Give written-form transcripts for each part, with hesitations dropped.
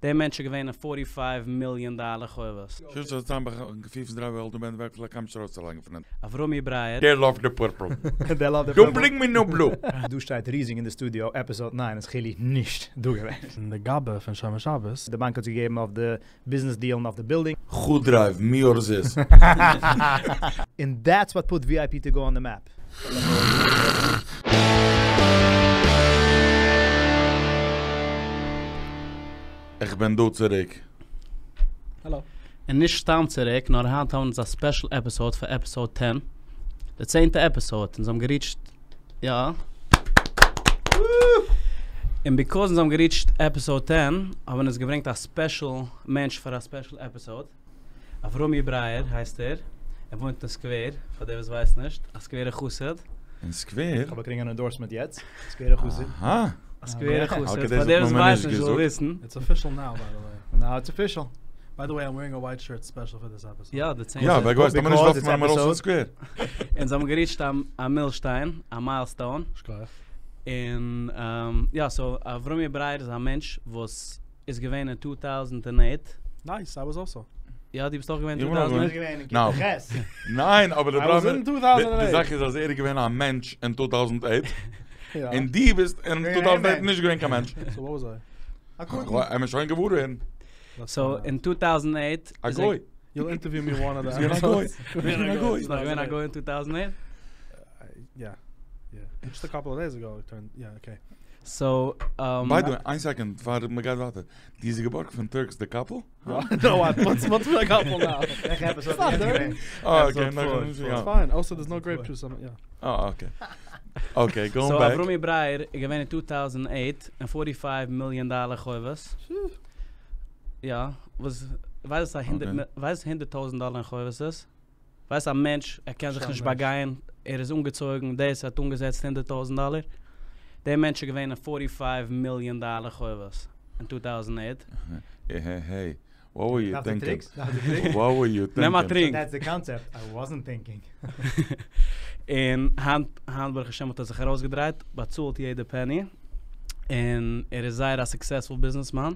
דער מענטש איז געווען אין פארטי פייוו מיליאן דאלער חובות. אברומי ברייער. דעי לאוו די פורפל. דאנט ברינג מי נאו בלו. דא שטייט ריזיג אין די סטודיאו עפיסאד ניין איז חילי נישט דא געווען. און די גבאי פון שומר שבת. די באנק האט זיי געגעבן אויף די ביזנעס דיעל און אויף די בילדינג. חו דרייוו מי אר זיס. און דעטס וואט פוט ווי איי פי טו גאו אן די מעפ. איך בין דא צוריק. האלא. און נישט סתם צוריק, נאר היינט האבן אונז א ספעשל עפיסאוד פאר עפיסאוד טען, די צענטע עפיסאוד, אונז האבן געריטשט, יא. און ביקאוז אונז האבן געריטשט עפיסאוד טען, האבן אונז געברענגט א ספעשל מענטש פאר א ספעשל עפיסאוד. אברומי ברייער הייסט ער, ער וואוינט אין סקווער, פאר די וואס ווייסן נישט, א סקווערע חסיד. אין סקווער? כ'האב באקריגן אן אינדארסמענט יעצט, סקווערע חסיד. אהא. א סקווערע חסיד, פאר די וואס ווייסן נישט זאל וויסן. איטס אפישעל נאו ביי די וועי. נאו איטס אפישעל. ביי די וועי איים ווערינג א ווייט שירט ספעשל פאר דיס עפיסאד. יא, די צענטע. יא, ווער געווייסט, לאמיר נישט ווארפן אים ארויס פון סקווער. אונז האבן געריטשט א מילשטיין, א מיילסטאון. שכוח. און יא, סאו אברומי ברייער איז א מענטש וואס איז געווען אין טו טאוזענט און עיט. נייס, איי וואס אלסא. יא, דו ביסט אויך געווען אין טו טאוזענט עיט? נאו. ניין, אבער די פראבלעם, די זאך איז אז ער איז געווען א מענטש אין טו טאוזענט עיט, און דו ביסט אין טו טאוזענט עיט נישט געווען קיין מענטש. סאו וואט וואס איי? וועמיר שוין געוואר ווערן. סאו אין טו טאוזענט עיט. א גוי. יו אינטערוויו מי וואן אוו די ביסט געווען א גוי. ביסט געווען א גוי. ביסט נאך געווען א גוי אין טו טאוזענט עיט? יא. יא. דזשאסט א קאפל אוו דעיס עגאו איט טורנד, יא אקעי. סאו. ביי די וועי, איין סעקאנד פאר מ'גייט ווייטער. דו האסט געבארגט פון טורקס די קאפל? נאו וואט וואטס מיט די קאפל נאו? וועלכע עפיסאד איז יענץ געווען? אה אקעי נאכנישט יא. איטס פיין, אלסא דערס נאו גרעיפ דזשוס יא. אה אקעי. אקעי גאוינג בעק. סאו אברומי ברייער איז געווען אין טו טאוזענד עיט אין פארטי פייוו מיליאן דאלער חובות. יא. וואס ווייסט וואס א הונדערט ווייסט הונדערט טויזענט דאלער אין חובות איז? ווייסט א מענטש ער קען זיך נישט באגיין ער איז אנגעצויגן דאס האט אנגעזעצט הונדערט טויזענט דאלער. דער מענטש איז געווען אין פארטי פייוו מיליאן דאלער חובות אין טו טאוזענד עיט. העי העי וואט ווער יו דארפסט א טינקינג? טרינק? דארפסט א טרינק? וואט ווער יו נעם א טינקינג? טרינק. דעטס די קאנצעפט, איי וואזענט טינקינג. און היינט היינט ברוך השם האט ער זיך ארויסגעדרייט, באצאלט יעדע פעני, און ער איז זייער א סוקסעספול ביזנעסמאן,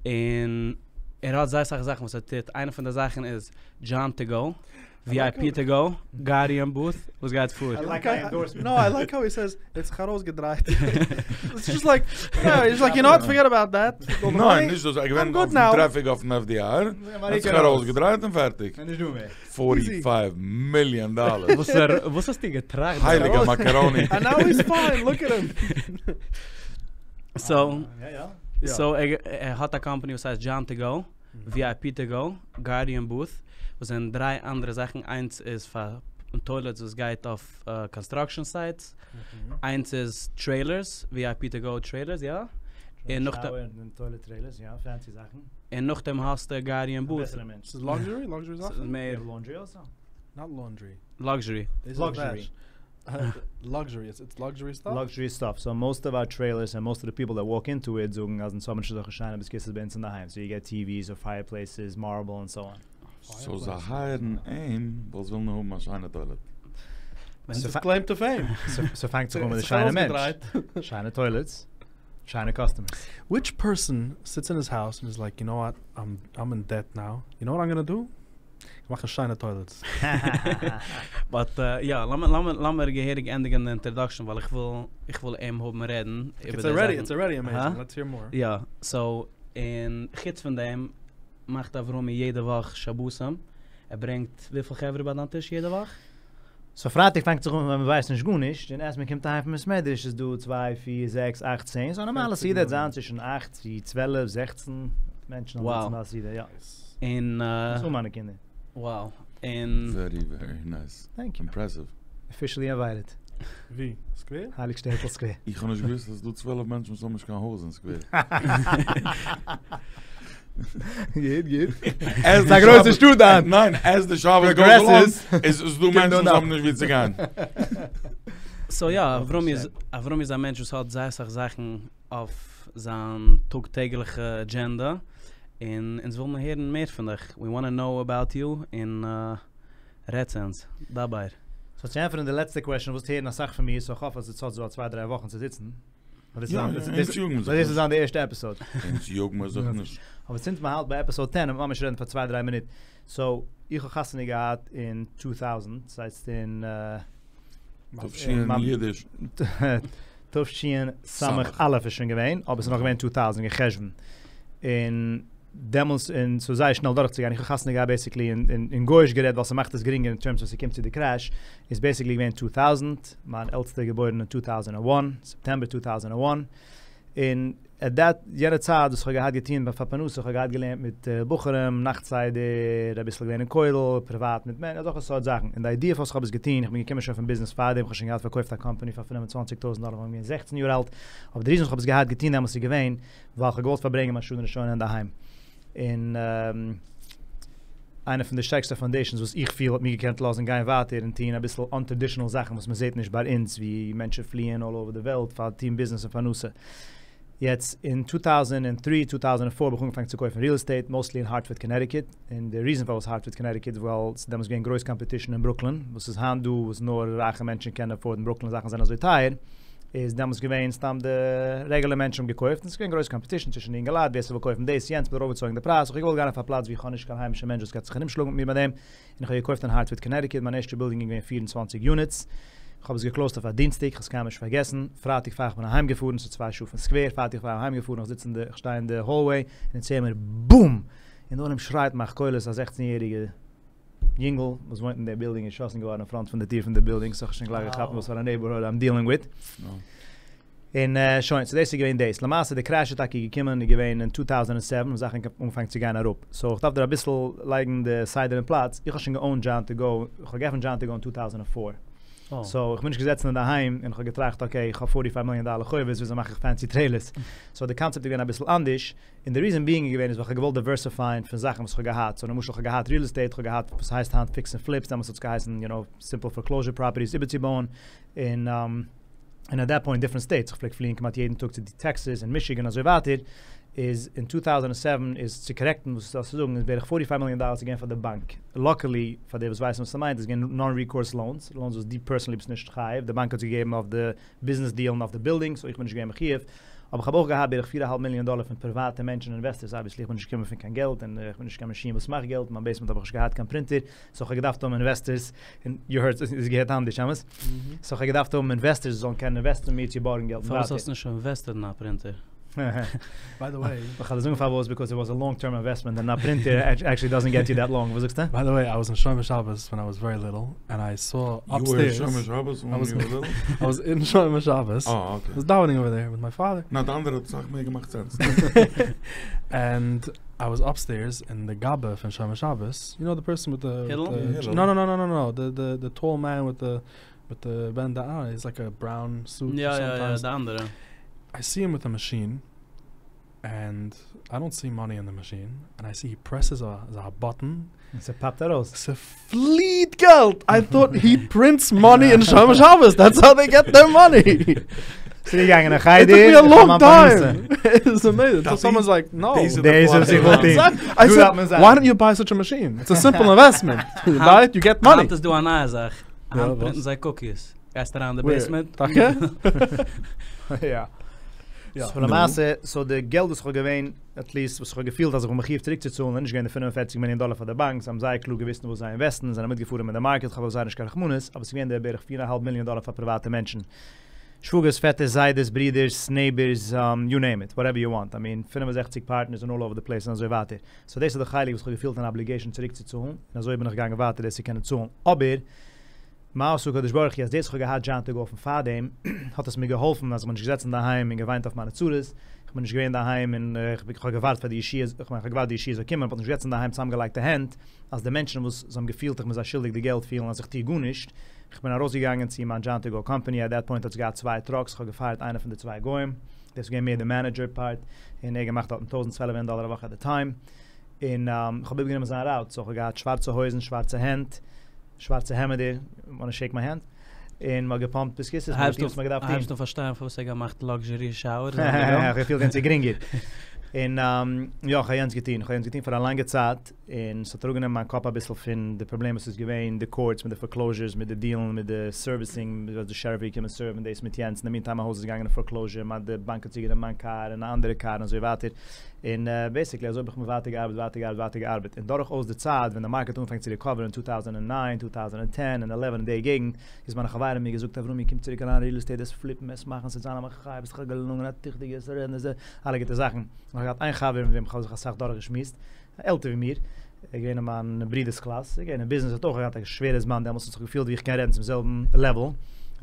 און ער האט זייער אסאך זאכן וואס ער טוט, איינע פון די זאכן איז דזשאן טו גאו, ווי איי פי טו גאו, גארדיען בוט, וואס גייט פאר? נאו איי לייק האו הי סעיז ער האט זיך ארויסגעדרייט. איטס דזשאסט לייק, היז לייק יו נאו וואט פארגעט אבאוט דעט. ניין נישט דאס, ער איז געווען אויפן טרעפיק אויפן עף די אר, האט זיך ארויסגעדרייט און פערטיג. פארטי פייוו מיליאן דאלער. וואס האסטו געטראכט? הייליגע מאקאראני. ענד נאו היז פיין, לוק עט הים. סאו, סאו ער האט א קאמפאני וואס הייסט דזשאן טו גאו. ווי איי פי טו גאו, גארדיען בוט, וואס זענען דריי אנדערע זאכן, איינס איז פאר טוילעטס וואס גייט אויף קאנסטראקשען סייטס, איינס איז טרעילערס, ווי איי פי טו גאו טרעילערס, יא? און נאכדעם און נאכדעם האסטו גארדיען בוט. ס'איז לאקזשערי? לאקזשערי זאכן? ס'איז מער. נאט לאנדרי. לאקזשערי. לאקזשערי. לאקזשערי, איטס לאקזשערי סטאף? לאקזשערי סטאף, סאו מאסט אוו אר טרעילערס ענד מאסט אוו די פיפל דעט וואלק אינטו איט זאגן אז אונז האבן נישט אזעלכע שיינע בית הכסא'ס ביי אונז אינדערהיים, סאו יו געט טי וויס אר פייער פלעיסעס, מארבל און סאו אן. סאו זיי הייערן אים ווייל זיי ווילן האבן א שיינע טוילעט. ס'איז קלעים טו פעים. ס'פאנגט זיך אן מיט די שיינע מענטש, שיינע טוילעטס, שיינע קאסטומערס. וויטש פערסאן סיטס אין היז האוז און איז לייק יו נאו וואט איים אין דעט נאו, יו נאו וואט איים גאנא דו? מאכן שיינע טוילעטס. באט יא, לאמיר געהעריג ענדיגן די אינטראדאקשן ווייל איך וויל איך וויל אים האבן רעדן איבער די זאכן. איטס אלרעדי עמעיזינג, לעטס העיר מאר. יא, סאו, און חוץ פון דעם מאכט אברומי יעדע וואך שבתים, ער ברענגט וויפיל חברה ביי דיין טיש יעדע וואך? סאו פרייטאג פאנגט זיך אן ווען מ'ווייסט נישט גארנישט, און עז מ'קומט אהיים פון בית מדרש איז דא צוויי פיר זעקס אכט צען, סאו א נארמאלע סעודה וועט זיין צווישן אכט צו צוועלף זעכצן מענטשן אויף די נארמאלע סעודה, יא. און. דאס אן מיינע קינדער. וואו. און. ווערי ווערי נייס. טענק יו. אימפרעסיוו. אפישעלי אינווייטעד. ווי? סקווער? הייליג שטעטל סקווער. איך האב נישט געוואוסט אז ס'דא צוועלף מענטשן וואס האבן נישט קיין הויז אין סקווער. גוט גוט. ס'איז א גרויסע שטאט דאן. ניין, עז די שבת גאוס אלאנג איז דא מענטשן וואס האבן נישט ווי צו גיין. סאו יא, אברומי איז, אברומי איז א מענטש וואס האט זייער אסאך זאכן אויף זיין טאג טעגליכע אדזשענדע, און אונז וויל מיר הערן מער פון דיך, ווי וואנא נאו אבאוט יו, און רעד צו אונז, דבר. סאו צו ענטפערן די לעצטע קוועשאן, ווילסט הערן אסאך פון מיר, סאו כ'האף אז עטס האטס דא א צוויי דריי וואכן צו זיצן. יא, אונז יאגן מיר זיך נישט. דאס איז זיין די ערשטע עפיסאד. אונז יאגן מיר זיך נישט. אבער סינס מ'האלט ביי עפיסאד טען, וועט ממש רעדן פאר צוויי דריי מינוט. סאו, איך האב חתונה געהאט אין טו טאוזענט, ס'הייסט אין. תש"ן אידיש. תשס"א איז שוין געווען, אבער ס'איז נאך געווען טו טאוזענט אין חשוון. און דעמאלס, און ס'איז זייער שנעל דורכצוגיין, איך האב חתונה געהאט בעסיקלי אין גוי'איש גערעדט ווייל ס'מאכט עס גרינגער אין טערמס ווען ס'קומט צו די קרעש, איז בעסיקלי געווען טו טאוזענט, מיין עלטסטע איז געבוירן אין טו טאוזענט און וואן, סעפטעמבער טו טאוזענט און וואן, און עט דעט יענע צייט וואס איך האב געהאט געטון פאר פרנסה, איך האב געהאט געלערנט מיט בחורים, נאכט סדר, אביסל געווען אין כולל, פריוואט מיט מענ, אזעלכע סארט זאכן, און די איידיע פארוואס איך האב עס געטון, איך בין געקומען שוין פון ביזנעס פארדעם, איך האב שוין געהאט פארקויפט א קאמפאני פאר פינף און צוואנציג טויזנט דאלער ווען איך בין געווען זעכצן יאר אלט, אבער די ריזן וואס איך האב עס געהאט געטון דעמאלס איז געווען, ווייל איך האב געוואלט פארברענגען מיין שנה ראשונה אינדערהיים. און איינע פון די שטערקסטע פאונדעישאנס וואס איך פיל האט מיר געקענט לאזן גיין ווייטער און טון אביסל אנטרעדישאנעל זאכן וואס מען זעט נישט ביי אונז ווי מענטשן פליען אלל אווער די וועלט פאר טון ביזנעס און פרנסה. יעצט אין טו טאוזענד און טרי, טו טאוזענד און פאר האב איך אנגעפאנגען צו קויפן ריעל עסטעיט, מאוסטלי אין הארטפארד קאנעטיקוט, און די ריזען פארוואס הארטפארד קאנעטיקוט איז ווייל ס'איז דעמאלטס געווען גרויס קאמפעטישן אין ברוקלין, וואס איז היינט דא וואס נאר רייכע מענטשן קענען עפארדן ברוקלין זאכן זענען אזוי טייער, איז דעמאלטס געווען סתם די רעגולער מענטשן האבן געקויפט, און ס'איז געווען גרויס קאמפעטישן צווישן די אינגעלייט ווער ס'וויל קויפן דאס יענץ, מ'האט ארויפגעצויגן די פרייז, איך האב געוואלט גיין אויף א פלאץ ווי איך האב נישט קיין היימישע מענטש וואס גייט זיך ארומשלאגן מיט מיר ביי דעם, און איך האב געקויפט אין הארטפארד קאנעטיקוט, מיין ערשטע בילדינג איז געווען 24 יוניטס, איך האב עס געקלאוזט אויף א דינסטאג, איך האב עס קיינמאל נישט פארגעסן, פרייטאג פאר איך בין אהיים געפארן, ס'איז צוויי שעה פון סקווער, פרייטאג פאר איך בין אהיים געפארן, איך זיץ אין די, איך שטיי אין די האלוועי, און אין צימער בום! און די עולם שרייט מאכט קולות, א זעכצן יעריגע יונגל וואס וואוינט אין די בילדינג איז געשאסן געווארן אין פראנט פון די טיר פון די בילדינג, סאו איך האב שוין גלייך געכאפט וואס פאר א נעיבארהוד איים דיעלינג וויט. און שוין, סאו דאס איז געווען דאס. למעשה די קרעש איז טאקע געקומען איז געווען אין טו טאוזענד און סעווען וואס זאכן האבן אנגעפאנגען צו גיין אראפ. סאו איך דארף דיר אביסל לייגן די סדר אין פלאץ. איך האב שוין געאונט דזשאן טו גאו, איך האב געעפנט דזשאן טו גאו אין טו טאוזענד און פאר. סאו איך בין נישט געזעצן אינדערהיים און איך האב געטראכט אקעי איך האב פארטי פייוו מיליאן דאלער חובות וויאזוי מאך איך פענסי טרעילערס. סאו די קאנצעפט איז געווען אביסל אנדערש. און די ריזען ביאינג איז געווען איז ווייל כ'האב געוואלט דייווערסיפייען פון זאכן וואס כ'האב געהאט, סאו למשל כ'האב געהאט ריעל עסטעיט, כ'האב געהאט וואס הייסט היינט פיקס און פליפס, דעמאלטס האט עס געהייסן יו נאו סימפל פארקלאוזשער פראפערטיס איבערצובויען, און און עט דעט פוינט דיפרענט סטעיטס, כ'פלעג פליען כמעט יעדן טאג צו טעקסעס און מישיגען אזוי ווייטער, איז אין טו טאוזענד און סעווען איז צו קארעקטן וואס דו האסט צו זאגן איז בערך פארטי פייוו מיליאן דאלערס איז געווען פאר די באנק, לאקעלי פאר די וואס ווייסן וואס ס'מיינט איז געווען נאן ריקארס לאונס, לאונס וואס דו פערסענלי ביסט נישט חייב, די באנק האט עס געגעבן אויף די ביזנעס דיעל און אויף די בילדינג, סאו איך בין נישט געווען מחויב, אבער כ'האב אויך געהאט בערך פיר אהאלב מיליאן דאלער פון פריוואטע מענטשן און אינוועסטערס, אבוויעסלי איך בין נישט געקומען פון קיין געלט און איך בין נישט קיין מאשין וואס מאכט געלט, אין מיין בעיסמענט האב איך נישט געהאט קיין פרינטער, סאו כ'האב געדארפט האבן אינוועסטערס, און יו הערד, איז געהערט אנדערש, אמת? סאו כ'האב געדארפט האבן אינוועסטערס וואס זאלן קענען אינוועסטן מיר צו בארגן געלט און פארוואס האסטו נישט אינוועסטעד אין א פרינטער? ביי די וועי. איך וועל דיר זאגן פארוואס, ביקאוז איט וואס א לאנג טערם אינוועסטמענט און א פרינטער עקטשעלי דאזענט געט יו דעט לאנג, וואס זאגסטו? ביי די וועי, איי וואס אין שומר שבת ווען איי וואס ווערי ליטל, ענד איי סא אפסטעירס. יו ווער אין שומר שבת ווען יו ווער ליטל? איי וואס אין שומר שבת. אה אקעי. וואס דאווענינג אווער דער וויט מיי פאדער. נא די אנדערע האט אסאך מער געמאכט סענס. ענד איי וואס אפסטעירס און די גבאי פון שומר שבת, יו נאו די פערסאן וויט די. הילל? נא נא נא נא נא די די די טאל מען וויט די מיט די בענדענע, איז לייק א בראון סוט יא יא יא די אנדערע. איי סי הים וויט א מאשין ענד איי דאנט סי מאני אין די מאשין ענד איי סי הי פרעסעס א אזא באטען און ס'פאפט ארויס. ס'פליעט געלט! איי טאט הי פרינטס מאני אין שומר שבת דעטס האו דעי געט דעיר מאני! צוריק געגאנגען אין חדר, איט טוק מי א לאנג טיים! איטס אמעיזינג! סאו סאמאנס לייק נאו! דאס איז וואס איך וויל טון. איי סעד וויי דאנט יו ביי סאטש א מאשין? איטס א סימפל אינוועסטמענט! יו ביי איט יו געט מאני! היינט איז דא א נייע זאך. היינט פרינטן זיי קוקיס. גייסט אריין אין די בעיסמענט. טאקע? יא. סאו למעשה, סאו די געלט וואס איך האב געווען, עטליעסט וואס איך האב געפילט אז איך בין מחויב צוריקצוצאלן, איז נישט געווען די 45 מיליאן דאלער פאר די באנק, זיי האבן זייער קלאר געוואוסט אין וואס זיי אינוועסטן, זענען מיטגעפארן מיט די מארקעט, כ'האב אויף זיי נישט קיין רחמנות, אבער ס'איז געווען די בערך פיר און א האלב מיליאן דאלער פאר פריוואטע מענטשן. שוואגערס, פעטערס, זיידעס, ברידערס, נעיבערס, יו נעים איט, וואטעווער יו וואנט, איי מין, 65 פארטנערס און אלל אווער די פלעיס און אזוי ווייטער. סאו דאס איז די חלק וואס כ'האב געפילט אן אבליגעישאן צוריקצוצאלן, און אזוי בין איך געגאנגען ווייטער דאס צו קענען צאלן. אבער, מה עשה הקדוש ברוך הוא אז דאס כ'האב געהאט דזשאן טו גאו פון פארדעם, האט עס מיר געהאלפן אז כ'בין נישט געזעצן אינדערהיים און געוויינט אויף מיינע צרות, כ'בין נישט געווען אינדערהיים און כ'האב געווארט פאר די ישועה, כ'מיין כ'האב געווארט די ישועה זאל קומען, כ'בין נישט געזעצן אינדערהיים צוזאמגעלייגטע הענט, אז די מענטשן וואס זיי האבן געפילט איך בין זיי שולדיג די געלט פילן אז איך טוה גארנישט, כ'בין ארויסגעגאנגען צו מיין דזשאן טו גאו קאמפאני, עט דעט פוינט האט עס געהאט צוויי טראקס, כ'האב געפייערט איינע פון די צוויי גוים, דאס איז געווען מער די מענעדזשער פארט, און ער האט געמאכט דארטן טויזנט צוועלף הונדערט דאלער א וואך עט די טיים, און כ'האב איבערגענומען זיין ראוט, סאו כ'האב געהאט שווארצע הויזן, שווארצע הענט, שווארצע העמעדער, וואנא שעיק מיי הענד? און מ'האט געפאמפט בית הכסא'ס, מ'האט געטון וואס מ'האט געדארפט טון. הייבסט אן פארשטיין פארוואס ער האט געמאכט לאקזשערי שאוערס? כ'האב געפילט ווען ס'איז גרינגער. און יא, כ'האב יענץ געטון, כ'האב יענץ געטון פאר א לאנגע צייט, און ס'האט אראפגענומען מיין קאפ אביסל פון די פראבלעם וואס איז געווען, די קאורטס מיט די פארקלאוזשערס, מיט די דיעלן, מיט די סערוויסינג, וואס די שעריף איז געקומען סערוון דאס מיט יענץ, אין די מינטיים מיין הויז איז געגאנגען אין פארקלאוזשער, מיין די באנק האט צוגענומען מיין קאר און א אנדערע קאר און אזוי ווייטער, און בעיסיקלי אזוי האב איך מיר ווייטער געארבעט ווייטער געארבעט ווייטער געארבעט, און דורכאויס די צייט ווען די מארקעט האט אנגעפאנגען צו ריקאווערן אין טו טאוזענד און ניין, טו טאוזענד און טען און עלעווען אין די געגנט, איז מיינע חברים מיר געזאגט אברומי קום צוריק אריין ריעל עסטעיט עס פליפן עס מאכן ס'וועט זיין א מחיה ביסט דאך א געלונגענע א טיכטיגע עס רעדן עס אלע גוטע זאכן, איך האב געהאט איין חבר מיט וועם איך האב זיך אסאך דורכגעשמועסט, עלטער ווי מיר, ער איז געווען אין מיין ברודער'ס קלאס, ער איז געווען אין ביזנעס, האט אויך געהאט א שווערע זמן דעמאלטס, האט זיך געפילט ווי איך קען רעדן צום זעלבן לעוועל,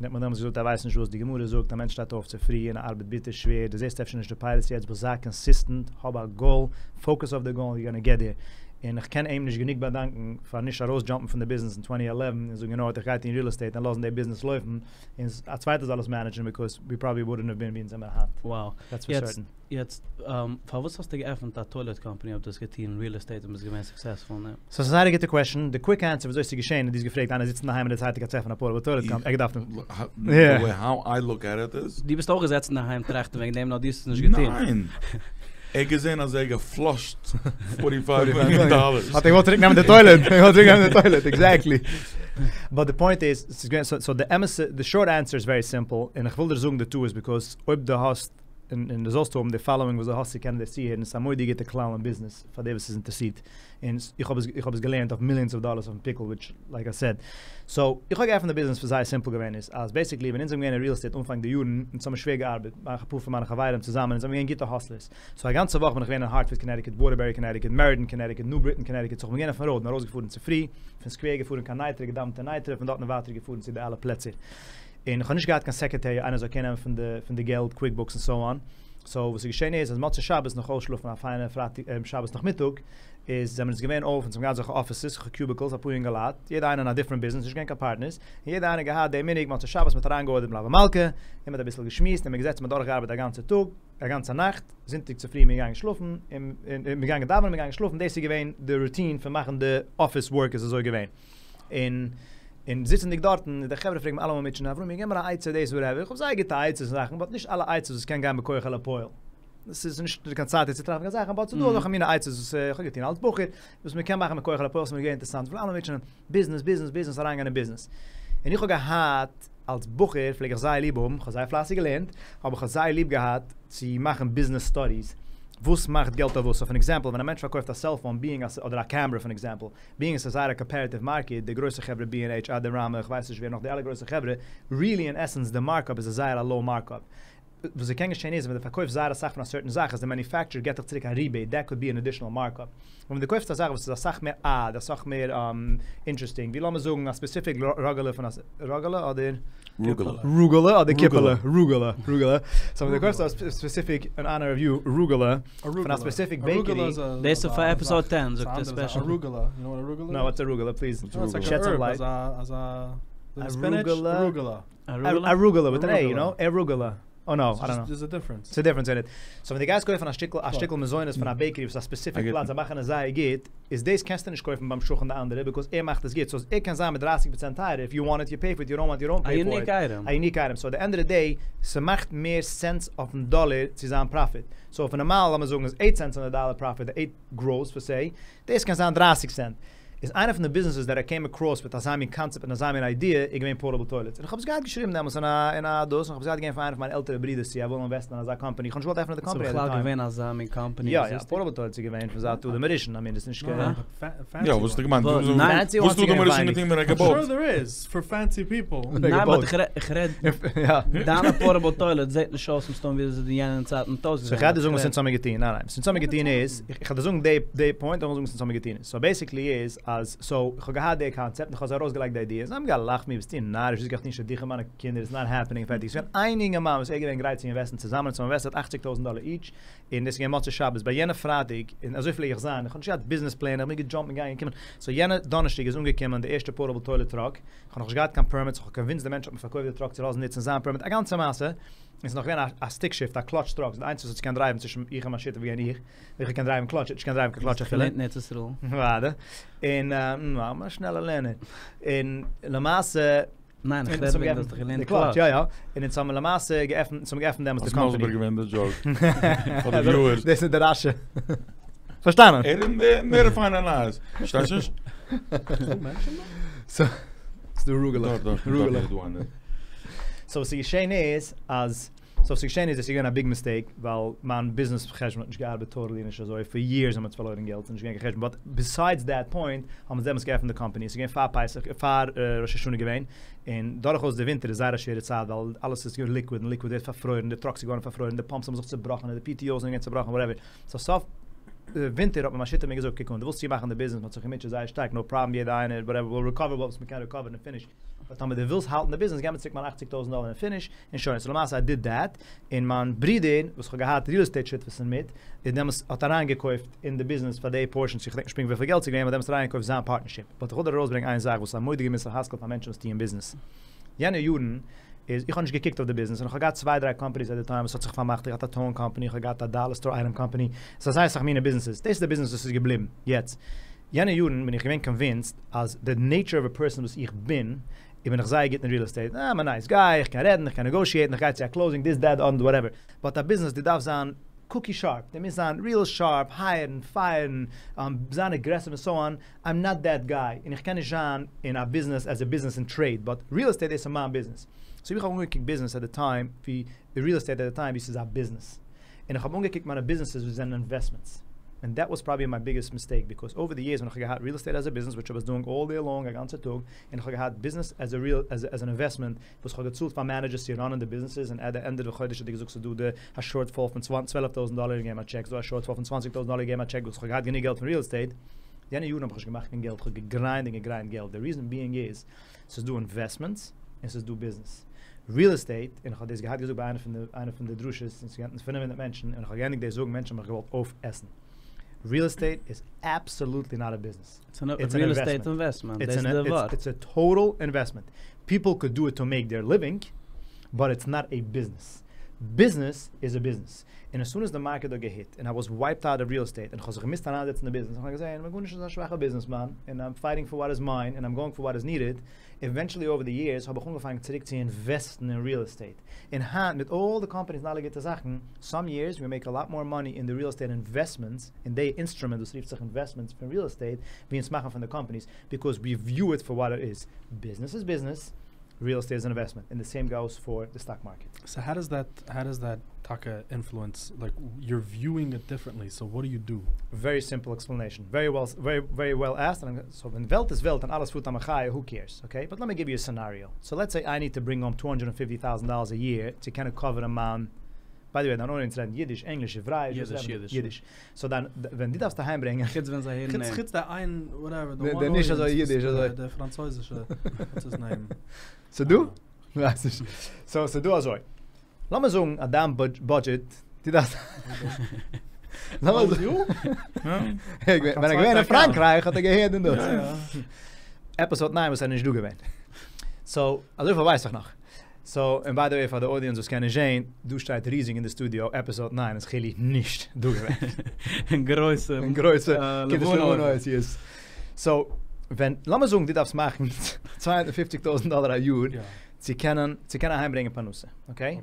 און ער האט מיר דעמאלטס געזאגט ער ווייסט נישט וואס די גמרא זאגט, א מענטש שטייט אויף צופרי און ער ארבעט ביטער שווער, דו זעסט אפשר נישט די פירות יעצט, באט זיי קאנסיסטענט, האב א גאול, פאוקעס אויף די גאול, יו גאנא געט דעיר. און איך קען אים נישט גענוג באדאנקן פאר נישט ארויסדזשאמפן פון די ביזנעס אין טווענטי עלעווען און זאגן יו נאו וואט איך גיי טון ריעל עסטעיט און לאזן די ביזנעס לויפן, און א צווייטער זאל עס מענעדזשן ביקאוז ווי פראבעלי וואלדנט האוו בין ווי אונז זעמער היינט. Wow. דעטס פאר סערטען. יעצט פארוואס האסטו געעפנט א טוילעט קאמפאני אויב דו האסט געטון ריעל עסטעיט און ביסט געווען סוקסעספול אין דעם? סאו ס'איז זייער א גוטע קוועשאן, די קוויק ענסער וויאזוי ס'איז געשען איז דו האסט געפרעגט איינער זיצט אינדערהיים און דערציילט ער גייט עפענען א פארטעבל טוילעט קאמפאני ער געדארפט די וועי האו איי לוק עט איט איז. דו ביסט אויך געזעצן אינדערהיים טראכטן וועגן דעם נאר דו האסט עס נישט געטון. ניין! ער האט געזען אז ער האט געפלאשט פארטי פייוו מיליאן דאלערס. האט ער געוואלט צוריק נעמען די טוילעט, ער געוואלט צוריק נעמען די טוילעט, עקזעקטלי. באט די פוינט איז, ס'איז געווען, סאו די אמת'ע, די שארט ענסער איז ווערי סימפל, און איך וויל דיר זאגן די טעות ביקאוז אויב דו האסט, און דו זאלסט האבן די פאלאווינג וואס דו האסט צו קענען דאס צוהערן, ס'איז א מורא'דיגע גוטע כלל אין ביזנעס פאר דער וואס איז אינטערעסירט. און איך האב עס, איך האב עס געלערנט אויף מיליאנס אוו דאלערס אויפן פיקל וויטש לייק איי סעד. סאו, איך האב געעפנט די ביזנעס פאר זייער סימפל געווען איז אז בעסיקלי ווען אונז זענען געווען אין ריעל עסטעיט אנפאנג די יארן, אונז האבן שווער געארבעט, מיין אפאר פון מיינע חברים צוזאמען, אונז זענען געווען גוטע האסלערס. סאו א גאנצע וואך בין איך געווען אין הארטפארד קאנעטיקוט, וואטערבערי קאנעטיקוט, מערידען קאנעטיקוט, ניו בריטען קאנעטיקוט, סאו איך בין געווען אויפן ראוד און ארויסגעפארן צופרי, פון סקווער געפארן קיין נייטרא, געדאווענט אין נייטרא, פון דארטן ווייטער געפארן צו די אלע פלעצער. און איך האב נישט געהאט קיין סעקרעטערי איינער זאל קעיר נעמען פון די פון די געלט, קוויק בוקס און סאו אן. סאו וואס איז געשען איז אז מוצאי שבת נאך אויסשלאפן א פיינע פרייטאג שבת נאכמיטאג, איז זעמיר אונז געווען אויף, אונז האבן געהאט אזעלכע אפיסעס, קיוביקלס, אפאר יונגעלייט, יעדער איינער אין א דיפרענט ביזנעס, נישט געווען קיין פארטנערס, און יעדער איינער געהאט די מנהג מוצאי שבת מ'האט אריינגעארדערט מלוה מלכה, און מ'האט אביסל געשמועסט, און מ'איז געזעצן מ'האט דורכגעארבעט א גאנצע טאג, א גאנצע נאכט, זונטאג צופרי איז מען געגאנגען שלאפן, און מ'איז געגאנגען דאווענען, מ'איז געגאנגען שלאפן, דאס איז געווען די רוטין פון מאכן די אפיס ווארק איז אזוי געווען. און און זיצענדיג דארטן, די חברה פלעגן מיר אלעמאל מוטשען, אברומי געב מיר א עצה דאס וואטעווער, איך האב זייער גוטע עצות און זאכן, באט נישט אלע עצות וואס קען גיין מכח אל הפועל. עס איז נישט קיין צייט יעצט צו טראכטן קיין זאכן, באט ס'איז דא אזעלכע מיני עצות וואס איך האב געטון אלס בחור, וואס מען קען מאכן מכח אל הפועל, ס'איז מיר געווען אינטערעסאנט, פלעגן אלע מוטשענען, ביזנעס, ביזנעס, ביזנעס, אריינגיין אין ביזנעס. און איך האב געהאט, אלס בחור פלעג איך זייער ליב האבן, איך האב זייער פלייסיג געלערנט, אבער איך האב זייער ליב געהאט צו מאכן ביזנעס סטאדיס, וואס מאכט געלט אויף וואס, סאו פאר עקזעמפל, ווען א מענטש פארקויפט א סעלפאון, ביאינג א, אדער א קעמרע פאר עקזעמפל, ביאינג עס איז זייער א קאמפעטיטיוו מארקעט, די גרויסע חברה בי ענד עיטש, אדאראמא, איך ווייס נישט ווער נאך, די אלע גרויסע חברה, ריעלי אין עסענס די מארקאפ איז א זייער א לאו מארקאפ. וואס ס'קען געשען איז ווען דו פארקויפסט זייער אסאך פון א סערטען זאך אז די מעניפעקטשער געט דיך צוריק א ריבעיט דעט קאוד בי אן אדישענעל מארקאפ. און ווען דו קויפסט א זאך וואס איז אסאך מער אד אסאך מער אינטערעסטינג ווי לאמיר זאגן א ספעסיפיק ראגעלע פון א ראגעלע אדער רוגעלע. רוגעלע אדער קיפעלע רוגעלע רוגעלע סאו ווען דו קויפסט א ספעסיפיק אין אנער אוו יו רוגעלע פון א ספעסיפיק בעיקערי. דאס איז פאר עפיסאוד טען זאגט ער ספעשל. ארוגעלע יו נאו וואט ארוגעלע איז? נאו וואטס ארוגעלע פליז שעד סאם לייט. ארוגעלע. ארוגעלע וויט אן עי, יו נאו, ארוגעלע. או נאו, איי דאנט נאו. דערס א דיפרענס. ס'איז א דיפרענס אין איט. סאו ווען דו גייסט קויפן א שטיקל, א שטיקל מזונות פון א בעיקערי וואס איז א ספעסיפיק פלאץ, זיי מאכן עס זייער גוט, איז דאס קענסטו נישט קויפן ביים שכן די אנדערע, ביקאוז ער מאכט עס גוט. סאו ער קען זיין מיט דרייסיג פראצענט טייערער, איף יו וואנט איט יו פעי פאר איט, יו דאנט וואנט יו דאנט פעי פאר איט. א יוניק אייטעם. א יוניק אייטעם. סאו עט די ענד אוו די דעי, ס'מאכט מער סענס אויפן דאלער צו זיין פראפיט. סאו אויף נארמאל לאמיר זאגן איז עיט סענטס אן די דאלער פראפיט, די עיט גראס פער סעי, דאס קען זיין דרייסיג סענט. איז איינע פון די ביזנעסעס דעט איי קעים אקראס מיט אזא מין קאנצעפט און אזא מין איידיע איז געווען פארטעבל טוילעטס און איך האב עס געהאט געשריבן דעמאלטס אין א אין א דאס און איך האב עס געהאט געגעבן פאר איינע פון מיינע עלטערע ברידערס צו ער וויל אינוועסטן אין אזא קאמפאני איך האב נישט געוואלט עפענען די קאמפאני ס'איז בכלל געווען אזא מין קאמפאני יא יא פארטעבל טוילעטס איז געווען פון זייט אדם הראשון איי מין דאס איז נישט קיין יא וואס האסטו געמיינט וואס האט אדם הראשון געטון ווען ער האט געבויט? שור דער איז פאר פענסי פיפל. ניין באט איך רעד דיינע פארטעבל טוילעט זעט נישט אויס מסתם ווי אזוי אין יענע צייטן האט אויסגעזען. סאו איך גיי דיר זאגן וואס אונז האמיר געטון ניין ניין וואס אונז האמיר געטון איז איך וועל דיר זאגן די די פוינט און נאכדעם זאגן וואס אונז האמיר געטון איז סאו בעסיקלי איז אז סאו איך האב געהאט די קאנצעפט און איך האב זיי ארויסגעלייגט די איידיע זיי האבן געלאכט מיר ביסטו נאריש וויאזוי גיי איך טון שידוכים מיינע קינדער איטס נאט העפענינג פערטיג ס'איז געווען איין אינגערמאן וואס ער איז געווען גרייט צו אינוועסטן צוזאמען אונז האבן אינוועסטעט אכציג טויזנט דאלער איטש און דאס איז געווען מוצאי שבת ביי יענע פרייטאג און אזוי פלעג איך זיין איך האב נישט געהאט ביזנעס פלענער איך בין געדזשאמפט און געגאנגען געקומען סאו יענע דאנערשטאג איז אנגעקומען די ערשטע פארטעבל טוילעט טראק איך האב נאכנישט געהאט קיין פערמיטס איך האב קאנווינסט די מענטש האט מיר פארקויפט די טראק צו לאזן נוצן זיין פערמיט א גאנצע מעשה און ס'איז נאך געווען א סטיק שיפט, א קלאטש טראק, די איינציגסטע וואס האט געקענט דרייוון צווישן איך און מיין שותף איז געווען איך, איך האב געקענט דרייוון קלאטש, ער האט נישט געקענט דרייוון קיין קלאטש אפילו. געלערנט אין ארץ ישראל. אוודאי. און א שנעלע לערנער. און למעשה. ניין, איך רעד וועגן דו האסט דיך געלערנט די קלאטש. יא יא, און אונז האבן למעשה געעפנט, אונז האבן געעפנט דעמאלטס די קאמפאני. האסט מסביר געווען די דזשאוק פאר די וויוערס. דאס איז די רש"י. פארשטאנען? ער איז מער פיינע נייעס. פארשטייסט נישט? ס'איז דא רוגעלעך. רוגעלעך. סאו וואס איז געשען איז אז. סאו וואס איז געשען איז עס איז געווען א ביג מיסטעיק ווייל מיין ביזנעס חשבון האט נישט געארבעט טאטעלי נישט אזוי פאר יערס האבן אונז פארלוירן געלט ס'איז נישט געווען קיין חשבון באט ביסיידס דעט פוינט האבן אונז דעמאלטס געעפנט די קאמפאני עס איז געווען פאר פסח פאר ראש השנה געווען און דורכאויס די ווינטער איז זייער א שווערע צייט ווייל אלעס איז געווען ליקוויד און ליקוויד ווערט פארפרוירן די טראקס איז געווארן פארפרוירן די פאמפס האבן זיך צובראכן און די פי טי או'ס זענען געווען צובראכן וואטעווער סאו סוף ווינטער האט מיר מיין שותף מיר געזאגט קוק אן דו ווילסט צומאכן די ביזנעס מ'האט זיך געמוטשעט זייער שטארק נאו פראבלעם יעדער איינער וואטעווער וויל ריקאווער וואס מ'קען ריקאווערן און פיניש באט טאמער דו ווילסט האלטן די ביזנעס געב מיר צוריק מיין אכציג טויזנט דאלער און פיניש און שוין, סאו למעשה איי דיד דעט, און מיין ברודער וואס כ'האב געהאט ריעל עסטעיט שותפות'ן מיט, איז דעמאלס האט אריינגעקויפט אין די ביזנעס פאר די פארשען, איך געדענק נישט פונקט וויפיל געלט ס'איז געווען, אבער דעמאלס אריינגעקויפט זיין פארטנערשיפ. באט איך וויל דיר ארויסברענגען איין זאך וואס איז א מורא'דיגע מוסר השכל פאר מענטשן וואס טוען ביזנעס. יענע יארן איז, איך האב נישט געקוקט אויף די ביזנעס, און איך האב געהאט צוויי דריי קאמפאניס עט די טיים וואס האט זיך פארמאכט, איך האב געהאט א טאון קאמפאני, איך האב געהאט א דאלער סטאר אייטעם קאמפאני, ס'איז אזוי אסאך מיני ביזנעסעס, דאס איז די ביזנעס וואס איז געבליבן. יעצט, יענע יארן בין איך געווען קאנווינסד אז די נעיטשער אוו א פערסאן וואס איך בין, איך בין דאך זייער גוט אין ריעל עסטעיט, אה, איים א נייס גיי, איך קען רעדן, איך קען נעגאושיעטן, איך גיי צו א קלאוזינג, דיס דעט אנד וואטעווער, באט א ביזנעס דו דארפסט זיין קוקי שארפ, דו מוזט זיין ריעל שארפ, הייערן, פייערן, זיין אגרעסיוו און סאו אן, איים נאט דעט גיי, און איך קען נישט זיין אין א ביזנעס עז א ביזנעס און טרעיד, באט ריעל עסטעיט דאס איז מיין ביזנעס. סאו איך האב אנגעקוקט ביזנעס עט די טיים ווי, ריעל עסטעיט עט די טיים ווי ס'איז א ביזנעס. און איך האב אנגעקוקט מיינע ביזנעסעס וואס זענען אינוועסטמענטס, און דעט וואס פראבעלי מיי ביגעסט מיסטעיק, ביקאוז אווער די יערס ווען איך האב געהאט ריעל עסטעיט עז א ביזנעס וויטש איי וואס דואינג אלל דעי לאנג א גאנצע טאג, און איך האב געהאט ביזנעס עז א ריעל עז אן אינוועסטמענט וואס איך האב געצאלט פאר מענעדזשערס צו ראנען די ביזנעסעס און עט די ענד אוו די חודש האט ער געזאגט ס'איז דא די א שארט פאל פון צוועלף טויזנט דאלער געב א טשעק, ס'איז דא א שארט פאל פון צוואנציג טויזנט דאלער געב א טשעק וואס איך האב געהאט גענוג געלט פון ריעל עסטעיט, יענע יארן האב איך נישט געמאכט קיין געלט, איך האב געגריינד און געגריינד געלט, די ריזען ביאינג איז ס'איז דא אינוועסטמענטס און ס'איז דא ביזנעס. ריעל עסטעיט, און איך האב דאס געהאט געזאגט ביי איינע פון די איינע פון די דרשות, און ס'איז געווען פינף הונדערט מענטשן, און איך האב געענדיגט דאס זאגן, מענטשן האבן מיך געוואלט אויפעסן. ריעל עסטעיט איז אבסאלוטלי נאט א ביזנעס. איטס א ריעל עסטעיט אינוועסטמענט. דאס איז די ווארט. איטס א טאטעל אינוועסטמענט. פיפל קוד דו איט טו מעיק דעיר ליווינג, באט איטס נאט עי ביזנעס. ביזנעס איז א ביזנעס. און עס סון עז די מארקעט האט געהיט, און איי וואס ווייפד אוט אוו ריעל עסטעיט, און איך האב זיך געמוזט אריינזעצן אין די ביזנעס, איך האב געזען, איך בין גארנישט אזא שוואכע ביזנעסמאן, און איים פייטינג פאר וואט איז מיין, און איים גאוינג פאר וואט איז נידעד, עווענטשעלי אווער די יערס האב איך אנגעפאנגען צוריק צו אינוועסטן אין ריעל עסטעיט, און היינט מיט אלל די קאמפאניס און אלע גוטע זאכן, סאם יערס ווי מעיק א לאט מאר מאני אין די ריעל עסטעיט אינוועסטמענטס, אין די אינסטרומענט וואס רופט זיך אינוועסטמענטס פון ריעל עסטעיט, ווי אונז מאכן פון די קאמפאניס, ביקאוז ווי וויו איט פאר וואט איט איז, ביזנעס איז ביזנעס, ריעל עסטעיט איז אן אינוועסטמענט, און די סעים גאוס פאר די סטאק מארקעט. סאו האו דאס דעט, האו דאס דעט טאקע אינפלוענס, לייק יור וויואינג איט דיפרענטלי, סאו וואט דו יו דו? ווערי סימפל עקספלענעישאן, ווערי וועל, ווערי ווערי וועל עסקד, סאו ווען וועלט איז וועלט און אלעס פארט א מחיה, הו קעירס, אקעי? באט לעט מי גיוו יו א סינעריאו, סאו לעטס סעי איי ניד טו ברינג האום טו האנדרעט און פיפטי טאוזענט דאללערס א יער צו קענען קאווערן מיין, ביי די וועי דיין אודיענס רעדן אידיש, ענגליש, העברעיש, וואס רעדן? אידיש, אידיש. סאו דיין, ווען דו דארפסט אהיים ברענגען. חוץ ווען זיי הערן אים. חוץ די איין וואטעווער, די וואן אודיענס, די פראנצויזישע, וואטס היז נעים? ס'דא? כ'ווייס נישט. סאו ס'דא אזוי. לאמיר זאגן אז דיין בודזשעט, דו דארפסט. ווען ער איז געווען אין פראנקרייך האט ער געהערט דעם דאס. עפיסאד ניין וואס ער איז נישט דא געווען. סאו אזויפיל ווייס איך נאך. סאו, און ביי די וועי פאר די אודיענס וואס קען נישט זעהן, דא שטייט ריזיג אין די סטודיאו עפיסאד ניין איז חילי נישט דא געווען. אין גרויסע אין גרויסע לבנה אותיות. סאו, ווען, לאמיר זאגן דו דארפסט מאכן צוויי הונדערט און פופציג טויזנט דאלער א יאר צו קענען צו קענען אהיימברענגען פרנסה, אקעי?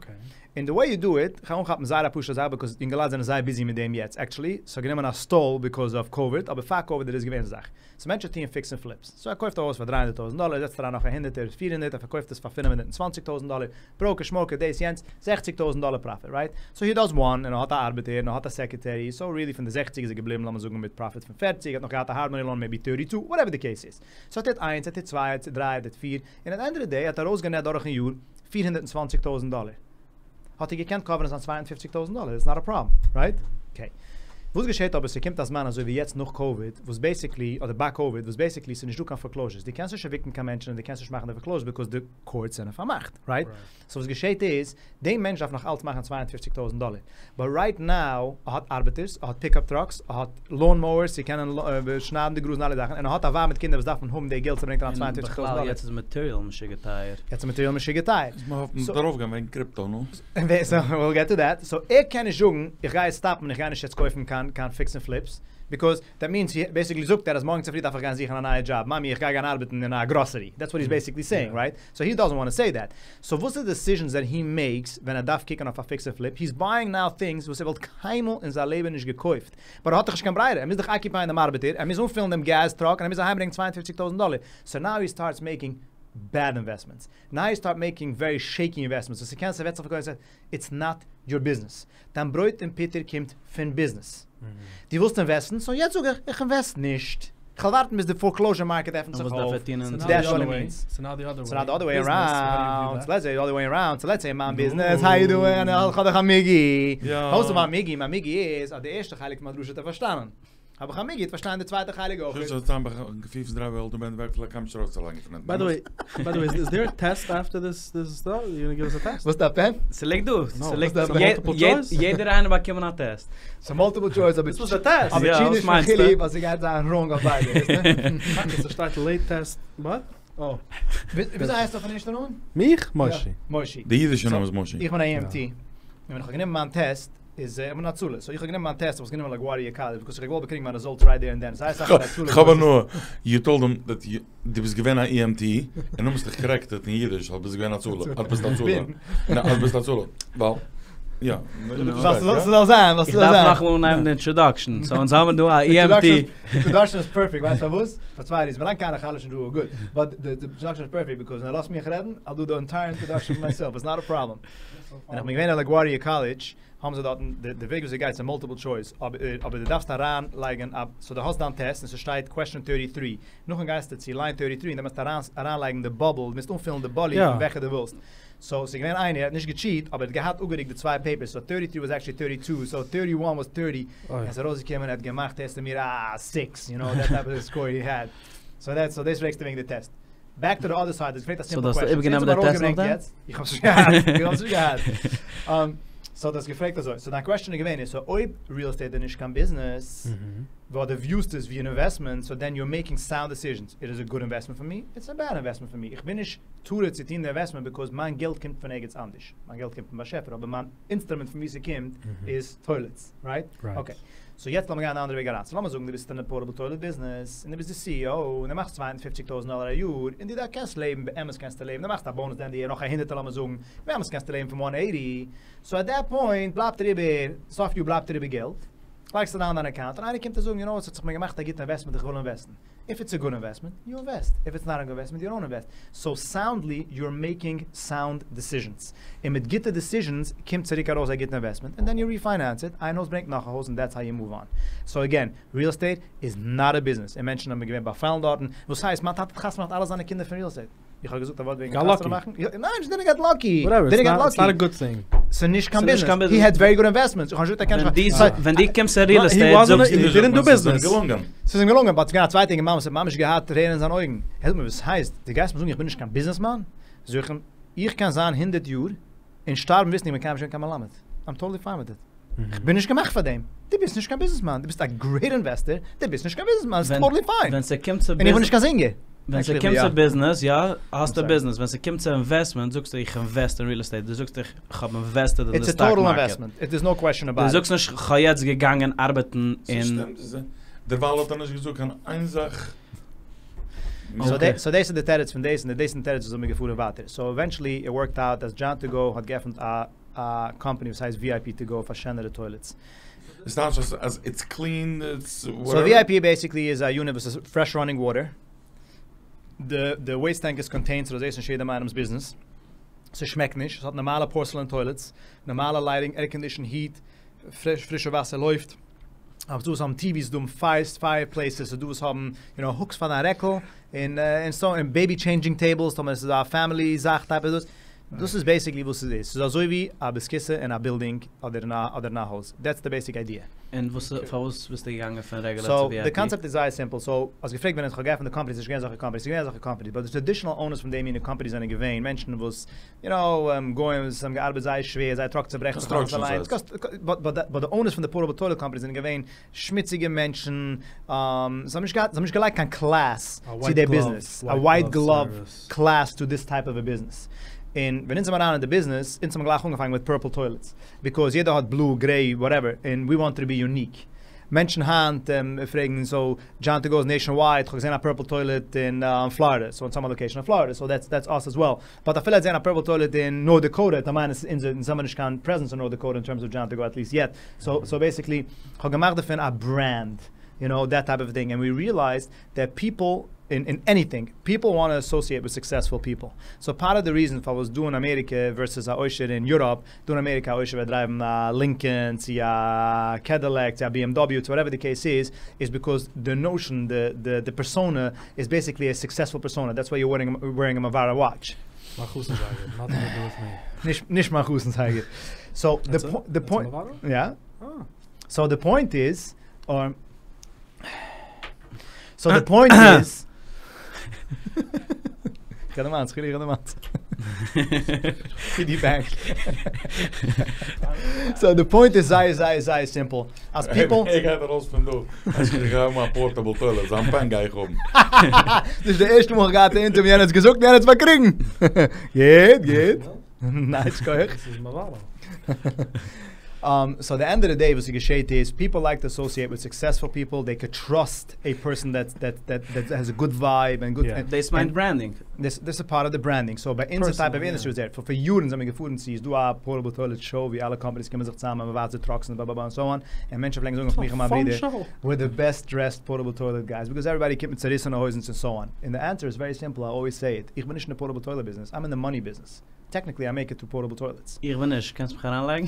און די וועי יו דו איט, כ'גיי אנכאפן זייער א פשוט'ע זאך ביקאוז יונגעלייט זענען זייער ביזי מיט דעם יעצט, עקטשעלי ס'האט גענומען א סטאל ביקאוז אוו קאוויד, אבער פאר קאוויד איז דאס געווען די זאך. סאו מענטשן טוען פיקס און פליפס. סאו ער קויפט א הויז פאר דרײַ הונדערט טויזנט דאלער, זעצט אריין נאך א הונדערטער, פיר הונדערט, ער פארקויפט עס פאר פינף הונדערט און צוואנציג טויזנט דאלער, בראוקער שמאוקער דאס יענץ, זעכציג טויזנט דאלער פראפיט, רייט? סאו הי דאז וואן, און ער האט א ארבעטער, און ער האט א סעקערטערי, סאו ריעלי פון די זעכציג איז ער געבליבן לאמיר זאגן מיט פראפיט פון פערציג, ער האט נאך געהאט א הארד מאני לאון מעיבי טערטי טו, וואטעווער די קעיס איז. סאו ער טוט איינס, ער טוט צוויי, ער טוט דריי, ער טוט פיר, און עט די ענד אוו די דעי האט ער ארויסגענעט דורכן יאר פיר הונדערט און צוואנציג טויזנט דאלער. האט ער געקענט קאווערן זיין צוויי הונדערט פופציג טויזנט דאלער, איטס נאט א פראבלעם, רייט? אקעי. וואס געשעט אבער ס'קומט א זמן אזוי ווי יעצט נאך קאוויד, וואס בעסיקלי, אדער ביי קאוויד, וואס בעסיקלי ס'איז נישטא קיין פארקלאוזשערס, דו קענסט נישט עוויקטן קיין מענטשן און דו קענסט נישט מאכן די פארקלאוזשער ביקאוז די קאורטס זענען פארמאכט, רייט? סאו וואס געשעט איז, די מענטש דארף נאך אלץ מאכן צוויי הונדערט פופציג טויזנט דאלער, באט רייט נאו, ער האט ארבעטערס, ער האט פיקאפ טראקס, ער האט לאון מאוערס צו קענען שניידן די גראז און אלע זאכן, און ער האט א ווייב מיט קינדער וואס דארפן האבן די געלט ס'ברענגט אריין צוויי הונדערט פופציג טויזנט דאלער. און בכלל יעצט איז מאטעריאל משוגע טייער. יעצט איז מאטעריאל משוגע טייער. איז מען האפן ס'וועט ארויפגיין וועגן קריפטא, נו. וויל געט טו דעט. סאו ער קען נישט זאגן איך גיי יעצט סטאפן איך גיי נישט יעצט קויפן קיין. קיין קיין פיקס און פליפס, ביקאוז דעט מיענס הי בעסיקלי זאגט ער אז מארגן צופרי דארף איך גיין זוכן א נייע דזשאב, מאמי איך גיי גיין ארבעטן אין א גראסערי, דעטס וואט היז בעסיקלי סעיאינג רייט? סאו הי דאזענט וואנט טו סעי דעט. סאו וואס איז די דעסיזשענס דעט הי מעיקס ווען ער דארף קוקן אויף א פיקס און פליפ? היז בייאינג נאו טינגס וואס ער וואלט קיינמאל אין זיין לעבן נישט געקויפט, באט ער האט דאך נישט קיין ברירה, ער מוז דאך אקיופייען דעם ארבעטער, ער מוז אנפילן דעם געז טראק און ער מוז אהיימברענגן צוויי און פופציג טויזנט דאלער, סאו נאו הי סטארטס מעיקינג בעד אינוועסטמענטס, נאו יו סטארט מעיקינג ווערי שעיקי אינוועסטמענטס וואס ס'קען ס'וועט זיך פארקויפן איטס נאט יור ביזנעס, דיין ברויט און פוטער קומט פון ביזנעס, דו ווילסט אינוועסטן סאו יעצט זאג איך איך אינוועסט נישט, כ'וועל ווארטן ביז די פארקלאוזשער מארקעט עפנט זיך אויף, דעטס וואט איט מיענס. סאו נאו די אדער סאו נאו די אדער וועי אראונד, סאו לעטס סעי די אדער וועי אראונד, סאו לעטס סעי מיין ביזנעס, האו יו דואינג, איך האב דאך א מיגי, פארוואס איז מיין מיגי, מיין מיגי איז אז די ערשטע חלק פון מיין דרשה האט ער פארשטאנען. האב איך א מיגי צו פארשטיין די צווייטע חלק אויך. ביי די וועי, ביי די וועי, איז דער א טעסט אפטער דיס דיס סטאף? יו גאנא גיוו אס א טעסט? וואס א פען? ס'ליגט דא, ס'ליגט דא. יעדער איינער באקומען א טעסט. ס'איז מאלטיפל טשויס אבער דאס איז א טעסט. אבער טשי נישט פון חילי ווייל ס'גייט זיין ראנג אויף ביידע, ווייסטו? ס'שטייט לעיט טעסט, וואט? אה. וויאזוי הייסטו אויפן ערשטן נאמען? מיך? מושי. מושי. די אידישע נאמען איז מושי. איך בין א EMT. און ווען איך האב גענומען מיין טעסט איז איך בין הצלה, סאו איך האב גענומען מיין טעסט, איך האב עס גענומען לאגווארדיע קאלעדזש, ביקאוז איך האב געוואלט באקריגן מיין רעזאלטס רייט דער ענד דען, זייער אסאך פון הצלה כ'האב הנאה, יו טאלד אים דעט דו ביסט געווען א EMT, און נאכדעם האסט דיך קארעקטעד אין אידיש אז ביסט געווען הצלה, אז ביסט הצלה, ניין אז ביסט הצלה, ווייל יא. ס'זאל זיין, איך דארף נאכאמאל אנהייבן די אינטראדאקשן, סאו אונז האבן דא א EMT. אינטראדאקשן איז פערפעקט, ווייסט פארוואס? פאר צוויי ריזענס, ווילאנג קיינער חלש'ט נישט דא גוד, באט די אינטראדאקשן איז פערפעקט ביקאוז ווען ער לאזט מיך רעדן, אייל דו די ענטייער אינטראדאקשן מייסעלף, איטס נאט א פראבלעם. ווען איך בין געווען אין לאגווארדיע קאלעדזש האבן זיי דארטן די די וועג וויאזוי גייט ס'איז מאלטיפל טשויס אבער אבער דו דארפסט אריין לייגן א סאו דו האסט דיין טעסט און ס'שטייט קוועסטשען טערטי טרי נאכדעם גייסטו צו ליין טערטי טרי און דו מוזט אריין אריין לייגן די באבל דו מוזט אנפילן די באלי פון וועלכע דו ווילסט סאו ס'איז געווען איינער ער האט נישט געטשיעט אבער ער האט געהאט אפגערוקט די צוויי פעיפערס סאו טערטי טרי וואס עקטשעלי טערטי טו סאו טערטי וואן וואס טערטי און ס'איז ארויסגעקומען ער האט געמאכט הערסטו מיר א סיקס יו נאו דעט טייפ אוו סקאור הי העד סאו דעטס סאו דאס פרעגסטו וועגן די טעסט. בעק טו די אדער סייד, האסט געפרעגט א סימפל קוועסטשן. סאו דו האסט איבערגענומען די טעסט נאכדעם? איך האב עס נישט געהאט, איך האב עס נישט געהאט. סאו דו האסט געפרעגט אזוי, סאו דיין קוועסטשן איז געווען איז, סאו אויב ריעל עסטעיט איז נישט קיין ביזנעס, ווייל דו וויוסט עס ווי אן אינוועסטמענט, סאו דען יו אר מעיקינג סאונד דעסיזשענס, איט איז א גוד אינוועסטמענט פאר מי, איטס א בעד אינוועסטמענט פאר מי, איך בין נישט טרוד צו טון די אינוועסטמענט ביקאוז מיין געלט קומט פון ערגעץ אנדערש, מיין געלט קומט פון באשעפער, אבער מיין אינסטרומענט פון וואו ס'קומט איז טוילעטס, רייט? אקעי. סאו יעצט לאמיר גיין די אנדערע וועג אריין. סאו לאמיר זאגן דו ביסט אין די פארטעבל טוילעט ביזנעס, און דו ביסט די סי אי או, און דו מאכסט צוויי הונדערט פופציג טויזנט דאלער א יאר, און דו קענסט לעבן, באמת קענסטו לעבן, דו מאכסט א באנוס די ענד נאך א הונדערטער לאמיר זאגן, באמת קענסטו לעבן פון וואן עיטי, סאו עט דעט פוינט בלייבט דיר איבער, סוף יאר בלייבט דיר איבער געלט, לייגסט אריין דיין אקאונט, און איינער קומט דיר זאגן, יו נאו וואט, ס'האט זיך מיר געמאכט א גוטע אינוועסטמענט איך וויל אינוועסטן. איף איטס א גוד אינוועסטמענט, יו אינוועסט, איף איטס נאט א גוד אינוועסטמענט, יו דאנט אינוועסט. סאו סאונדלי יו אר מעיקינג סאונד דעסיזשענס. און מיט גוטע דעסיזשענס קומט צוריק ארויס א גוטע אינוועסטמענט, און דען יו ריפיינענס איט, איין הויז ברענגט נאך א הויז און דעטס האו יו מאוו אן. סאו אגעין, ריעל עסטעיט איז נאט א ביזנעס, און מענטשן האבן געווען באפאלן דארטן, וואס הייסט מיין טאטע האט חתונה געמאכט אלע זיינע קינדער פון ריעל עסטעיט? איך האב געזאגט א ווארט וועגן חתונה מאכן? ניין, נישט דידנט געט לאקי. וואטעווער, איטס נאט א גוד טינג. ס'איז נישט קיין ביזנעס. הי העד ווערי גוד אינוועסטמענטס. איך האב נישט געזאגט ער קען נישט. ווען דו קומסט צו ריעל עסטעיט זאגסטו. הי דידנט דו ביזנעס. ס'איז אים געלונגען, באט ס'איז געווען א צווייטע אינגערמאן וואס האט ממש געהאט טרערן אין זיין אויגן. ער זאגט מיר, וואס הייסט? דו גייסט מיר זאגן איך בין נישט קיין ביזנעסמאן? זאג איך אים, איך קען זיין הונדערט יאר און שטארבן וויסן איך בין קיינמאל נישט געווען קיין מלמד. איים טאטעלי פיין וויט איט. איך בין נישט געמאכט פאר דעם. דו ביסט נישט קיין ביזנעסמאן. דו ביסט א גרעיט אינוועסטער, דו ביסט נישט קיין ביזנעסמאן. איטס טאטעלי פיין. ווען ס'קומט צו און איך בין נישט קיין זינגער. ווען ס'קומט צו ביזנעס, יא, האסטו ביזנעס. ווען ס'קומט צו אינוועסטמענט זאגסטו איך אינוועסט אין ריעל עסטעיט. דו זאגסט איך האב אינוועסטעד אין די סטאק מארקעט. דו זאגסט נישט כ'האב יעצט געגאנגען ארבעטן אין. דערווייל האט ער נישט געזאגט קיין איין זאך. סאו דאס איז די תירוץ פון דאס, און דאס איז די תירוץ וואס מיר געפארן ווייטער. סאו עווענטשעלי איט ווארקט אוט אז דזשאן טו גאו האט געעפנט א א קאמפאני וואס הייסט VIP טו גאו פאר שענערע טוילעטס. איז טייטש אז אז איטס קלין איטס וואטעווער? סאו VIP בעסיקלי איז א יוניט וואס איז פרעש ראנינג וואטער, די די וועיסט טענק איז קאנטעינד סאו דאס איז נישט יעדעם איינעמס ביזנעס, ס'שמעקט נישט, ס'האט נארמאלע פארסעלען טוילעטס, נארמאלע לייטינג, עירקאנדישן, היעט, פרישע וואסער לויפט, ס'דא וואס האבן טיוויס, ס'דא פייער פלעיסעס, ס'דא וואס האבן יו נאו הוקס פאר דיין רעקל, און און סאו און בעיבי טשעינדזשינג טעיבלס טאמער עס איז א פעמילי זאך טייפ איז דאס, דאס איז בעיסיקלי וואס עס איז, ס'איז אזוי ווי א בית הכסא אין א בילדינג אדער אין א אדער אין א הויז, דעטס די בעיסיק איידיע. און וואס פארוואס ביסטו געגאנגען פון רעגולער צו סאו די קאנצעפט איז זייער סימפל, סאו האסט געפרעגט ווען איך האב געעפנט די קאמפאני, ס'איז נישט געווען אזעלכע קאמפאניס, ס'איז געווען אזעלכע קאמפאניס, באט די טראדישענעל אונערס פון די מינע קאמפאניס זענען געווען מענטשן וואס יו נאו, גוים וואס האבן געארבעט זייער שווער, זייער טראק צוברעכט זיך אלעס אליינס, באט די אונערס פון די פארטעבל טוילעט קאמפאניס זענען געווען שמוציגע מענטשן, זיי האבן נישט געהאט, זיי האבן נישט געלייגט קיין קלעס צו די ביזנעס, א ווייט גלאוו קלעס טו דיס טייפ אוו א ביזנעס. און ווען אונז זעמער אריין אין די ביזנעס, אונז האבן גלייך אנגעפאנגען מיט פורפל טוילעטס, ביקאוז יעדער האט בלו, גרעי, וואטעווער, און ווי וואנטעד טו בי יוניק. מענטשן היינט פרעגן סאו John to go איז nationwide, כ'האב געזען א purple toilet אין פלארידע, סאו אונז האבן א location אין פלארידע, סאו דעטס דעטס אס עס וועל. באט אפילו ער האט געזען א purple toilet אין נארט דעקאוטע, וועט ער מיינען עס איז אונזער, אונז האבן נישט קיין presence אין נארט דעקאוטע אין טערמס אוו John to go at least yet. סאו סאו basically כ'האב געמאכט דערפון א brand, you know, that type of thing, and we realized that people in in anything, people want to associate with successful people. So part of the reason פארוואס דא אין אמעריקע versus א עושר אין יוראפ, דא אין אמעריקע א עושר וועט דרייוון א Lincoln צו א Cadillac צו א BMW צו whatever the case איז, איז because די notion, די די די persona איז basically a successful persona, that's why you're wearing a Movado watch. מיין חתן זייגער, nothing to do with me. נישט נישט מיין חתן זייגער. So די די point, יא. So די point איז, so די point איז, איך האב דערמאנט, איך האב דערמאנט. פיגי בענק. So די point איז זייער זייער זייער simple, אז people. ער גייט ארויס פון דא, אז איך גיי האבן א portable toilet, זיין פען גיי איך האבן. נישט די ערשטע מאל איך געהאט א interview, יענער האט עס געזאגט, יענער האט עס באקריגן. גוט, גוט. Nice, שכוח. דאס איז Movado. So the end of the day וואס איז געשעהט איז, people like to associate with successful people, they could trust a person that that that that has a good vibe and good. דאס מיינט branding. דאס איז part of the branding, so ביי אונזער type of industry איז ער, פאר יארן זענען מיר געפארן צו, איז דא א portable toilet show ווי אלע companies קומען זיך צוזאם און מ'ווייזט די trucks און blah blah blah and so on, און מענטשן פלעגן זאגן אויף מיך און מיין ברודער, we're the best dressed portable toilet guys, because everybody קומט מיט צעריסענע הויזן און so on, און די answer איז very simple, I always say it, איך בין נישט אין די portable toilet business, I'm in the money business. Technically I make it through portable toilets. איך בין נישט, קענסט מיך אריינלייגן?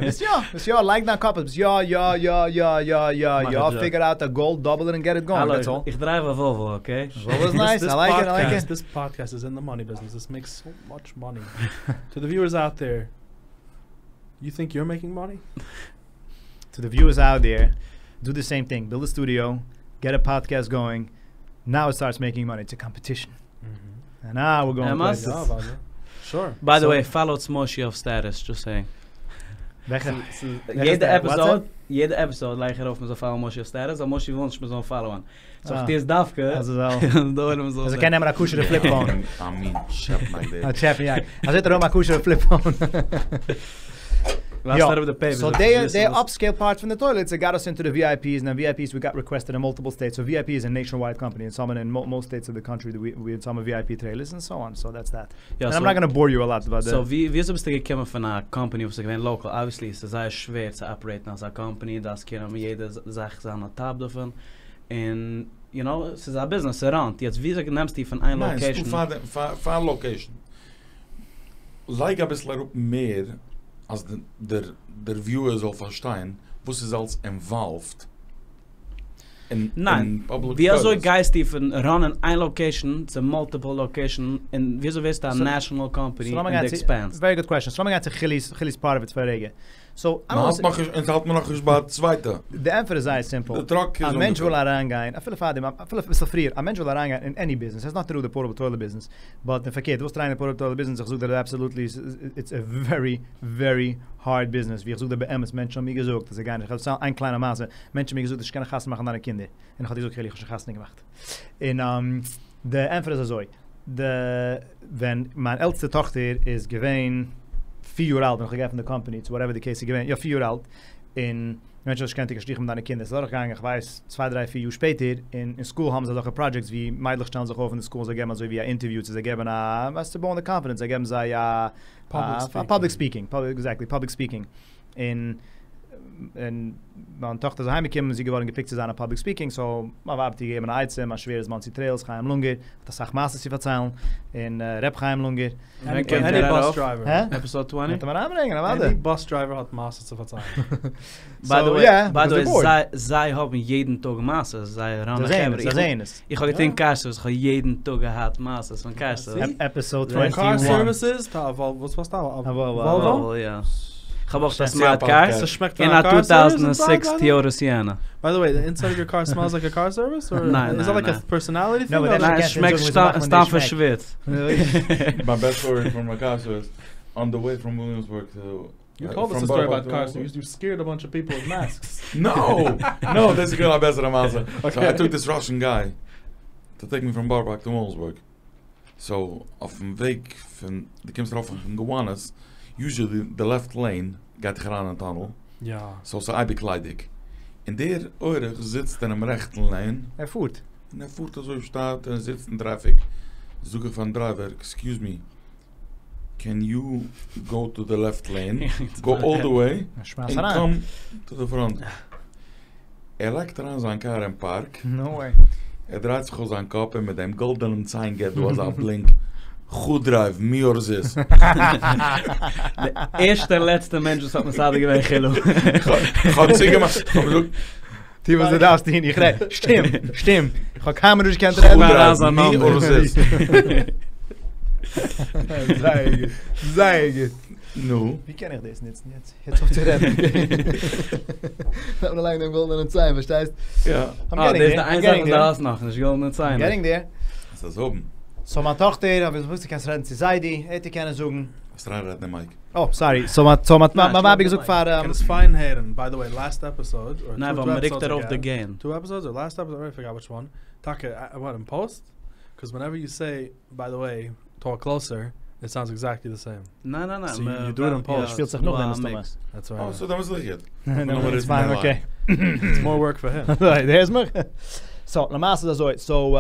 ביסט יא, ביסט יא, לייג דיין קאפ, ביסט יא יא יא יא יא יא יא, figure out a goal, double it and get it going, that's all. האלא, איך drive א Volvo, okay? Volvo איז nice, I like it, I like it. This podcast is in the money business, this makes so much money. To the viewers out there, you think you're making money? To the viewers out there, do the same thing, build a studio, get a podcast going, now it starts making money, it's a competition. And now we're going אמת? places. יא, אוודאי. Sure. By the way, follow טס מושי אויף status, just saying. וועלכע? יעדע episode, יעדע episode לייג איך ארויף מ'זאל follow ען מושי אויף status, ווייל מושי וויל נישט מ'זאל אים follow ען. So איך טו עס דווקא. אז ער זאל. דער עולם זאל אז ער קען נעמען א כשר'ע flip phone. א מין טשעפ מיין א טשעפ יאק. אז ער האט ארום א כשר'ע flip phone. לאז אראפ די papers. So די די upscale part פון די toilets got us into the VIPs און VIPs we got requested in multiple states so VIP איז א nationwide company אונז האבן אין most states of the country ווי אונז האבן VIP trailers and so on so that's that. And I'm not gonna bore you a lot about so ווי וויאזוי ביסטו געקומען פון א קאמפאני וואס איז געווען local obviously ס'איז זייער שווער צו operate ן אזא קאמפאני דארפסט קענען יעדע זאך זיין on top דערפון און you know ס'איז א ביזנעס ס' run ט יעצט וויאזוי נעמסטו פון איין location. ניין ס'דא פאר פאר location. לייג אביסל אראפ מער אז דער דער viewer זאל פארשטיין וואס איז אלס involved אין ניין, public ווי אזוי toilets. גייסטו פון run ען איין location צו multiple location און ווי אזוי ווערסטו א national company און דו expand סט? Very good question. So לאמיר גיין צו חילי'ס חילי'ס part of it פאר א רגע. So מען האלט נאך נישט, אונז האלט מען נאך נישט ביי א צווייטע. די ענטפער איז זייער simple. די truck איז א מענטש וויל אריינגיין, אפילו פארדעם, אפילו אביסל פריער, א מענטש וויל אריינגיין אין any business, has nothing to do די portable toilet business, but און פארקערט, דו ווילסט אריין אין portable toilet business, איך זאג דיר absolutely, it's a very very hard business, ווי איך זאג דיר באמת, מענטשן האבן מיר געזאגט אז זיי גייען נישט, איך וועל דערציילן איין קליינע מעשה, מענטשן האבן מיר געזאגט דו קענסט חתונה מאכן דיינע קינדער, און איך האב געזאגט חילי איך האב שוין חתונה געמאכט. און די ענטפער איז אזוי, די ווען מיין עלטסטע טאכטער איז געווען פיר יאר אלט ווען איך האב געעפנט די קאמפאני צו whatever די case איז געווען, יא פיר יאר אלט, און מענטשן האבן נישט געקענט טון קיין שידוכים מיט דיינע קינדער, ס'איז אדורכגעגאנגען איך ווייס צוויי דריי פיר יאר שפעטער, און אין school האבן זיי אזעלכע projects ווי מיידלעך שטעלן זיך אויף אין די school און זיי געבן אזוי ווי א interview צו זיי געבן א ווייסט צו בויען די confidence זיי געבן זיי א public speaking, exactly public speaking, און און מיין טאכטער איז אהיים געקומען זי איז געווארן גע pick ט צו זיין א public speaking so מיין ווייב האט איר געגעבן א עצה, מיין שווער איז מאנסי טרעילס חיים לונגער האט אסאך מעשות צו פארציילן, און ר' חיים לונגער. ווען קומט ער ארויף? Episode twenty? וועט ער מיר אריינברענגען אוודאי. Any bus driver האט מעשות צו פארציילן. By the way, by the way, זיי האבן יעדן טאג מעשות, זיי run ען חברה. זיי זעען עס. איך האב געטון car service, איך האב יעדן טאג געהאט מעשות פון car service. Episode twenty one. Car services, וואס וואס Volvo? יא. איך האב אויך א smart car, און א two thousand six Toyota Sienna. By the way, the inside of your car smells like a car service? ניין, ניין, Is that like a personality thing? ניין, עס שמעקט סתם פון שוויץ. מיין best story פון מיין car service, on the way from Williamsburg to You told us a story about car service, you scared a bunch of people with masks. No! No, דאס איז געווען א בעסערע מעשה. So I took this Russian guy to take me from Borough Park to Williamsburg. So אויפן וועג פון, דו קומסט ארויף פון Gowanus, usually די left lane גייט דיך אריין אין tunnel. יא. So ס'איז אייביג ליידיג. און דער אורח זיצט אינעם רעכטן לעין. ער פארט. און ער פארט אזוי שטאט און זיצט אין טרעפיק. זאג איך פארן דרייווער, עקסקיוז מי, קען יו גאו טו די לעפט לעין, גאו אלל די וועי, און קאם טו די פראנט. ער לייגט אריין זיין קאר אין פארק, ער דרייט זיך אויס זיין קאפ און מיט דעם גאלדענעם ציין געט דא אזא בלינק, חו דרייוו, מי אר זיס. די ערשטע און לעצטע מענטש וואס האט מסדר געווען חילו. כ'האב צוגעמאכט, כ'האב געזאגט. טו וואס דו דארפסט טון, איך רעד, שטים, שטים, איך האב קיינמאל נישט געקענט רעדן. חו דרייוו, מי אר זיס. זייער גוט, זייער גוט. נו. ווי קען איך דאס נוצן יעצט? הערטס אויף צו רעדן. דארף מען לייגן דעם גאלדענעם ציין, פארשטייסט? יא. אה, דאס איז די איין זאך וואס דו האסט נאכנישט, גאלדענע ציין. געטינג דער. וועסט עס האבן. סאו מיין טאכטער, האב איך געוואוסט דו קענסט רעדן צו זיידי, ער וועט דיר קענען זאגן. וועסט אריינרעדן אין מייק. אה, סארי, סאו מיין סאו מיין מיין ווייב האט געזאגט פאר. קען עס פיין הערן, ביי די וועי לאסט עפיסאוד, אר ניין ווייל מ'רוקט ארויף די געין. טו עפיסאדס אר לאסט עפיסאד, איי פארגאט וויטש וואן, טאקע וואט אין פאוסט? קאז ווענעווער יו סעי ביי די וועי טאלק קלאוסער, איט סאונדס עקזעקטלי די סעים. ניין ניין ניין, סאו יו דו איט אין פאוסט. שפילט זיך נאכדעם מסתמא. דעטס רייט. אה, סאו דעמאלטס איז דאך גוט. דעמאלטס איז פיין, אקעי. איטס מאר ווארק פאר הים. דו הערסט מיך? סאו למעשה איז אזוי, סאו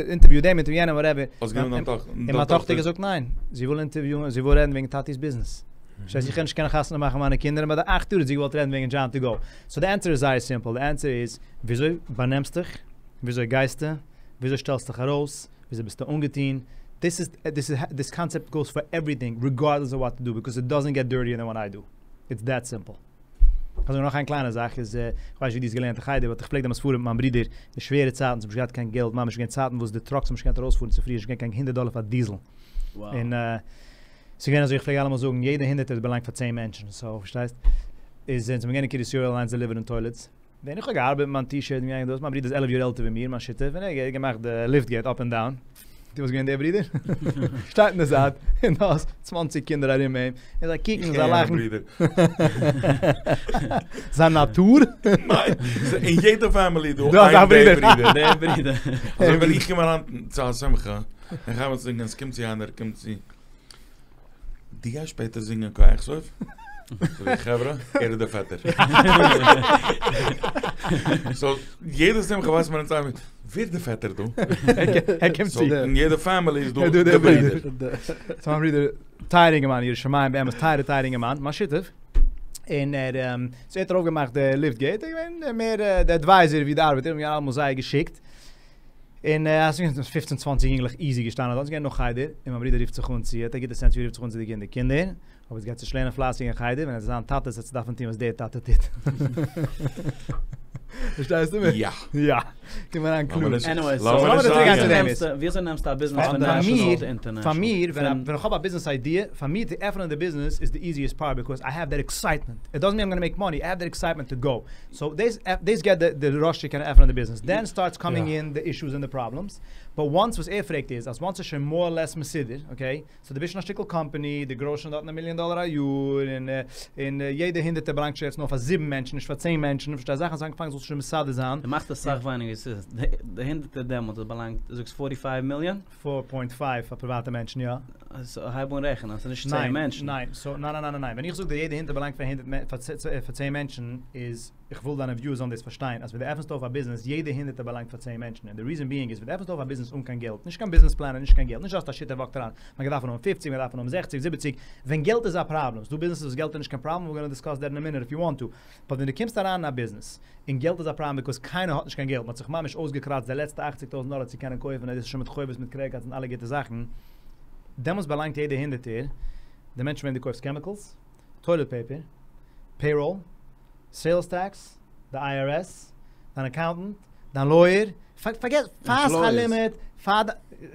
אינטערוויו דעם אינטערוויו יענעם וואטעווער. האסט גענומען דיין טאכטער? און מיין טאכטער האט געזאגט ניין, זי וויל אינטערוויוען, זי וויל רעדן וועגן טאטי'ס ביזנעס. פארשטייסט איך קען נישט קענען חתונה מאכן מיינע קינדער און ביי די אכט יאר האט זי געוואלט רעדן וועגן דזשאן טו גאו. סאו די ענסער איז זייער סימפל, די ענסער איז, וויאזוי באנעמסט דיך, וויאזוי גייסטו, וויאזוי שטעלסט דיך ארויס, וויאזוי ביסטו אנגעטון, דיס איז, דיס איז, דיס קאנצעפט גאוס פאר עווריטינג ריגארדלעס אוו וואט יו דו, ביקאוז איט דאזענט געט דירטיער דען וואט איי דו. איטס דעט סימפל. אזוי נאך איין קליינע זאך איז, איך ווייס נישט ווי דו האסט געלערנט אין חדר, באט איך פלעג דעמאלטס פארן מיט מיין ברודער די שווערע צייטן, ס'האט נישט געהאט קיין געלט, ממש געווען צייטן וואס די טראקס האבן נישט געקענט ארויספארן צופרי, נישט געווען קיין הונדערט דאלער פאר דיזל. און ס'איז געווען אזוי, איך פלעג אלעמאל זאגן, יעדע הונדערטער באלאנגט פאר צען מענטשן, סאו פארשטייסט? איז אונז זעמיר געווען אין קרית יואל אליינס דעליווערן טוילעטס, ווען איך האב געארבעט מיט מיין טישערט און געגאנגען דאס, מיין ברודער איז עלף יאר עלטער ווי מיר, מיין שותף, און ער האט געמאכט די ליפט געיט אפ ענד דאון. דו וואלסט געווען דער ברודער? שטייט אין די זייט, און דו האסט צוואנציג קינדער ארום אים, און זיי קוקן און זיי לאכן. זיין נאטור? ניין, אין יעדע פעמילי איז דא איין דער ברודער. דער ברודער. אזוי ווען איך קום אריין צו א שמחה, און כ'הייב אן זינגען, עס קומט צו איינער, קומט צו. דו גייסט שפעטער זינגען קה אכסוף? זאג איך חברה, ער איז דער פעטער. סאו יעדע שמחה ווייסט מען אונז איינער ווער איז דער פעטער דא? ער קומט צו. אין יעדע פעמילי איז דא דער ברודער. סאו מיין ברודער, טייערע אינגערמאן, ירא שמים באמת, טייערע טייערע אינגערמאן, מיין שותף, און ער, סאו ער האט ארויפגעמאכט די ליפט געיט, ער איז געווען מער די עדווייזער ווי די ארבעטער, מיר האבן אלעמאל זייער געשיקט. און עס איז געווען פופצן צוואנציג יונגלעך איזי געשטאנען דארט, עס איז געווען נאך חדר, און מיין ברודער רופט זיך אן צו, ער האט א גוטע סענס ווי ער רופט זיך אן צו די קינדער, קינדער, אויב עטס גייטס נישט לערנען פלייסיג אין חדר, ווען עטס זיין טאטעס עטס דארפן טון וואס דער טאטע טוט. פארשטייסטו מיר? יא. יא. קום אריין קלאר. עניוועי, סאו לאמיר צוריק גיין צו דעם איז. וויאזוי נעמסטו א ביזנעס פון נעשאנעל צו אינטערנעשאנעל? פאר מיר, ווען איך האב א ביזנעס איידיע, פאר מיר צו עפענען די ביזנעס איז די איזיעסט פארט, ביקאוז איי העוו דעט עקסייטמענט, איט דאזענט מין איים גאנא מעיק מאני, איי העוו דעט עקסייטמענט טו גאו. סאו דאס דאס געט די ראש צו קענען עפענען די ביזנעס, דען סטארטס קאמינג אין די אישוס און די פראבלעמס, באט וואנס וואס ער פרעגט איז אז וואנס ס'איז שוין מאר אר לעס מסודר, אקעי, סאו דו ביסט שוין א שטיקל קאמפאני, דו גראוסט שוין דארטן א מיליאן דאלער א יאר, און און יעדע הונדערטער באלאנגט שוין יעצט נאר פאר זיבן מענטשן נישט פאר צען מענטשן, פארשטייסט זאכן זענען אנגעפאנגען זאלסטו שוין מסדר זיין. דו מאכסט אסאך ווייניגער, ס'איז די הונדערטער דעמאלטס האט באלאנגט, דו זאגסט פארטי פייוו מיליאן? פאר פוינט פייוו פאר פריוואטע מענטשן יא. סאו הייב אן רעכענען, ס'איז נישט צען מענטשן. ניין, ניין, סאו ניין ניין ניין ניין, ווען איך זאג דיר יעדע הונדערטער באלאנגט פאר הונדערט פאר צען מענטשן איז, איך וויל דיינע וויוערס זאלן דאס פארשטיין, אז ווען דו עפענסט אויף א ביזנעס יעדע הונדערטער באלאנגט פאר צען מענטשן, און די ריזען ביאינג איז ווען דו עפענסט אויף א ביזנעס אן קיין געלט, נישט קיין ביזנעס פלאן און נישט קיין געלט, נישט האסט א שותף וואקט אריין, מען גייט דארפן האבן פופציג, מען גייט דארפן האבן זעכציג, זיבעציג, ווען געלט איז א פראבלעם, ס'דא ביזנעסעס וואס געלט איז נישט קיין פראבלעם, ווער גאנא דיסקאס דעט אין א מינוט איף יו וואנט טו, באט ווען דו קומסט אריין אין א ביזנעס און געלט איז א פראבלעם ביקאוז קיינער האט נישט קיין געלט, מען האט זיך ממש אויסגעקראצט די לעצטע אכציג טויזנט דאלער צו קענען קויפן און דאס איז שוין מיט חובות מיט קרעדיט קארדס און אלע גוטע זאכן, דעמאלטס באלאנגט יעדע הונדערטער די מענטשן וועם דו קויפסט קעמיקעלס, טוילעט פעיפער, פעיראל, סעילס טעקס, די איי אר עס, דיין אקאונטענט, דיין לויער, פארגעס, פאר שכר לימוד, פאר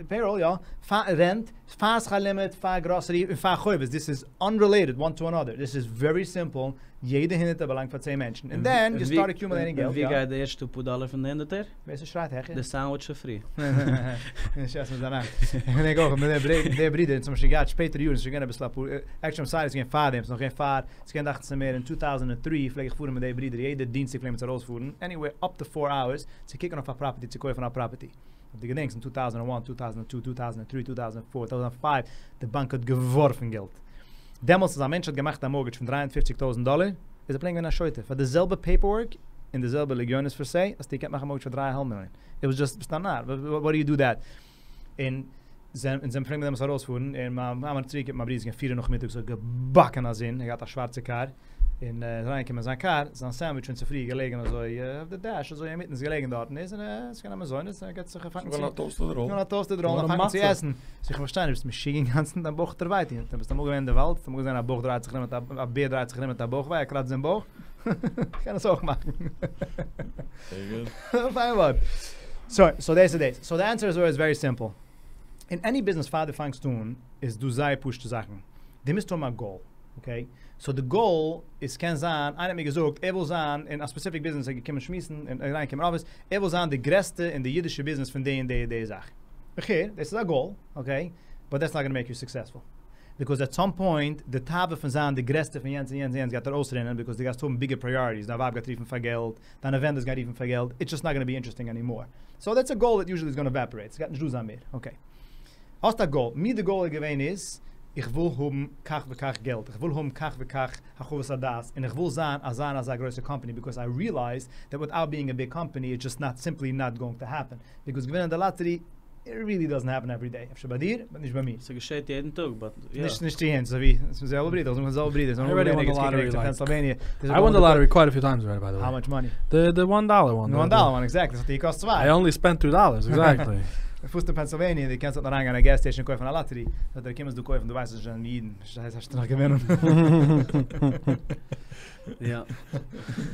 פעיראל יא, פאר רענט, פאר שכר לימוד, פאר גראסערי, און פאר חובות, דיס איז אנרילעיטעד וואן טו אנאדער, דיס איז ווערי סימפל, יעדע הונדערטער באלאנגט פאר צען מענטשן, און דען יו סטארט אקיומילעיטינג געלט, און ווי גייט די ערשטע פאר דאלער פון די הונדערטער? ווער ס'שרייט העכער. די סענדוויטש פאר פרי. נישט עסן מיט זיין האנט. איך געדענק אויך מיט דער ברודער, אונז האבן שוין געהאט שפעטערע יארן, ס'איז שוין געווען אביסל אפאר, עקטשעלי איים סארי ס'איז געווען פארדעם, ס'איז נאך געווען פאר, ס'איז געווען דאכט זיך מיר אין טו טאוזענד און טרי פלעג איך פארן מיט דער ברודער יעדע דינסטאג פלעגן מיר אונז ארויספארן, עניוועיר אפ טו פאר אווערס, צו קוקן אויף א פראפערטי צו קויפן א פראפערטי. אויב דו געדענקסט אין טו טאוזענד און וואן, טו טאוזענד און טו, טו טאוזענד און טרי, טו טאוזענד און פאר, טו טאוזענד און פייוו, די באנק האט געווארפן געלט. דעמאלטס אז א מענטש האט געמאכט א מארגעדזש פון דרײַ הונדערט פֿופֿציק טויזענט דאלער, איז ער פלעין געווען א שוטה. פאר די זעלבע פעיפערווארק. און די זעלבע לגיונות פער סעי, האסטו געקענט מאכן א מארטגעדזש פאר דריי א האלב מיליאן. איט וואס דזשאסט, ביסט א נאר, וואי דו יו דו דעט? און זענען אונז פלעגן מיר דעמאלטס ארויספארן, און מיין מאמע האט צוריק מיין ברודער איז געווען פירע נאכמיטאג ס'האט געבאקן א זון, ער האט געהאט א שווארצע קאר, און ער איז אריינגעקומען אין זיין קאר, זיין סענדוויטש פון צופרי איז געלעגן אזוי אויף די דעש אזוי אינמיטן איז געלעגן דארטן, איז און עס איז געווען א מזונות, ער געט זיך א פאנג צו, געווען א טאוסטעד ראל. געווען א טאוסטעד ראל, און א פאנג צו עסן. זאג איך פארשטיי נישט, ביסט משוגע אינגאנצן, דיין בויך וועט דיר וויי טון, ביסט אמאל געווען אין די וואלד, האסט אמאל געזען א בויך דרייט זיך ארום מיט א, א בער דרייט זיך ארום מיט א בויך וויי, ער קראצט זיין בויך? כ'קען עס אויך מאכן. פיין ווארט. סאו, סאו דאס איז דאס. סאו די ענסער איז אלוועיס ווערי סימפל. אין עני ביזנעס פאר דו פאנגסט אן איז דא זייער פשוטע זאכן. דו מוזט האבן א גאול. אקעי? סאו די גאול איז קען זיין, איינער האט מיר געזאגט ער וויל זיין אין א ספעסיפיק ביזנעס ער איז געקומען שמועסן און אריינגעקומען אין אפיס, ער וויל זיין די גרעסטע אין די אידישע ביזנעס פון די און די און די זאך. אקעי, דאס איז א גאול, אקעי? באט דעטס נאט גאנא מעיק יו סוקסעספול. ביקאוז עט סאם פוינט די תאווה פון זיין די גרעסטע פון יענץ און יענץ און יענץ גייט דיר אויסרינען ביקאוז דו גייסט האבן ביגער פריאריטיס, דיין ווייב גייט רופן פאר געלט, דיינע ווענדערס גייען רופן פאר געלט, איטס דזשאסט נאט גאנא בי אינטערעסטינג ענימאר. סאו דעטס א גאול דעט יוזשעלי איז גאנא עוואפערעיט, ס'גייט נישט דא זיין מער. אקעי. האסט א גאול. מיר די גאול איז געווען איז, איך וויל האבן כך וכך געלט, איך וויל האבן כך וכך הרחבת הדעת, און איך וויל זיין אזא און אזא גרויסע קאמפאני, ביקאוז איי ריעלייזד דעט וויטאוט ביאינג א ביג קאמפאני איטס דזשאסט נאט סימפלי נאט גאוינג טו העפען. ביקאוז געווינען די לאטערי ריעלי דאזענט העפען עווערי דעי. אפשר ביי דיר, באט נישט ביי מיר. ס'געשעט יעדן טאג, באט יא. נישט נישט צו אונז, אזוי ווי ס'איז זעלבע ברידער, איך זאג זעלבע ברידער, איי אלרעדי וואן די לאטערי לייק. איי וואן די לאטערי קווייט א פיו טיימס אלרעדי ביי די וועי. האו מאטש מאני? די די וואן דאלער וואן. די וואן דאלער וואן, עקזעקטלי, ס'האט דיר געקאסט צוויי. איי אנלי ספענט טו דאלערס, עקזעקטלי. דו פארסט אין פענסילוועניע, דו קענסט דארט אריינגיין אין א געז סטעישאן און קויפן א לאטערי, זאגט ער קומסט דא קויפן, דו ווייסט נישט זענען אידן, שטייסט האסטו נאך געווינען. יא.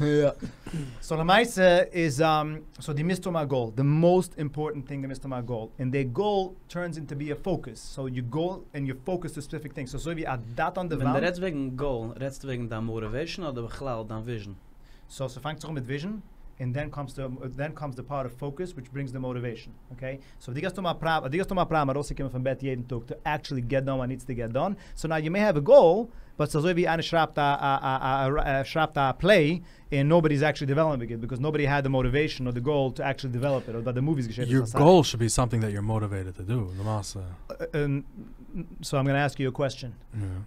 יא. סאו למעשה איז סאו דו מוזט האבן א גאול, די מאוסט אימפארטענט טינג דו מוזט האבן א גאול, און די גאול טורנס אינטו בי א פאוקעס, סאו יו גאו און יו פאוקעס טו ספעסיפיק טינגס, סאו אזוי ווי א דאט אן די ווען דו רעדסט וועגן גאול, רעדסטו וועגן דיין מאטיוועישן אדער בכלל דיין וויזשן? סאו ס'פאנגט זיך אן מיט וויזשן, און דען קאמס די דען קאמס די פארט אוו פאוקעס וויטש ברינגס די מאטיוועישן, אקעי? סאו דו גייסט האבן א פראב דו גייסט האבן א פראבלעם ארויסצוקומען פון בעט יעדן טאג טו עקטשעלי געט דאן וואט נידס טו געט דאן, סאו נאו יו מעי העוו א גאול, באט ס'איז אזוי ווי איינער שרייבט א א א שרייבט א פלעי און נאובאדי איז עקטשעלי דעוועלאפינג איט ביקאוז נאובאדי העד די מאטיוועישן אר די גאול טו עקטשעלי דעוועלאפ איט, אדער ביי די מאוויס געשעט עס יור אסאך. גאול שוד בי סאמטינג דעט יור מאטיוועיטעד טו דו, למעשה. סאו איים גאנא עסק יו א קוועסטשען.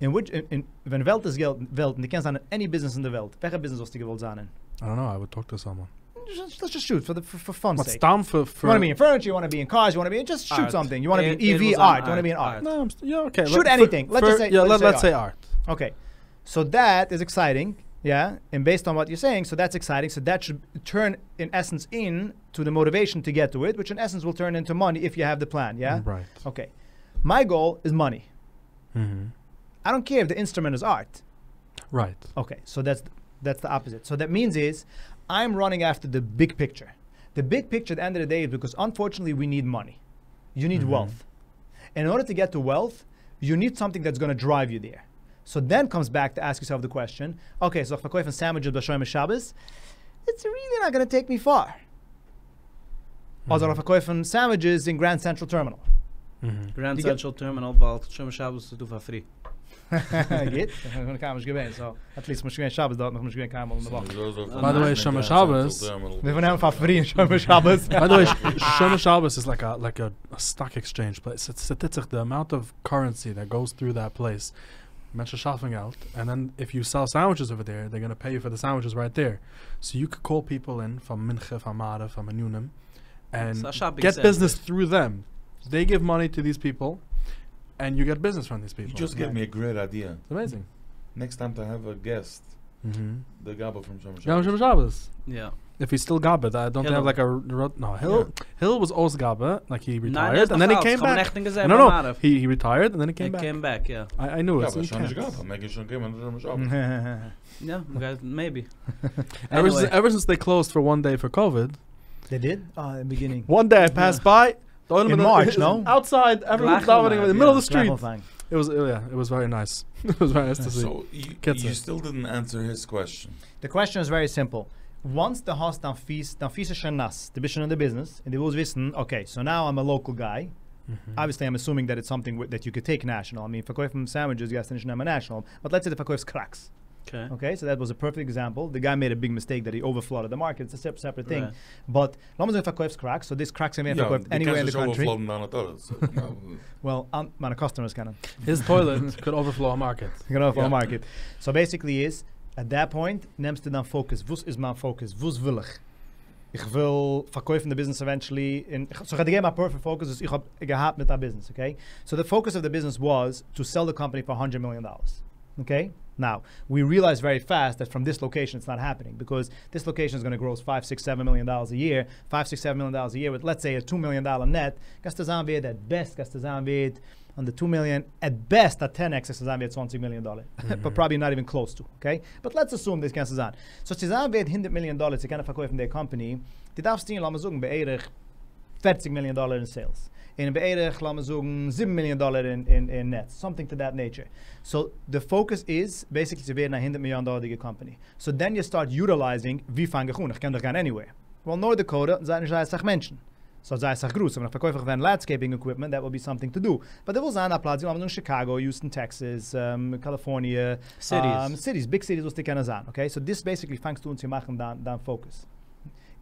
אין וויטש אין ווען וועלט איז געלט וועלט און דו קענסט זיין אין עני ביזנעס אין די וועלט, וועלכע ביזנעס וואלסטו געוואלט זיין אין? איי דאנט נאו, איי וואלד טאלק טו סאמאן. לעטס דזשאסט שוט פאר די פאר פאנס באט סעיק. סתם פאר יו וואנא בי אין פורניטשער, יו וואנא בי אין קארס, יו וואנא בי אין דזשאסט שוט סאמטינג, יו וואנא בי אין EV ארט, יו וואנא בי אין ארט. יא אקעי. שוט עניטינג, לעטס דזשאסט סעי לעטס סעי ארט. אקעי. סאו דעט איז עקסייטינג, יא, און בעיסד אן וואט יור סעיאינג, סאו דעטס עקסייטינג, סאו דעט שוד טורן אין עסענס אין טו די מאטיוועישאן טו געט טו איט, וויטש אין עסענס וויל טורן אינטו מאני איף יו העוו די פלען, יא? רייט. אקעי. מיי גאול איז מאני. איי דאנט קעיר איף די אינסטרומענט איז ארט. רייט. אקעי, סאו דעטס דעטס די אפאזיט. סאו דעט מיענס איז, איים ראנינג אפטער די ביג פיקטשער. די ביג פיקטשער עט די ענד אוו די דעי איז ביקאוז אנפארטשענעטלי ווי ניד מאני. יו ניד וועלט. אין ארדער טו געט טו וועלט, יו ניד סאמטינג דעטס גאנא דרייוו יו דעיר. סאו דען קאמס בעק טו עסק יורסעלף די קוועסטשען, אקעי סאו איך פארקויפן סענדוויטשעס ביי שומר שבת, איטס ריעלי נאט גאנא טעיק מי פאר. אדער זאל איך פארקויפן סענדוויטשעס אין גרענד סענטרעל טערמינאל? גרענד סענטרעל טערמינאל ווייל שומר שבת איז דא פאר פרי. גוט, איך בין קיינמאל נישט געווען, סאו עטליסט כ'בין נישט געווען שבת דארט, נאכנישט געווען קיינמאל אין די וואך. ביי די וועי שומר שבת. מיר נעמען פאר פרי אין שומר שבת. ביי די וועי שומר שבת איז לייק א לייק א סטאק עקסטשעינדזש פלעיס, ס'טוט זיך די אמאונט אוו קארענסי דעט גאוס טרו דעט פלעיס, מענטשן שאפן געלט, ענד דען איף יו סעל סענדוויטשעס אווער דעיר, דעי גאנא פעי יו פאר די סענדוויטשעס רייט דעיר, סאו יו קען קאל פיפל אין פאר מנחה פאר מעריב פאר מנינים, ענד געט ביזנעס טרו דעם, דעי גיוו מאני טו דיס פיפל, ענד יו געט ביזנעס פראם דיס פיפל. יו דזשאסט געיוו מי א גרעיט איידיע. איטס עמעיזינג. נעקסט טיים טו העוו א געסט, די גבאי פון שומר שבת. גבאי שומר שבת. יא. איף היז סטיל גבאי, איי דאנט דעי העוו לייק א נאו הילל הילל וואס אויס גבאי לייק הי ריטייערד און דען הי קעים בעק. נאו נאו הי ריטייערד און דען הי קעים בעק. הי קעים בעק יא. איי נו איטס יא אבער שוין נישט גבאי מעג ער שוין קומען שומר שבת. יא מ'גייט מעיבי. עווער סינס דעי קלאוזד פאר וואן דעי פאר קאוויד. דעי דיד? אה אין ביגינינג. וואן דעי איי פעסד ביי. אין מארטש נאו? אוטסייד עוועריוואן דאווענינג אין די מידל אוו די סטריט. איט וואס יא איט וואס ווערי נייס. איט וואס ווערי נייס טו סי. סאו יו סטיל דידנט ענסער היז קוועסטשען. די קוועסטשען איז ווערי סימפל. וואנס דו האסט דיין פיס, דיין פיס איז שוין נאס, דו ביסט שוין אין די ביזנעס, און דו ווילסט וויסן, אקעי, סאו נאו איים א לאקעל גיי, אבוויעסלי איים אסומינג דעט איטס סאמטינג דעט יו קען טעיק נעשאנעל, איי מין פארקויפן סענדוויטשעס גייסטו נישט נעמען נעשאנעל, באט לעטס סעי דו פארקויפסט קראקס, אקעי, סאו דעט וואס א פערפעקט עקזעמפל, די גיי מעיד א ביג מיסטעיק דעט הי אווערפלאדעד די מארקעט, איטס א סעפערעט טינג, באט לאמיר זאגן פארקויפסט קראקס, סאו דיס קראקס קען ווערן פארקויפט עניוועיר אין די קאנטרי. יא, דו קענסט נישט אווערפלאדן דיינע טוילעטס. וועל, מיינע קאסטומערס קענען. היז טוילעט קוד אווערפלאו א מארקעט. קען אווערפלאו א מארקעט. סאו בעסיקלי איז. At that point נעמסטו דיין focus, וואס איז מיין focus? וואס וויל איך? איך וויל פארקויפן די ביזנעס eventually, און so איך האב דיר געגעבן א perfect focus וואס איך האב געהאט מיט א ביזנעס, okay? So the focus of the business was to sell the company for hundred million dollars, okay? Now, we realized very fast that from this location it's not happening, because this location is gonna gross five, six, seven million dollars a year, five, six, seven million dollars a year with let's say a two million dollar net, גייסטו זיין ווערד at best גייסטו זיין ווערד on the two million, at best א ten x גייסטו זיין ווערד צוואנציג מיליאן דאלער, but probably not even close to, okay? But let's assume דאס קענסטו זיין. So צו זיין ווערד הונדערט מיליאן דאלער צו קענען פארקויפן די קאמפאני, דו דארפסט טון לאמיר זאגן בערך פערציג מיליאן דאלער אין sales, און בערך לאמיר זאגן זיבן מיליאן דאלער אין net, something to that nature. So די focus איז basically צו ווערן א הונדערט מיליאן דאלערדיגע קאמפאני. So then you start utilizing ווי פאנג איך אן? איך קען דאך גיין anywhere. ווייל North Dakota זענען נישט זייער אסאך מענטשן. ס'האט זייער אסאך גראז, so ווען איך פארקויף איך ווען landscaping equipment, that will be something to do. But דו ווילסט זיין א פלאץ ווי לאמיר זאגן שיקאגא, יוסטן טעקסעס, קאליפארניע, Cities. Cities, big cities וואס דו קענען זיין, okay? So דאס basically פאנגסטו אן צו מאכן דיין דיין focus.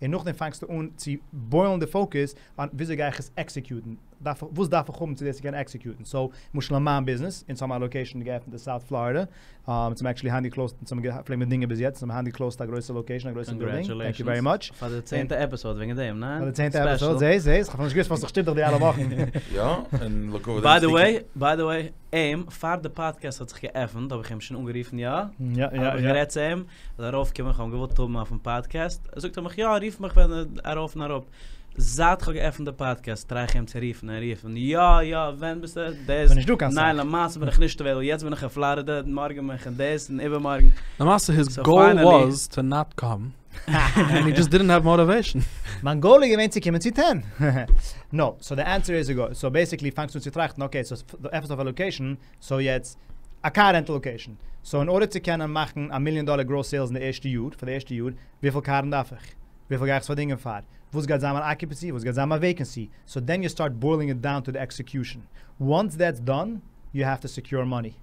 און נאכדעם פאנגסטו אן צו boil ן די focus אן וויאזוי גיי איך עס execute ן, דארף איך, וואס דארף איך האבן צו דאס צו קענען execute ן. So, למשל אין מיין ביזנעס, אונז האבן א location געעפנט אין South Florida, אונז האבן actually היינט גע closed, אונז האבן פלעגן מיר דינגען ביז יעצט, אונז האבן היינט גע closed א גרויסע location, א גרויסע בילדינג, thank you very much. פאר די צענטע episode וועגן דעם, ניין? פאר די צענטע episode, זעהסט, זעהסט, כ'האב נישט געוואוסט פארוואס איך שטופ דיך די אלע וואכן. יא, און look over by the way, by the way, אים, פאר די פאדקעסט האט זיך געעפנט, האב איך אים שוין אנגערופן, יא? יא, יא, יא. האב איך גערעדט צו אים, ער זאל ארויפקומען, איך האב אים געוואלט האבן אויפן פאדקעסט, זאגט ער מיך, יא, רוף מיך ווען ארויף און אראפ. זייט כ'האב געעפנט די פאדקעסט try איך אים צו רופן און רופן, יא יא ווען ביסטו דאס, ניין למעשה בין איך נישט available, יעצט בין איך אין פלארידע, מארגן בין איך אין דאס און איבערמארגן. למעשה his goal was to not come, and he just didn't have motivation. מיין goal איז געווען צו קומען צו ten. No, so די answer איז, so basically פאנגסטו אן צו טראכטן, okay so דו עפנסט אויף א location, so יעצט א car rental location, so in order צו קענען מאכן א מיליאן דאלער gross sales אין די ערשטע יאר, פאר די ערשטע יאר, וויפיל קארן דארף איך? וויפיל גיי איך עס פארדינגען פאר? וואס גייט זיין מיין occupancy? וואס גייט זיין מיין vacancy? So then you start boiling it down to the execution. Once that's done, you have to secure money.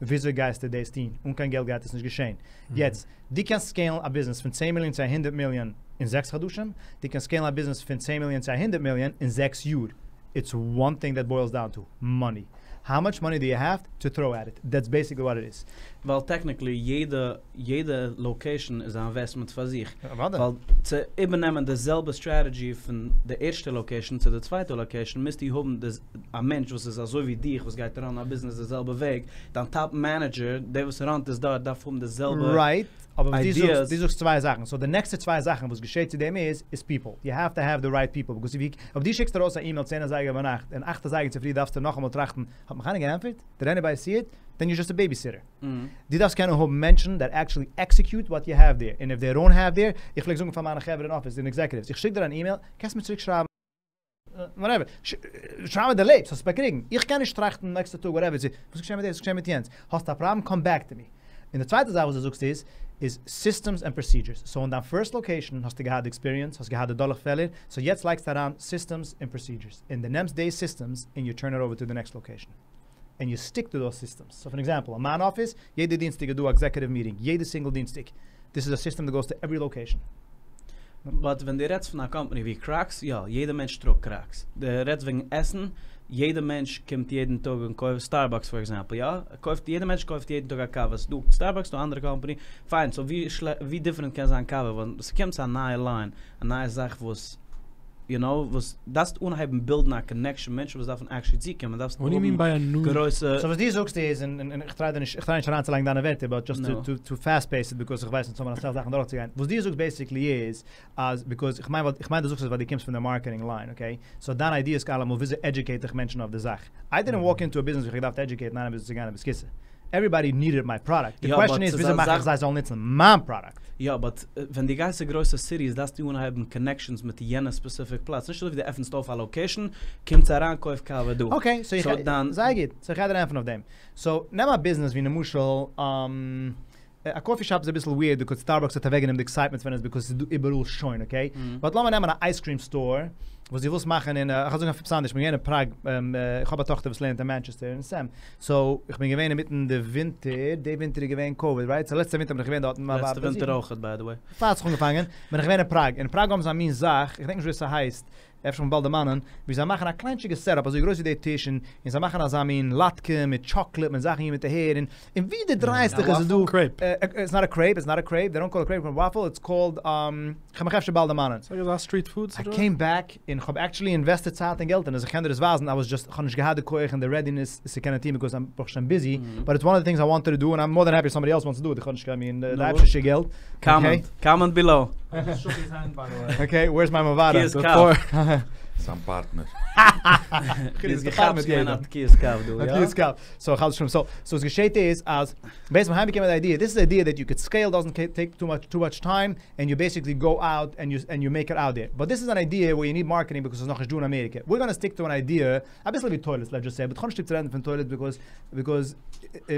וויאזוי גייסטו דאס טון? אן קיין געלט גייט עס נישט געשען. יעצט, דו קענסט scale ן א ביזנעס פון צען מיליאן צו א הונדערט מיליאן אין זעקס חדשים, דו קענסט scale ן א ביזנעס פון צען מיליאן צו א הונדערט מיליאן אין זעקס יאר. It's one thing that boils down to, money. How much money do you have to throw at it? That's basically what it is. ווייל technically יעדע יעדע location איז א investment פאר זיך. אוודאי. ווייל צו איבערנעמען די זעלבע strategy פון די ערשטע location צו די צווייטע location מוזטו האבן די א מענטש וואס איז אזוי ווי דיך וואס גייט run ן א ביזנעס די זעלבע וועג, דיין top manager דער וואס run ט עס דארט דארף האבן די זעלבע Right, אבער וואס דו זאגסט, דו זאגסט צוויי זאכן, so די נעקסטע צוויי זאכן וואס געשעט צו דעם איז, איז people, you have to have the right people, because אויב דו שיקסט ארויס א אימעיל צען אזייגער ביינאכט און אכט אזייגער צופרי דארפסטו נאכאמאל טראכטן, האט מיך איינער געענטפערט? Did anybody see it? Then you're just a babysitter. דו דארפסט קענען האבן מענטשן that actually execute what you have there, און if they don't have there, איך פלעג זאגן פאר מיינע חברה אין אפיס, און executives, איך שיק דיר אן אימעיל, קענסט מיר צוריק שרייבן, whatever, שרייב מיר דו לעבסט, האסט עס באקריגן, איך קען נישט טראכטן נעקסטע טאג whatever, צו וואס איז געשען מיט דאס, וואס איז געשען מיט יענץ, האסט א פראבלעם come back to me. און די צווייטע זאך וואס דו זאגסט איז, איז systems and procedures, so אין דיין first location האסטו געהאט די experience, האסט געהאט די דורכפעלער, so יעצט לייגסטו אריין systems און procedures, און דו נעמסט די systems און you turn it over to the next location. און you stick to those systems. So for example, אין מיין אפיס, יעדע דינסטאג איז דא א executive meeting, יעדע single דינסטאג. דאס איז א system that goes to every location. But ווען דו רעדסט פון א קאמפאני ווי Crocs, יא, יעדע מענטש טראגט Crocs. דו רעדסט וועגן עסן, יעדע מענטש קומט יעדן טאג און קויפט, Starbucks for example, יא, קויפט, יעדע מענטש קויפט יעדן טאג א קאווע, ס'דא Starbucks, ס'דא אנדערע קאמפאני, פיין, so ווי ווי different קען זיין קאווע ווען ס'קומט צו א נייע line, א נייע זאך וואס you know וואס דארפסט אנהייבן build ן א connection מענטשן וואס דארפן actually צוקומען דארפסט האבן גרויסע. So וואס דו זאגסט איז, און איך try דיר נישט, איך try נישט אריינצולייגן דיינע ווערטער, but just to fast pace it because איך ווייס אונז האבן אסאך זאכן דורכצוגיין, וואס דו זאגסט basically איז, אז because איך מיין איך מיין דו זאגסט עס ווייל דו קומסט פון די marketing line, okay? So דיין idea איז אלעמאל וויאזוי educate איך מענטשן אויף די זאך. I didn't walk into a business ווי איך האב געדארפט educate ן איינעם וויאזוי צו גיין אין בית כסא. Everybody needed my product. די question איז וויאזוי מאך איך זיי זאלן נוצן מיין product. יא but ווען דו גייסט צו גרויסע cities דארפסטו אנהייבן connections מיט יענע specific פלאץ, נישט אזוי ווי דו עפענסט אויף א location, קומטס אריין קויף קאווע דא. Okay, so איך, זייער גוט, so איך גיי דיר ענטפערן אויף דעם. So נעם א ביזנעס ווי למשל א coffee shop איז אביסל weird because Starbucks האט אוועקגענומען די excitement פון עס because ס'איז דא איבעראל שוין okay, but לאמיר נעמען א ice cream store וואס דו ווילסט מאכן אין, איך וועל זאגן עפעס אנדערש, כ'בין געווען אין פראג, איך האב א טאכטער וואס לערנט אין מאנטשעסטער אין סעם, so איך בין געווען אינמיטן די ווינטער, די ווינטער איז געווען קאוויד right? So לעצטע ווינטער בין איך געווען דארטן מיין ווייב לעצטע ווינטער אויכעט by the way. פאר ס'האט זיך אנגעפאנגען, בין איך געווען אין פראג, אין פראג האבן זיי א מין זאך, איך געדענק נישט ווי עס הייסט. אפשר מ'וועט באלד דערמאנען, ווי זיי מאכן א קליינטשיגע סעטאפ אזוי גרויס ווי די טיש, און און זיי מאכן אזא מין לאטקע מיט טשאקלעט מיט זאכן אהין מיט אהער, און און ווי דו דרייסט דיך איז עס דא, קרעיפ. איטס נאט א קרעיפ, איטס נאט א קרעיפ, דעי דאנט קאל איט קרעיפ, וואפל, איטס קאלד, כ'וועל מיך אפשר באלד דערמאנען. ס'איז אזא סטריט פוד איי קעים בעק און כ'האב עקטשולי אינוועסטעד צייט און געלט אין עס, איך קען דיר עס ווייזן, איי וואס דזשאסט, כ'האב נישט געהאט די כח און די רעדינעס עס צו קענען טון ביקאוז איים ברוך השם ביזי, באט איטס וואן אוו די טינגס איי וואנטעד טו דו און איים מאר דען העפי סאמבאדי עלס וואנטס טו דו איט, איך האב נישט קיין מין די אייבערשטער שיקט געלט. קאמענט, קאמענט בילאו. אקעי, ווערס מיי מוואדע? תקיעת כף. זיין פארטנער. איז געכאפט געווען א תקיעת כף דא, יא? א תקיעת כף. סאו חס ושלום. סאו וואס געשעהט איז אז בעצם היים באקומען די איידיע, דיס איז די איידיע דעט יו קוד סקעיל דאזענט טעיק טו מאטש טו מאטש טיים ענד יו בעסיקלי גאו אוט ענד יו ענד יו מעיק איט אוט דער. באט דיס איז אן איידיע ווער יו ניד מארקעטינג ביקאוז ס'איז נאכנישט דא אין אמעריקע. וויר גאנא סטיק טו אן איידיע אביסל ווי טוילעטס לעטס דזשאסט סעי, באט כ'האב נישט ליב צו רעדן פון טוילעטס ביקאוז ביקאוז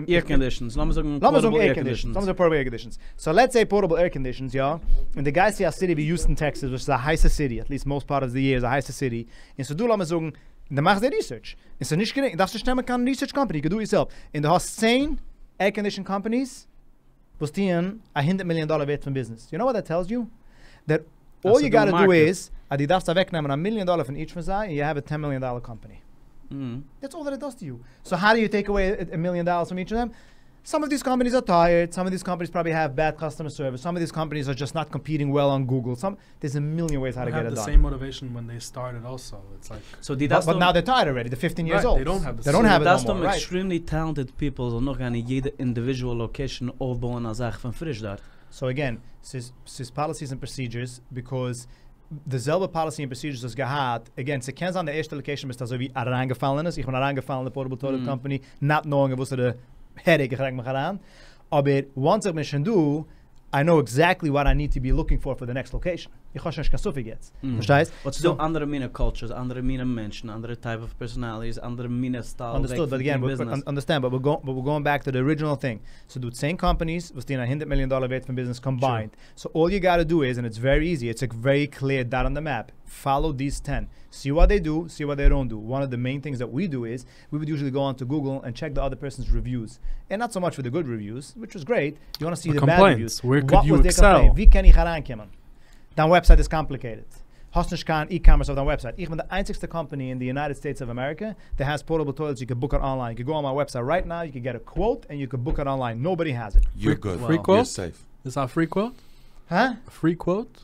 עירקאנדישאנס, לאמיר זאגן לאמיר זאגן עירקאנדישאנס, לאמיר זאגן פארטעבל עירקאנדישאנס. סאו לעטס סעי פארטעבל עירקאנדישאנס יא, און דו גייסט צו א סיטי ווי יוסטאן טעקסעס וואס איז א הייסע סיטי, עטליעסט מאסט פארט אוו די יער איז א הייסע סיטי, און ס'איז דא לאמיר זאגן, דו מאכסט די ריסערטש, און ס'איז נישט גרינג, דארפסט נישט נעמען קיין ריסערטש קאמפאני, יו קען דו איט יורסעלף, און דו האסט צען עירקאנדישאן קאמפאניס וואס טוען א הונדערט מיליאן דאלער ווערט פון ביזנעס, יו נאו וואט דעט טעלס יו? דעט אלל יו גאטע דו איז אז דו דארפסט אוועקנעמען א מיליאן דאלער פון איטש פון זיי און יו העוו א טען מיליאן דאלער קאמפאני. דעטס אלל דעט איט דאס טו יו. סאו האו דו יו טעיק אוועי א מיליאן דאלערס פרום איטש אוו דעם? סאם אוו דיס קאמפאניס אר טייערד, סאם אוו דיס קאמפאניס פראבעלי העוו בעד קאסטומער סערוויס, סאם אוו דיס קאמפאניס אר דזשאסט נאט קאמפיטינג וועל אן גוגל, סאם, דערס א מיליאן וועיס האו טו געט איט דאן. די סעים מאטיוועישן ווען דעי סטארטעד אלסא, איטס לייק. סאו דו דארפסט באט נאו דער טייערד אלרעדי, דער פיפטין יערס אולד. דעי דאנט העוו איט נאו מאר, רייט. דו דארפסט האבן עקסטרימלי טעלענטעד פיפל זאלן נאכגיין אין יעדע אינדיוויזשועל לאקעישאן אויפבויען א זאך פון פריש דארט. סאו אגעין, ס'איז ס'איז פאליסיס און פראסידזשערס, ביקאוז די זעלבע פאליסי און פראסידזשערס האסט געהאט, אגעין ס'קען זיין די ערשטע לאקעישאן ביסטו אזוי ווי אריינגעפאלן אין עס, איך בין אריינגעפאלן אין די פארטעבל טוילעט קאמפאני נאט נאואינג אין וואסערע העדעיק איך לייג מיך אריין, אבער וואנס איך בין שוין דא, איי נאו עקזעקטלי וואט איי ניד טו בי לוקינג פאר פאר די נעקסט לאקעישאן. איך האב שוין נישט קיין ספק יעצט. פארשטייסט? באט ס'איז דא אנדערע מינע קולטשערס, אנדערע מינע מענטשן, אנדערע טייפ אוו פערסאנאליטיס, אנדערע מינע סטייל וועג פון טון ביזנעס. אנדערסטענד, באט ווער גאוינג בעק טו די ארידזשינעל טינג. ס'איז דא צען קאמפאניס וואס טוען א הונדערט מיליאן דאלער ווערט פון ביזנעס קאמביינד. סאו אלל יו גאטע דו איז, און איטס ווערי איזי, איטס א ווערי קלעיר דאט אן די מעפ, פאלאו דיס טען, סי וואט דעי דו, סי וואט דעי דאנט דו. וואן אוו די מעין טינגס דעט ווי דו איז, ווי וואוד יוזשעלי גאו אנטו גוגל ענד טשעק די אדער פערסאנס ריוויוס, ענד נאט סאו מאטש פאר די גוד ריוויוס, וויטש איז גרעיט, יו וואנט טו סי די בעד ריוויוס, וואט וואס דעיר קאמפלעינט, ווי קען איך אריינקומען? דיין וועבסייט איז קאמפליקעיטעד, האסט נישט קיין אי-קאמערס אויף דיין וועבסייט, איך בין די איינציגסטע קאמפאני אין די יונייטעד סטעיטס אוו אמעריקע דעט העז פארטעבל טוילעטס יו קען בוק איט אנליין, יו קען גאו אן מיי וועבסייט רייט נאו, יו קען געט א קוואוט ענד יו קען בוק איט אנליין, נאובאדי העז איט. יור גוד, יור סעיף. איז א פרי קוואוט? הא? א פרי קוואוט?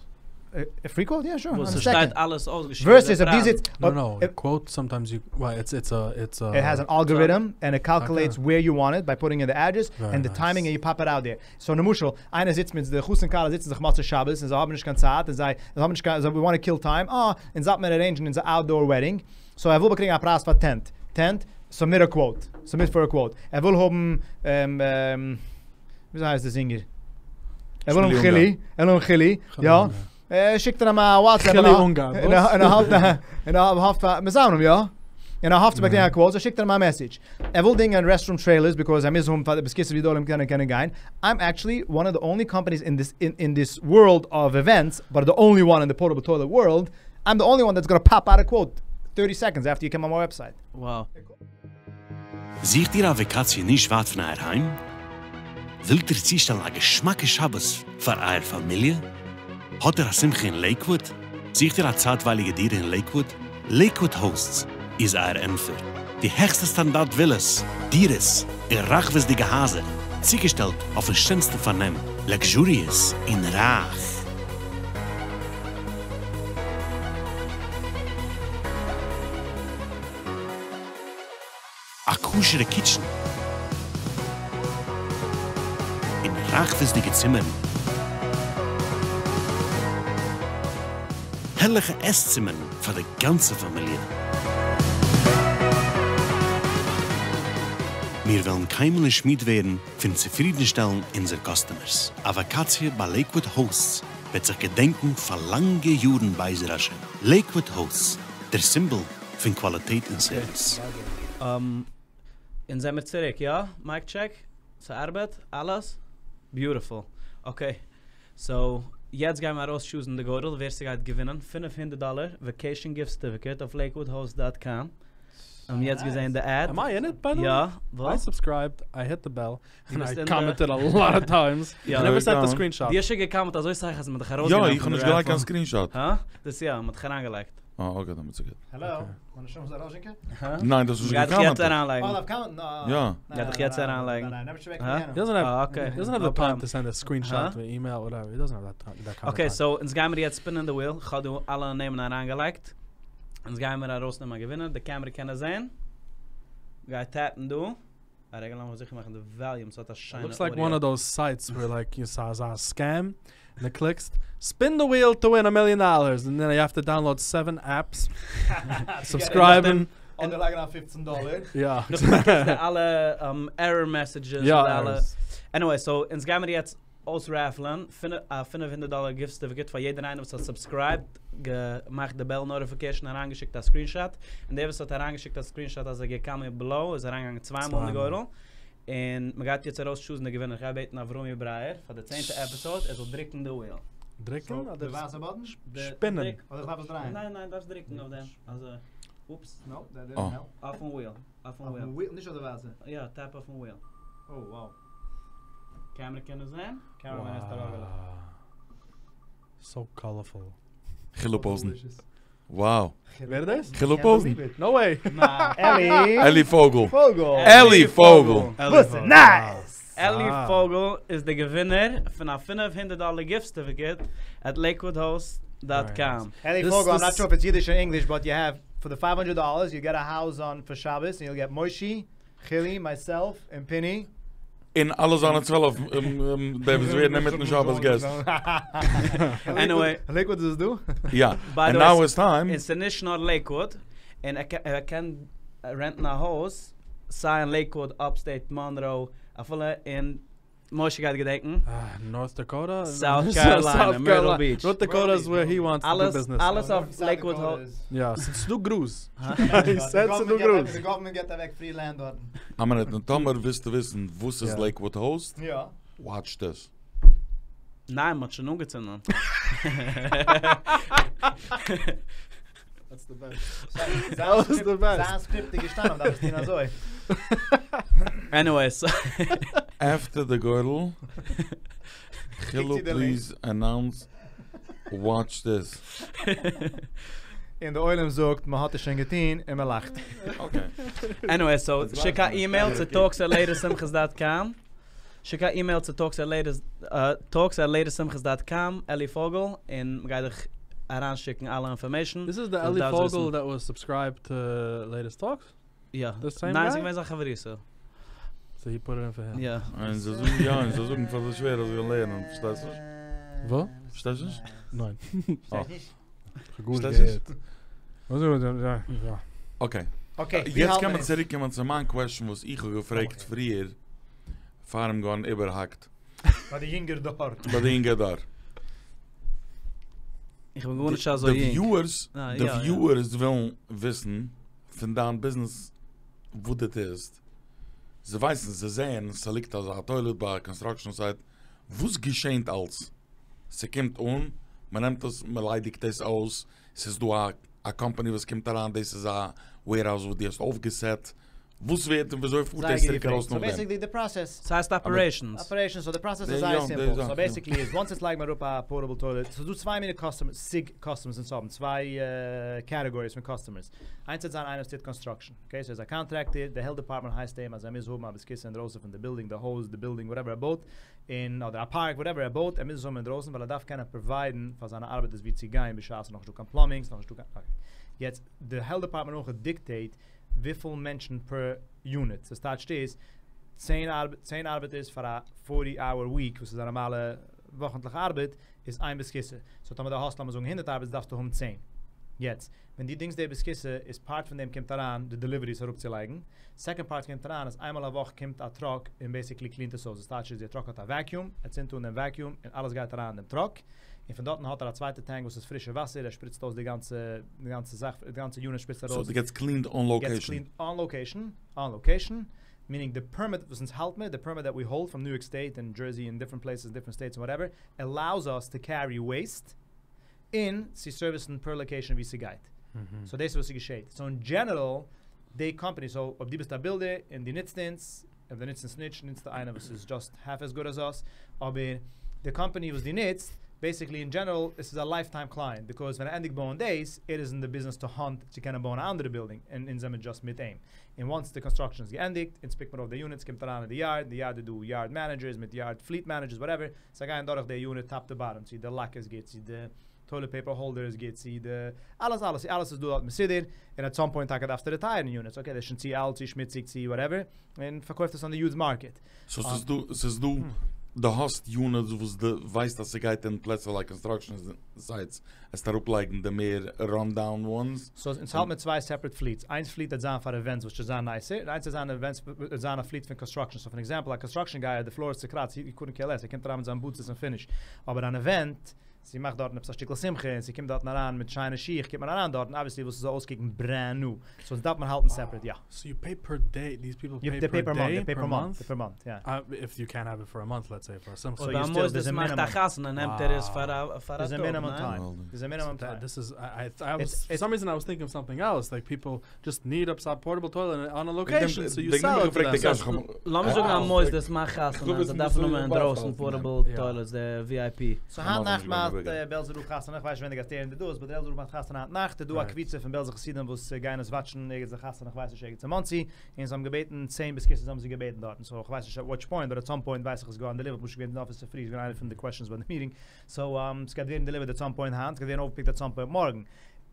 א פרי קוואוט? יא שור. וואס ס'שטייט אלעס אויסגעשריבן די פרייזן. נאו נאו, קוואוט סאמטיימס יו, וועל איטס איטס א איטס א. איט העז אן אלגאריטם ענד איט קאלקולעיטס וועיר יו וואנט איט ביי פוטינג אין די אדרעס ענד די טיימינג ענד יו פאפ איט אוט דעיר. סאו למשל, איינער זיצט מיט די חתן כלה זיצן זיך מוצאי שבת און זיי האבן נישט קיין צייט און זיי האבן נישט קיין, זיי וואנט טו קיל טיים, אה, אונז דארף מען ארעינדזשן אונזער אוטדאר וועדינג, סאו ער וויל באקריגן א פרייז פאר טענט, טענט, סאבמיט א קוואוט, סאבמיט פאר א קוואוט, ער וויל האבן וויאזוי הייסט די זינגער? ער וויל האבן חילי, ער וויל האבן חילי, יא, שיקט ער אים א וואטסעפפ, חילי אונגאר, וואס? און ער האפט, און ער האפט פאר, מזמנים, יא, און ער האפט צו באקומען א קוואוט, סאו שיקט ער אים א מעסעדזש, ער וויל דינגען רעסטרום טרעילערס ביקאוז ער מוז האבן פאר די בית הכסא ווי די עולם קענען קענען גיין, איים עקטשעלי וואן אוו די אנלי קאמפאניס אין דיס אין דיס ווארלד אוו איווענטס, באט די אנלי וואן אין די פארטעבל טוילעט ווארלד, איים די אנלי וואן דעטס גאנא פאפ אוט א קוואוט טערטי סעקאנדס עפטער יו קאם אן מיי וועבסייט. Wow. זוכט איר א וואקאציע נישט ווייט פון אייער היים? ווילט איר צושטעלן א געשמאקע שבת פאר אייער פאמיליע? האט איר א שמחה אין לעיקוואוד? זוכט איר א צייטווייליגע דירה אין לעיקוואוד? לעיקוואוד האוסטס איז אייער ענטפער. די העכסטע סטאנדארט ווילאס, דירות, און רחבות'דיגע הייזער, צוגעשטעלט אויפן שענסטן פארנעם, לעקזשוריעס און רייך. א כשר'ע קיטשן און רחבות'דיגע צימערן, הערליכע עס-צימערן פאר די גאנצע פאמיליע. מיר וועלן קיינמאל נישט מיד ווערן פון צופרידנשטעלן אונזער קאסטומערס. א וואקאציע ביי לעיקוואד האוסטס וועט זיך געדענקן פאר לאנגע יארן בעזר השם. לעיקוואד האוסטס, דער סימבאל פון קוואליטעט און סערוויס. אונז זעמיר צוריק, יא? מייק טשעק, ס'ארבעט? אלעס? ביוטיפול. אקעי, סאו יעצט גיימער ארויס טשוזן די גורל ווער ס'גייט געווינען פינף הונדערט דאלער וועקעישן גיפט סערטיפיקעט אויף לעיקוואד דאט קאם. האבן יעצט געזען די עד. עם איי אין איט ביי די יא, וועי? וואס? איי סובסקרייבד, איי היט די בעל, דו ביסט איי אין די. קאמענטעד א לאט אוו טיימס, יא. איי נעווער סענט א סקרינשאט. דו האסט שוין געקאמענט אזוי סאך אז מ'האט דיך יא, ארויסגענומען איך האב פון די נישט געלייגט קיין רעפל. סקרינשאט. הא? דאס יא, מ'האט דיך אריינגעלייגט. אה okay דעמאלטס איז גוט. העלא, מיין נשמה איז א ראזשינקע? ניין דאס איז שוין גייט דיך יעצט געקאמענטעד. אריינלייגן. אה דארף קאמענטן? אה. יא. גייט דיך יעצט אריינלייגן. ניין ניין נעם נישט אוועק פון יענעם. He doesn't have אה okay. he doesn't have the time to send a screenshot to email whatever he doesn't have that that kind of okay time. So אונז גיימיר יעצט ספינען די wheel, כ'האב דא אלע נעמען אריינגעלייגט, אונז גיימיר ארויסנעמען א געווינער, די קעמרע קען עס זעהן, גיי tap ן דא, א רגע לאמיר זיכער מאכן די volume ס'האט א שיינע Looks like audio. one of those sites where like you saw a scam און דו קליקסט spin the wheel to win a million dollars and then you have to download seven apps subscribe ן. אדער לייגן אריין פופצן דאלער. יא. נאכדעם באקומסטו אלע error messages יא מיט אלע. errors. Anyway so אונז גיימיר יעצט אויסרעפלען א 500 דאלער gift certificate פאר יעדער איינער וואס האט subscribed, געמאכט די bell notification, אריינגעשיקט א screenshot, און דער וואס האט אריינגעשיקט א screenshot אז ער געקאמענט below איז אריינגעגאנגען צוויי מאל אין די גורל, און מ'גייט יעצט ארויס choose ן די געווינער, כ'גיי בעטן אברומי ברייער פאר די צענטע episode ער זאל דריקן די wheel. דריקן די אדער ווייסע button? שפינען? אדער איך דארף עס דרייען? ניין ניין דארפסט דריקן אויף דעם, אזוי, אופס. No, that didn't help. אויפן wheel, אויפן wheel. אויפן wheel, נישט אויף די ווייסע? יא, tap אויפן wheel. Oh wow. Camera קען עס זען? Cameraman איז טאראגעלע. So colorful. חילו פאוזן. Wow. ווער איז דאס? חילו פאוזן. No way. אלי. אלי פאגל. פאגל. אלי פאגל. וואס איז nice! אלי פאגל איז די געווינער פון א 500 דאלער gift certificate at lakewoodhost dot com. אלי פאגל, I'm not sure if it's Yiddish or English, but you have, for the 500 dollars, you get a house on for Shabbos, and you'll get Moshe, Chili, myself, and Pinny. און אלע זיינע 12 די וואס ווערן אינמיטן שבת guests. Anyway. Lakewood איז דא? יא. And now it's time. און ס'איז נישט נאר Lakewood, און ער קען rent ן א הויז סיי אין Lakewood, upstate, Monroe, אפילו אין משה גייט געדענקן. North Dakota? South Carolina, Myrtle Beach. North Dakota איז where he wants to do business. אלעס אויף Lakewood הויז. יא, ס'איז דא גראז. He said ס'איז דא גראז. די government געט אוועק free land דארטן. א מינוט, און טאמער ווילסטו וויסן וואס איז Lakewood Host? יא. Watch this. ניין, מ'האט שוין אנגעצינדן. That's the best. That was the best. זיין script איז געשטאנען, דארף עס טון אזוי. Anyways. After the גורל, חילו please announce, watch this. און די עולם זאגט, מען האט עס שוין געטון און מען לאכט. Okay. Anyway, so שיק א אימעיל צו talks at latestsimchas dot com. שיק א אימעיל צו talks at latest, talks at latestsimchas dot com, אלי פאגל, און מ'גייט דיך אריינשיקן אלע information. This is the אלי פאגל that was subscribed to latest talks? יא. The same guy? ניין, ס'איז געווען זיין חברותא. So he put it in for him. יא. און זיי זאגן יא, און זיי זאגן פאר די שווער אז זיי ווילן לערנען, פארשטייסט נישט? וואס? פארשטייסט נישט? ניין. פארשטייסט נישט? כ'האב גארנישט פארשטייסט געהערט. נישט? Okay. Okay, יעצט קען מען צוריק קומען צו מיין question וואס איך האב געפרעגט פריער פאר מ'איז געווארן איבערהאקט. ביי די יונגער דור. ביי די יונגער דור. איך בין גארנישט אזוי די יונג. viewers, די viewers ווילן וויסן פון דיין ביזנעס וואס דו טוסט. זיי ווייסן, זיי זעען ס'ליגט אזא toilet ביי א construction site. וואס געשענט אלס? ס'קומט אן, מ'נעמט עס, מ'ליידיגט עס אויס, ס'איז דא א א קאמפאני וואס קומט אריין, דאס איז א warehouse וואס דו האסט אויפגעסעט, וואס ווערט און וויאזוי פארט דאס צוריק ארויס נאכדעם? סאו basically די process. ס'הייסט operations. Operations, so די process איז זייער simple, so basically איז once עס לייגט מען אראפ א portable toilet, ס'איז דא צוויי מיני customers, סוג customers אונז האבן, צוויי categories פון customers, איינס וועט זיין איינער וואס טוט construction, okay, so ער איז א contractor, די health department הייסט אים אז ער מוז האבן א בית הכסא אינדרויסן פון די בילדינג, די הויז, די בילדינג, whatever ער בויט, און אדער א פארק whatever ער בויט, ער מוז עס האבן אינדרויסן ווייל ער דארף קענען provide ן פאר זיינע ארבעטערס ווי צו גיין בשעת ס'איז נאכנישט דא קיין plumbing, ס'איז נאכנישט דא קיין okay. יעצט די health department אויך dictate וויפיל מענטשן per unit, סאו ס'טייטשט איז צען צען ארבעטערס פאר א forty hour week וואס איז א נארמאלע וואכנטליכע ארבעט איז איין בית הכסא, so טאמער דו האסט לאמיר זאגן הונדערט ארבעטערס דארפסטו האבן צען. יעצט ווען דו דינגסט די בית הכסא איז part פון דעם קומט אריין די deliveries אראפצולייגן, second part קומט אריין אז איינמאל א וואך קומט א truck און basically clean ט עס אויס, דאס טייטש איז די truck האט א vacuum, ער צינדט אן דעם vacuum און אלעס גייט אריין אין דעם truck, און פון דארטן האט ער א צווייטע tank וואס איז פרישע וואסער, ער שפריצט אויס די גאנצע די גאנצע זאך, די גאנצע unit שפריצט ארויס. So it gets cleaned on location. Gets cleaned on location, on location, meaning די permit וואס אונז האלט מיר, די permit that we hold from New York State און Jersey און different places, different states און whatever, allows us to carry waste און צו service ן per location ווי ס'גייט. So דאס איז וואס ס'געשעט. So אין general, די קאמפאני, so אויב דו ביסט א builder און דו נוצט אונז, אויב דו נוצט אונז נישט, נוצטו איינער וואס איז just half as good as us, אבער די קאמפאני וואס דו נוצט, בעיסיקלי אין דזשענעראל עס איז א לייף טיים קלייענט ביקאוז ווען ער ענדיגט בויען דאס ער איז אין די ביזנעס טו האנט צו קענען בויען א אנדערע בילדינג און אונז זעמיר דזשאסט מיט אים און וואנס די קאנסטראקשען איז געענדיגט אונז פיקט מיר אויף די יוניטס קומט אריין אין די יארד אין די יארד איז דא יארד מענעדזשערס מיט יארד פליט מענעדזשערס וואטעווער זיי גייען דורך די יוניט טאפ טו באטאם צו די לאק איז גוט צו די טוילעט פעיפער האלדער איז גוט צו די אלעס אלעס אלעס איז דא דארט מסודר און עט סאם פוינט טאקע דארפסטו רעטייערן יוניטס אקעי דאס איז שוין צו אלט צו שמוציג צו וואטעווער און פארקויפט עס אן די יוזד מארקעט. סאו ס'איז דא ס'איז דא דו האסט יוניטס וואס דו ווייסט אז ס'גייט אין פלעצער לייק קאנסטראקשען סייטס עסט אראפ לייגן די מער ראן דאון וואנס. סאו אונז האלט מיט צוויי סעפערעט פליטס, איינס פליט וועט זיין פאר עווענטס וואס שוין זיין נייעסער, און איינס וועט זיין עווענטס וועט זיין א פליט פון קאנסטראקשען, סאו פאר עקזעמפל א קאנסטראקשען גיי אז די פלאר איז צוקראצט הי קאדנט קעיר לעס ער קומט אריין מיט זיין בוטס און פיניש, אבער אן עווענט ס'מאכט דארטן עפעס א שטיקל שמחה און ס'קומט דארטן אריין מיט שיינע שיך קומט מען אריין דארטן אבוויעסלי ווילסטו ס'זאל אויסקוקן ברענד ניו סאו עס דארף מען האלטן סעפערעט יא. סאו יו פעי פער דעי, דיס פיפל פעי פער דעי? פער מאנט? פער מאנט יא. איף יו קענט האוו איט פאר א מאנט לעטס סעי פאר א שמחה. אויב א מוסדות מאכט א חתונה נעמט ער עס פאר א טאג, ניין? מינימום טיים. דערס א מינימום טיים. דיס איז איי וואס פאר סאם ריזען איי וואס טינקינג אוו סאמטינג עלס לייק פיפל דזשאסט ניד א פארטעבל טוילעט אן א לאקעישאן סאו יו סעל איט טו דעם. לאמיר זאגן א מוסדות מאכט חתונה זיי דארפן האבן אינדרויסן פארטעבל טוילעטס די ווי איי פי. סאו היינט נאכט מאכט בעלזער רב חתונה, כ'ווייס נישט ווען דו גייסט הערן די דאס, באט בעלזער רב מאכט חתונה היינט נאכט, איז דא א קבוצה פון בעלזער חסידים וואס גייען עס וואטשן ערגעץ די חתונה כ'ווייס נישט ערגעץ אין מאנסי, און זיי האבן געבעטן צען בית הכסא'ס האבן זיי געבעטן דארטן, סאו כ'ווייס נישט עט וויטש פוינט, באט עט סאם פוינט ווייס איך איז געווארן דעליווערט, פשוט געווען אין די אפיס צופרי איז געווען איינע פון די קוועשאנס ביי די מיטינג, סאו ס'גייט ווערן דעליווערט עט סאם פוינט היינט, ס'גייט ווערן אויפגעפיקט עט סאם פוינט מארגן.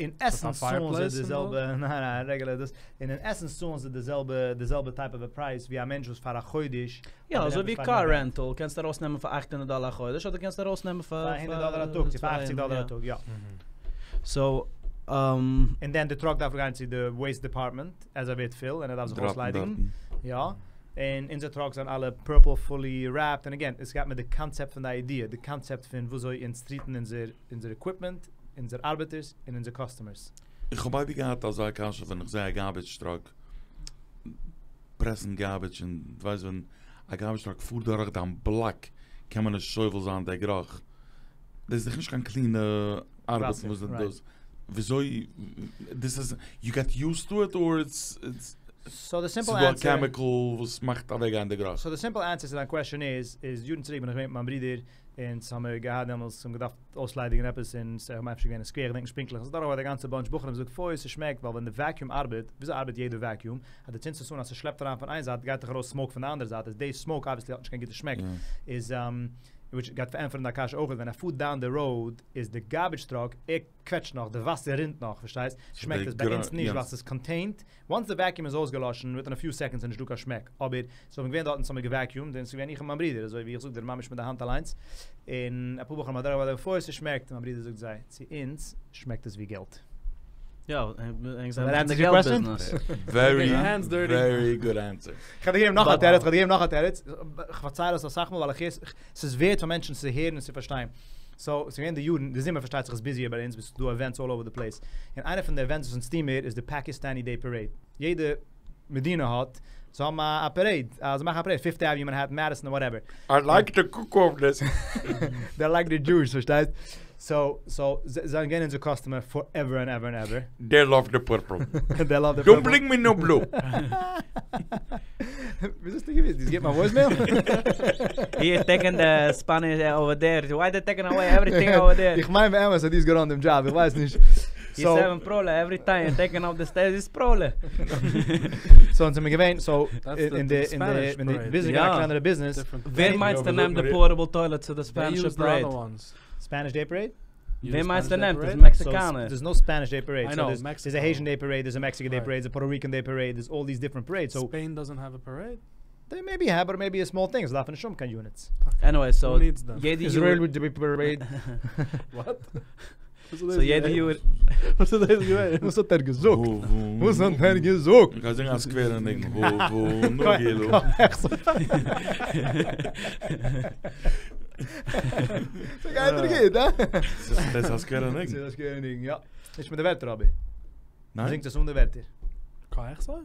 אין עסענס צאלן זיי די זעלבע, ניין ניין רעגולער דאס, און אין עסענס צאלן זיי די זעלבע די זעלבע טייפ אוו א פרייז ווי א מענטש וואס פאר א חודש, יא אזוי ווי קאר רענטעל קענסטו ארויס נעמען פאר אכט הונדערט דאלער א חודש אדער קענסטו ארויס נעמען פאר פאר הונדערט דאלער א טאג צו פאר אכציג דאלער א טאג יא. סאו. און דען די טראק דארף גיין צו די וועיסט דעפארטמענט אז ער ווערט פיל און ער דארף זיך אויסליידיגן, יא, און אונזער טראקס זענען אלע פורפל פולי רעפד, און אגעין עס גייט מיט די קאנצעפט פון די איידיע, די קאנצעפט פון וויאזוי אונז טריטן אונזער אונזער עקוויפמענט, אונזער ארבעטערס און אונזער קאסטומערס. איך האב אייביג געהאט אזא קשיא ווען איך זעה א גארביטש טראק פרעסן גארביטש און דו ווייסט ווען א גארביטש טראק פארט דורך דיין בלאק קען מען נישט סובל זיין דער גערוך דאס איז דאך נישט קיין קלינע ארבעט וואס דאס וויאזוי דאס איז יו גאט יוזד טו איט אר איטס איטס סאו די סימפל ענסער. ס'איז דא א קעמיקל וואס מאכט אוועקגיין די גערוך. סאו די סימפל ענסער צו דיין קוועשאן איז איז יארן צוריק בין איך געווען מיט מיין ברודער אונז האמיר געהאט דעמאלטס האבן געדארפט אויסליידיגן עפעס און ס'איז אפשר געווען אין סקווער כ'דענק נישט פונקטליך ס'איז דורך די גאנצע באנטש בחורים זאגט פוי ס'שמעקט ווייל ווען די וועקיום ארבעט וויאזוי ארבעט יעדע וועקיום אז דו צינדסט עס אן אז ס'שלעפט אריין פון איין זייט גייט דאך ארויס סמאוק פון די אנדערע זייט איז די סמאוק אבוויעסלי האט נישט קיין גוטע שמעק איז וויטש גייט פארענטפערן דיין קשיא אויך ווען ער פארט דאון די ראוד איז די גארבידזש טראק ער קוועטשט נאך די וואסער רינט נאך פארשטייסט שמעקט עס ביי אונז נישט ווייל ס'איז קאנטעינט וואנס די וועקיום איז אויסגעלאשן וויטין א פיו סעקאנדס איז נישט דא קיין שמעק, אבער סאו מ'געווען דארטן סאו האמיר געוועקיומד און ס'איז געווען איך און מיין ברודער אזוי ווי איך זאג דיר ממש מיט די האנט אליינס, און אפאר בחורים אדורך ביי די פוי ס'שמעקט און מיין ברודער זאגט זיי צו אונז שמעקט עס ווי געלט. יא, ענק זענען אין די געלט ביזנעס. ווערי ווערי גוד ענסער. כ'האב דיר געגעבן נאך א תירוץ, כ'האב דיר געגעבן נאך א תירוץ, כ'פארצייל עס אסאך מאל ווייל איך הער ס'איז ווערט פאר מענטשן צו הערן און צו פארשטיין. סאו, ס'איז געווען די יארן, די זומער פארשטייט זיך איז ביזיער ביי אונז, ס'איז דא עווענטס אלל אווער די פלעיס. און איינע פון די עווענטס וואס אונז טוהן מיר איז די פאקיסטאני דעי פארעיד. יעדע מדינה האט, זיי האבן א פארעיד, זיי מאכן א פארעיד, פיפט עוועניו, מאנהעטן, מעדיסאן, וואטעווער. איי לייק די קוק אוו דיס. דעי לייק די דזשוס, פארשטייסט? סאו, סאו, זיי זענען געווען אונזער קאסטומער פאר עווער ענד עווער ענד עווער. דעי לאוו די פורפל. דעי לאוו די פורפל. דאנט ברינג מי נאו בלו. וויאזוי האסטו געוואוסט? דו האסט געהערט מיין וואויסמעיל? הי איז טעקינג די ספאניש אווער דער, וויי דעי טעקינג אוועי עווריטינג אווער דער? איך מיין באמת אז דו האסט געראנט דעם דזשאב, איך ווייס נישט. הי'ז העווינג פראבלעם עוורי טיים טעקינג אף די סטעיטס איז פראבלעם. סאו אונז זעמיר געווען, סאו אין די אין די אין די ביזנעס געווען א קלענערע ביזנעס. ווער מיינסטו נעמט די פארטעבל טוילעט צו די ספענישע פארעיד? ספעניש דעי פארעיד? ווער מיינסטו נעמט עס? מעקסיקאנער? דערס נאו ספעניש דעי פארעיד, סאו דערס א העישען דעי פארעיד, דערס א מעקסיקען דעי פארעיד, דערס א פארטא ריקען דעי פארעיד, דערס אלל דיס דיפרענט פארעידס, סאו. ספעין דאזענט העוו א פארעיד? דעי מעיבי העוו באט מעיבי א סמאל טינג, זיי דארפן נישט האבן קיין יוניטס. עניוועי סאו יעדע יאר. איזרעיל דעי פארעיד. וואט? סאו יעדע יאר. וואס איז דאס געווען? וואס האט ער געזאגט? וואס האט ער געזאגט? איך גיי זינגען א סקווערע ניגון הבה נגילה. ס'גייט דיר גוט, הא? דאס איז א סקווערע ניגון. ס'איז א סקווערע ניגון, יא. נישט מיט די ווערטער אבער. ניין? מ'זינגט עס אן די ווערטער. כח סוף?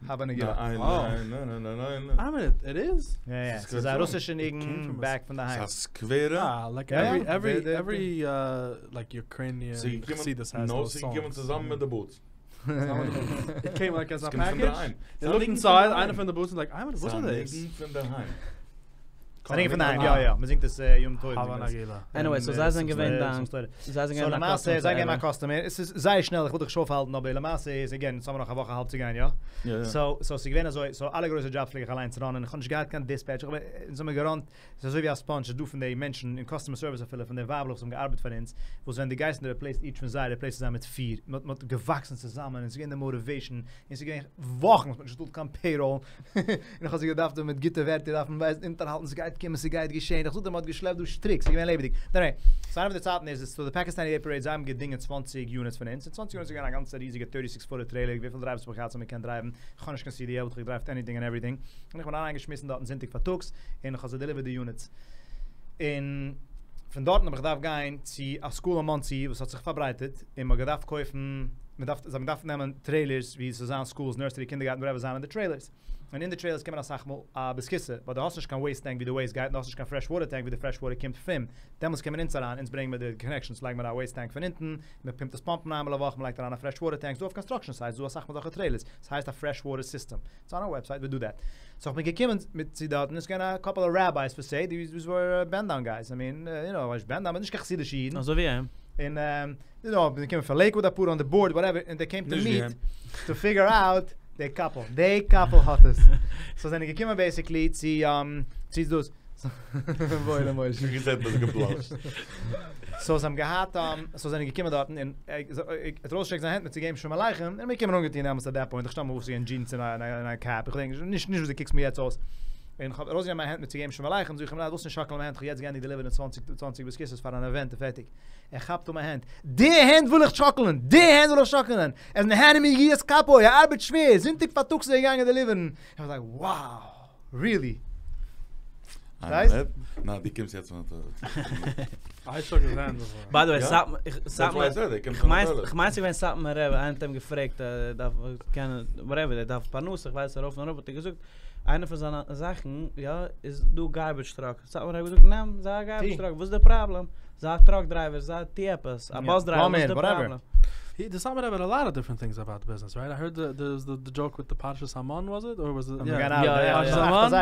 הבה נגילה. ניין ניין ניין ניין ניין. איי מין איט איז. יא יא, ס'איז א רוסישע ניגון בעק פון די היים. ס'איז א סקווערע. אה, לייק עווערי עווערי עווערי לייק יוקרעיניען חסידות העז דאוז סאנגס. נאו, ס'איז געקומען צוזאמען מיט די בוטס. איט קעים לייק עז א פעקעדזש? איי לוקט אינסייד איינע פון די בוטס און לייק איי וואס איז דאס? ס'איז א ניגון פון דערהיים. א ניגון פון דערהיים, יא יא, מ'זינגט עס יום טוב. הבה נגילה. עניוועי, סאו זיי זענען געווען דיין, זיי זענען געווען דיין קאסטומער. למעשה, זיי געווען מיין קאסטומער, עס איז זייער שנעל, איך וויל דיך נישט אויפהאלטן, אבער למעשה איז, עגעין, אונז האבן נאך א וואך א האלב צו גיין, יא? סאו, סאו ס'איז געווען אזוי, סאו אלע גרויסע דזשאבס פלעג איך אליינס ראנען, איך האב נישט געהאט קיין דיספעטש, איך האב, אונז האמיר געראנט, ס'איז אזוי ווי א ספאנדזש, ס'איז דא פון די מענטשן אין קאסטומער סערוויס אפילו, פון די ווייבלעך וואס האבן געארבעט פאר אונז, וואס ווען דו גייסט און דו ריפלעיסט איטש פון זיי, ריפלעיסטו זיי מיט פיר, מ'האט מ'האט געוואקסן צוזאמען, און ס'איז געווען די מאטיוועישן, און ס'איז געווען וואכן וואס מ'האט נישט געצאלט קיין פעיראל, און איך האב זיי געדארפט מיט גוטע ווערטער דארפן ווייסן אונטערהאלטן ס'גייט קומען ס'גייט געשען, איך זאג דיר מ'האט געשלעפט דא שטריק, ס'איז געווען לעבעדיג. עניוועי, סאו איינע פון די צייטן איז עס סאו די פאקיסטאני דעי פארעיד זיי האבן געדינגען צוואנציג יוניטס פון אונז, און צוואנציג יוניטס איז געווען א גאנצע ריזיגע טערטי סיקס פוטער טרעילער וויפיל דרייווערס האב איך געהאט סאו מ'קען דרייוון, איך האב נישט קיין סי די על באט איך האב געדרייווט עניטינג ענד עווריטינג, און איך בין אריינגעשמיסן דארטן זונטאג פארטאגס און איך האב זיי דעליווערט די יוניטס. און פון דארטן האב איך געדארפט גיין צו א סקול אין מאנסי וואס האט זיך פארברייטערט און מ'האט געדארפט קויפן מ'דארף זיי האבן געדארפט נעמען טרעילערס ווי ס'זאל זיין סקולס נורסערי קינדערגארטן וואטעווער זיין אין די טרעילערס און אין די טרעילערס קומען אסאך מאל א בית הכסא ווייל דו האסט נישט קיין וועיסט טענק ווי די וועיסט גייט און דו האסט נישט קיין פרעש וואטער טענק ווי די פרעש וואטער קומט פון דעמאלטס קומען אונז אריין אונז ברענגן מיר די קאנעקשאנס לייגן מיר א וועיסט טענק פון אונטן מ'פומפט עס פאמפן איינמאל א וואך מ'לייגט אריין א פרעש וואטער טענק ס'דא אויף קאנסטראקשען סייטס ס'דא אסאך מאל אזעלכע טרעילערס ס'הייסט א פרעש וואטער סיסטעם איטס אן אוער וועבסייט ווי דו דעט. סאו איך בין געקומען מיט צו דארטן, עס איז געווען א קאפל אוו רעבייס פער סעי, דיז ווער בענד דאון גייס, איי מין, יו נאו, נישט בענד דאון, באט נישט קיין חסידישע אידן. אזוי ווי אים. און, יו נאו, זיי קומען פון לעיקוואד אפאר אן די באורד, וואטעווער, און דעי קעים טו מיט, טו פיגער אוט, די קאפל, די קאפל האט עס. סאו זענען געקומען בעיסיקלי צו, צו דאס. וואוילע משה. געזען וואס געבלאשט. סאו זיי האבן געהאט, סאו זענען געקומען דארטן און ער האט ארויסגעשטעקט זיין הענט מיר צו געבן שלום עליכם, און מיר קומען אנגעטון דעמאלטס עט דעט פוינט, איך שטעל מיר פאר ס'איז געווען דזשינס און א קעפ, איך געדענק נישט, נישט וואס דו קוקסט מיר יעצט אויס. און איך האב ארויסגענומען מיין הענט מיר צו געבן שלום עליכם, זאג איך אים ווילסט נישט שאקלען מיין הענט, איך האב יעצט געענדיגט דעליווערן צוואנציג צוואנציג בית הכסא'ס פאר אן עווענט און פערטיג. ער כאפט אן מיין הענט, די הענט וויל איך שאקלען! די הענט וויל איך שאקלען! ער איז נהנה מיגיעת כפו, ער ארבעט שווער, זונטאג פארטאגס איז ער געגאנגען דעליווערן. איך וואס לייק wow! ריעלי? פארשטייסט? ניין, דו קומסט יעצט פון א טוילעט. איי שוק היז הענד בעפאר. ביי די וועי, סאטמאר, כ'מיין ס'איז געווען סאטמאר רבי, איינער האט אים געפרעגט ער דארף קענען, וואטעווער, ער דארף פרנסה, כ'ווייס ארויף און אראפ, האט ער געזאגט, איינע פון זיינע זאכן, יא, איז דא גארביטש טראק, סאטמאר רבי האט געזאגט, נעם, זיי א גארביטש טראק, וואס איז די פראבלעם? זיי א טראק דרייווער, זיי, טו עפעס, א באס דרייווער, וואס איז די פראבלעם? די סאטמאר רבי האט א לאט אוו דיפרענט טינגס אבאוט ביזנעס רייט? איי הערד די די דזשאוק וויט די פרשת המן וואס איט אר וואס איט יא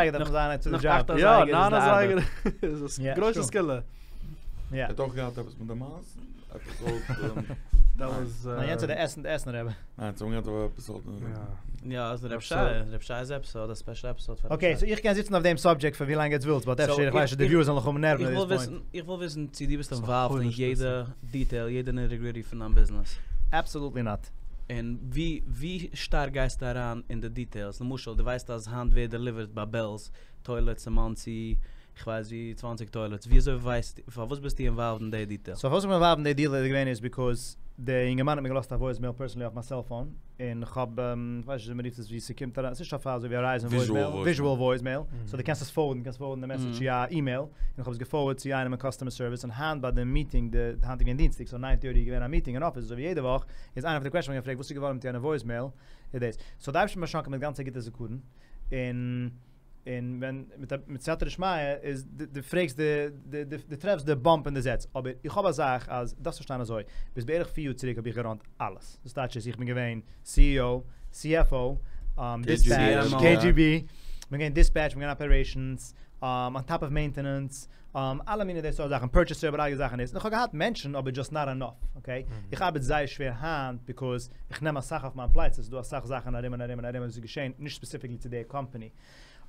יא פרשת המן נאך אכט אזייגער יא ניין אזייגער איז א גרויסע סגולה. ער האט אויך געהאט עפעס מיט די מייז? ניין יענץ איז די עסן די עסן רבי. ניין זיי האבן געהאט אבער עפיסאד. יא אז רב שי, רב שיי'ס עפיסאד, א ספעשל עפיסאד פאר רב שי. אקעי סאו איך קען זיצן אויף דעם סאבדזשעקט פאר ווי לאנג עטס ווילטס באט אפשר איך ווייס נישט די וויוערס זאלן נאך האבן נערוון עט דיס פוינט. איך וויל וויסן צו דו ביסט אינוואלווד אין יעדע דיטעיל יעדע ניטי גריטי פון דיין ביזנעס. אבסאלוטלי נאט. און ווי ווי שטארק גייסטו אריין אין די דיטעילס? למשל דו ווייסט אז היינט ווערט דעליווערט ביי בעלס טוילעטס אין מאנסי כ'ווייס ווי צוואנציג טוילעטס, וויאזוי ווייסטו, פארוואס ביסטו אינוואלווד אין די דיטעיל? סאו פארוואס איך בין אינוואלווד אין די דיטעיל איז געווען איז ביקאוז די אינגערמאן האט מיר געלאזט א וואויסמעיל פערסענלי אויף מיין סעלפאון, און כ'האב, כ'ווייס נישט וויאזוי מ'רופט עס ווי ס'קומט אריין, ס'נישט אויף אזוי ווי ווערייזאן וואויסמעיל, וויזשועל וואויסמעיל, סאו דו קענסט עס פארווארדן, קענסט פארווארדן די מעסעדזש צו א אימעיל, און כ'האב עס געפארווארד צו איינעם אין קאסטומער סערוויס, און היינט ביי די מיטינג, די, היינט איז געווען דינסטאג, סאו ניין טערטי איז געווען א מיטינג אין אפיס אזוי ווי יעדע וואך, איז איינע פון די קוועסטשענס געפרעגט וואס איז געווארן מיט יענע וואויסמעיל, איז דאס. סאו די אייבערשטער האט מיר באשאנקען מיט גאנץ א גוטע זכרון, און. און ווען מיט א מיט סייעתא דשמיא איז דו פרעגסט די די דו טרעפסט די באמפ אין די זעץ אבער איך האב א זאך אז דארפסט פארשטיין אזוי ביז בערך פיר יאר צוריק האב איך געראנט אלעס דאס טייטש איז איך בין געווען CEO CFO דיספעטש KGB כ'בין געווען דיספעטש כ'בין געווען אפערעישאנס אן טאפ אוו מעינטענענס אלע מיני די סארט זאכן פורטשעסער אבער אלע זאכן איז און איך האב געהאט מענטשן אבער דזשאסט נאט ענאף אקעי איך ארבעט זייער שווער היינט ביקאוז איך נעם אסאך אויף מיין פלייצע ס'איז דא אסאך זאכן ארום און ארום און ארום וואס איז געשען נישט ספעסיפיקלי צו די קאמפאני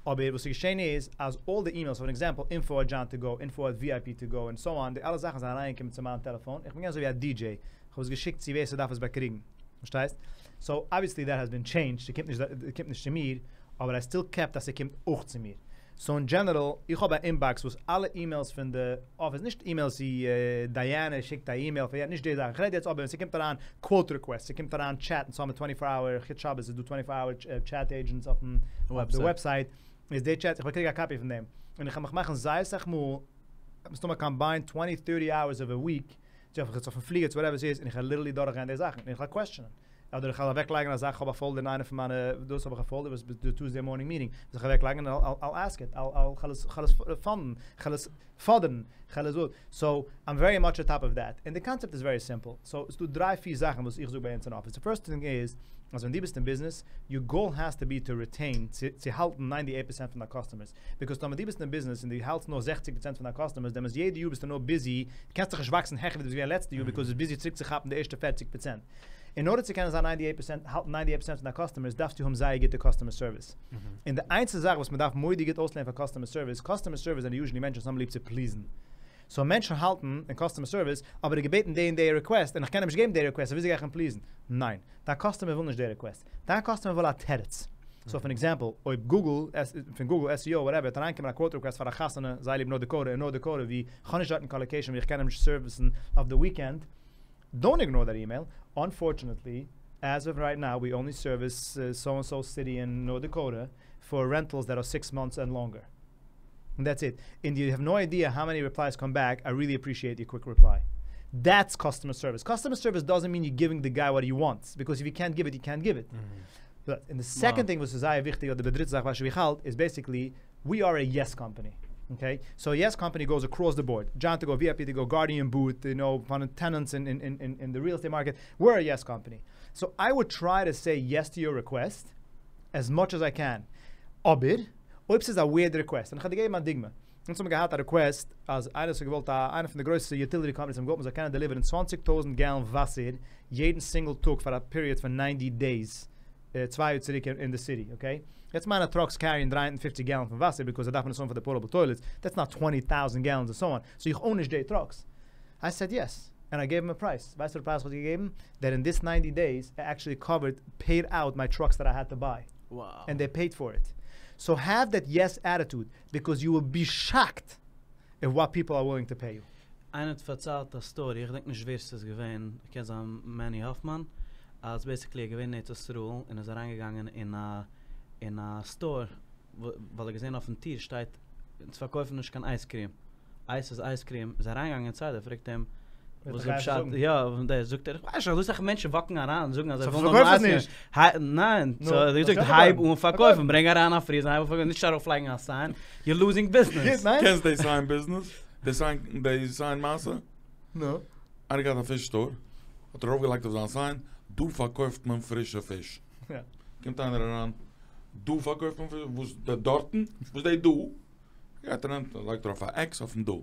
אבער וואס איז געשען איז אז אלל די אימעילס פאר עקזעמפל אינפא עט דזשאן טו גאו אינפא עט ווי איי פי טו גאו און סאו אן די אלע זאכן זענען אריינגעקומען צו מיין טעלעפאן איך בין געווען אזוי ווי א די דזשעי איך האב עס געשיקט צו ווער ס'דארף עס באקריגן פארשטייסט? סאו אבוויעסלי דעט העז בין טשעינדזשד ס'קומט נישט ס'קומט נישט צו מיר אבער איי סטיל קעפט אז ס'קומט אויך צו מיר. סאו אין דזשענערל, איך האב א אינבאקס וואס אלע אימעילס פון די אפיס, נישט אימעילס ווי דייענע שיקט א אימעיל פאר יענע, נישט די זאכן, כ'רעד יעצט אבער ווען ס'קומט אריין קוואוט ריקוועסט, ס'קומט אריין טשעט, אונז האבן טווענטי פאר אווער, חוץ שבת איז דא טווענטי פאר אווער טשעט עידזשענטס אויפן די וועבסייט, איז די טשעט, איך באקריג א קאפי פון דעם, און איך קען מיך מאכן זייער סאך מאל, מסתמא קאמביינד טווענטי טערטי אווערס אוו א וויק, צו אויף אויפן פליגער צו וואטעווער ס'איז, און איך וועל ליטערלי דורכגיין די זאכן, און איך וועל קוועסטשענען. אדער איך וועל אוועקלייגן א זאך, איך האב א פאלדער אין איינע פון מיינע, דאס האב איך א פאלדער וואס די טוסדעי מארנינג מיטינג, וואס איך אוועקלייגן און I'll ask it, I'll כ'על עס פאנדן, כ'על עס פאדערן, כ'על עס סאו, איים ווערי מאטש אן טאפ אוו דעט, און די קאנצעפט איז ווערי סימפל, סאו ס'דא דריי פיר זאכן וואס איך זאג ביי אונז אין אפיס, די פירסט טינג איז, אז ווען דו ביסט אין ביזנעס, יור גאול העז טו בי טו ריטעין, צו האלטן ניינטי עיט פערסענט פון דיין קאסטומערס, ביקאוז טאמער דו ביסט אין ביזנעס און דו האלטסט נאר זעכציג פראצענט פון דיין קאסטומערס דעמאלטס יעדע יאר ביסטו נאר ביזי, דו קענסט זיך נישט וואקסן העכער ווי דו ביסט געווען לעצטע יאר ביקאוז ביסט ביזי צוריק צו כאפן די ערשטע פערציג פראצענט. אין ארדער צו קענען זיין ניינטי עיט פערסענט, האלטן ניינטי עיט פערסענט פון דיין קאסטומערס דארפסטו האבן זייער גוטע קאסטומער סערוויס. און די איינציגסטע זאך וואס מען דארף מורא'דיג גוט אויסלערנען פאר קאסטומער סערוויס, קאסטומער סערוויס זענען יוזשעלי מענטשן וואס האבן ליב צו פליזן. סאו מענטשן האלטן אין קאסטומער סערוויס, אבער ער האט געבעטן די און די ריקוועסט און איך קען אים נישט געבן די ריקוועסט סאו וויאזוי גיי איך אים פליזן? ניין. דיין קאסטומער וויל נישט די ריקוועסט. דיין קאסטומער וויל א תירוץ. סאו פאר עקזעמפל, אויב גוגל, פון גוגל SEO וואטעווער, וועט אריינקומען א קוואוט ריקוועסט פאר א חתונה, זייער ליב נארט דעקאוטע, אין נארט דעקאוטע ווי כ'האב נישט דארטן קיין לאקעישאן ווי איך קען אים נישט סערוויסן אויף די וויקענד, דאונט איגנאר דעט אימעיל, אנפארטשענעטלי עז אוו רייט נאו ווי אנלי סערוויס סאו ענד סאו סיטי אין נארט דעקאוטע פאר רענטעלס דעט אר סיקס מאנטס ענד לאנגער. און דעטס איט. און יו העוו נאו איידיע האו מעני ריפלייס קאם בעק, איי ריעלי אפרישיעט יור קוויק ריפליי. דעטס קאסטומער סערוויס. קאסטומער סערוויס דאזענט מין יור גיווינג די גיי וואט הי וואנטס, ביקאוז איף יו קענט גיוו איט יו קענט גיוו איט. און די סעקאנד טינג וואס איז זייער וויכטיג אדער די דריטע זאך וואס איך האלט איז בעסיקלי ווי אר א יעס קאמפאני. אקעי? סאו א יעס קאמפאני גאוס אקראס די באורד. דזשאן טו גאו, ווי איי פי טו גאו, גארדיען בוט, יו נאו, פאר טענענטס אין די ריעל עסטעיט מארקעט. וויר א יעס קאמפאני. סאו איי וואלד טריי טו סעי יעס טו יור ריקוועסט עז מאטש עז איי קען. אבער אויב ס'איז א וויערד ריקוועסט, און איך האב דיר געגעבן א דוגמא, אונז האבן געהאט א ריקוועסט אז איינער האט געוואלט א איינע פון די גרויסע יוטיליטי קאמפאניס האבן געוואלט מ'זאל קענען דעליווערן צוואנציג טויזנט געלן וואסער יעדן סינגל טאג פאר א פיריעד פון ניינטי דעיס צוויי יאר צוריק אין די סיטי, אקעי? יעצט מיינע טראקס קעריען דרײַ הונדערט און פֿופֿציק געלן פון וואסער ביקאוז זיי דארפן עס האבן פאר די פארטעבל טוילעטס, דעטס נאט טווענטי טאוזענט געלנס און סאו אן, סאו איך אוין נישט די טראקס. איי סעד יעס, ענד איי געיוו אים א פרייז, ווייסט וואס די פרייז איך האב געגעבן? דעט אין דיס ניינטי דעיס איט עקטשעלי קאווערד, פעיד אוט מיי טראקס דעט איי העד טו ביי. ענד דעי פעיד פאר איט. סאו העוו דעט יעס עטיטוד ביקאוז יו וויל בי שאקט עט וואט פיפל אר ווילינג טו פעי יו. איינער האט פארציילט א סטארי, איך געדענק נישט ווער ס'איז געווען, קען זיין מעני האפמאן, אז בעסיקלי ער איז געווען אין ארץ ישראל און איז אריינגעגאנגען אין א אין א סטאר ווייל ער האט געזען אויפן טיר שטייט אונז פארקויפן נישט קיין אייז קריעם. אייס איז אייז קריעם, איז אריינגעגאנגען אינסייד ער פרעגט אים וואס איז פשט, יא און דער זאגט ער איך ווייס נישט אזוי סאך מענטשן וואקן אריין און זאגן אז זיי ווילן האבן אייז קריעם, ניין, סאו האט ער געזאגט הייב אן פארקויפן, ברענג אריין א פריזער הייב אן פארקויפן, נישט ארויף לייגן א סיין, יור לוזינג ביזנעס. קענסט די סיין ביזנעס? די סיין די סיין מעשה? נו. איינער געהאט א פיש סטאר, האט ער ארויף געלייגט אויף זיין סיין, דא פארקויפט מען פרישע פיש. קומט איינער אריין, דא פארקויפט מען פרישע, וואס די דארטן? וואס די דא? גייט ער נעמט לייגט ארויף א עקס אויפן דא.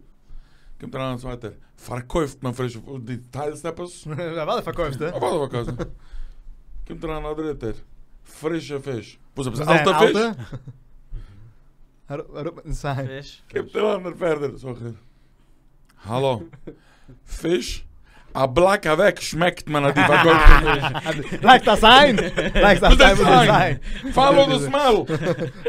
קומט אריין א צווייטער, פארקויפט מען פרישע פיש, דו טיילסט עפעס? אוודאי פארקויפסטו. אוודאי פארקויפסטו. קומט אריין א דריטער, פרישע פיש. וואס עפעס אלטע פיש? אראפ מיטן סיין. קומט אריין דער פערדער סוחר. האלא. פיש? א בלאק אוועק שמעקט מען אז דו פארקויפסט פיש. לייגסט א סיין? לייגסט א סיין וואס איז סיין? פאלאו די סמעל!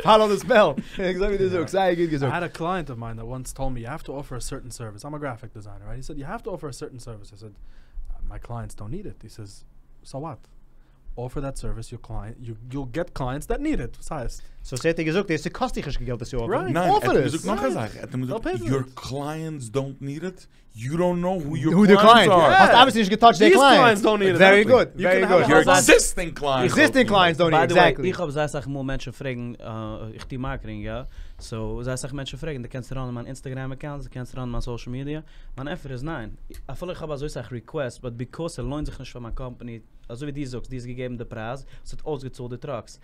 פאלאו די סמעל! אזוי ווי דו זאגסט, זייער גוט געזאגט. I had a client of mine that once told me you have to offer a certain service. I'm a graphic designer, right? He said you have to offer a certain service. I said my clients don't need it. He says so what? Offer that service your client, you you'll get clients that need it. וואס הייסט? סאו האט ער געזאגט דאס קאסט דיך נישט קיין געלט עס צו אפערן. ניין, ער האט געזאגט נאך א זאך, ער האט אים געזאגט יור קלייענטס דאונט ניד איט, יו דאונט נאו הו יור קלייענטס אר. האסט אבוויעסלי נישט געטאטשט די קלייענטס. ווערי גוד, ווערי גוד. יור עקזיסטינג קלייענטס. עקזיסטינג קלייענטס דאונט ניד איט, עקזעקטלי. איך האב זייער אסאך מאל מענטשן פרעגן, איך טו מארקעטינג יא, סאו זייער אסאך מענטשן פרעגן דו קענסט ראנען מיין אינסטעגרעם אקאונט, דו קענסט ראנען מיין סאושעל מידיע, מיין ענטפער איז ניין, אפילו איך האב אזוי סאך ריקוועסט, באט ביקאוס ס'לוינט זיך נישט פאר מיין קאמפאני, אזוי ווי דו זאגסט, דו האסט געגעבן די פרייז, עס האט אויסגעצאלט די טראקס.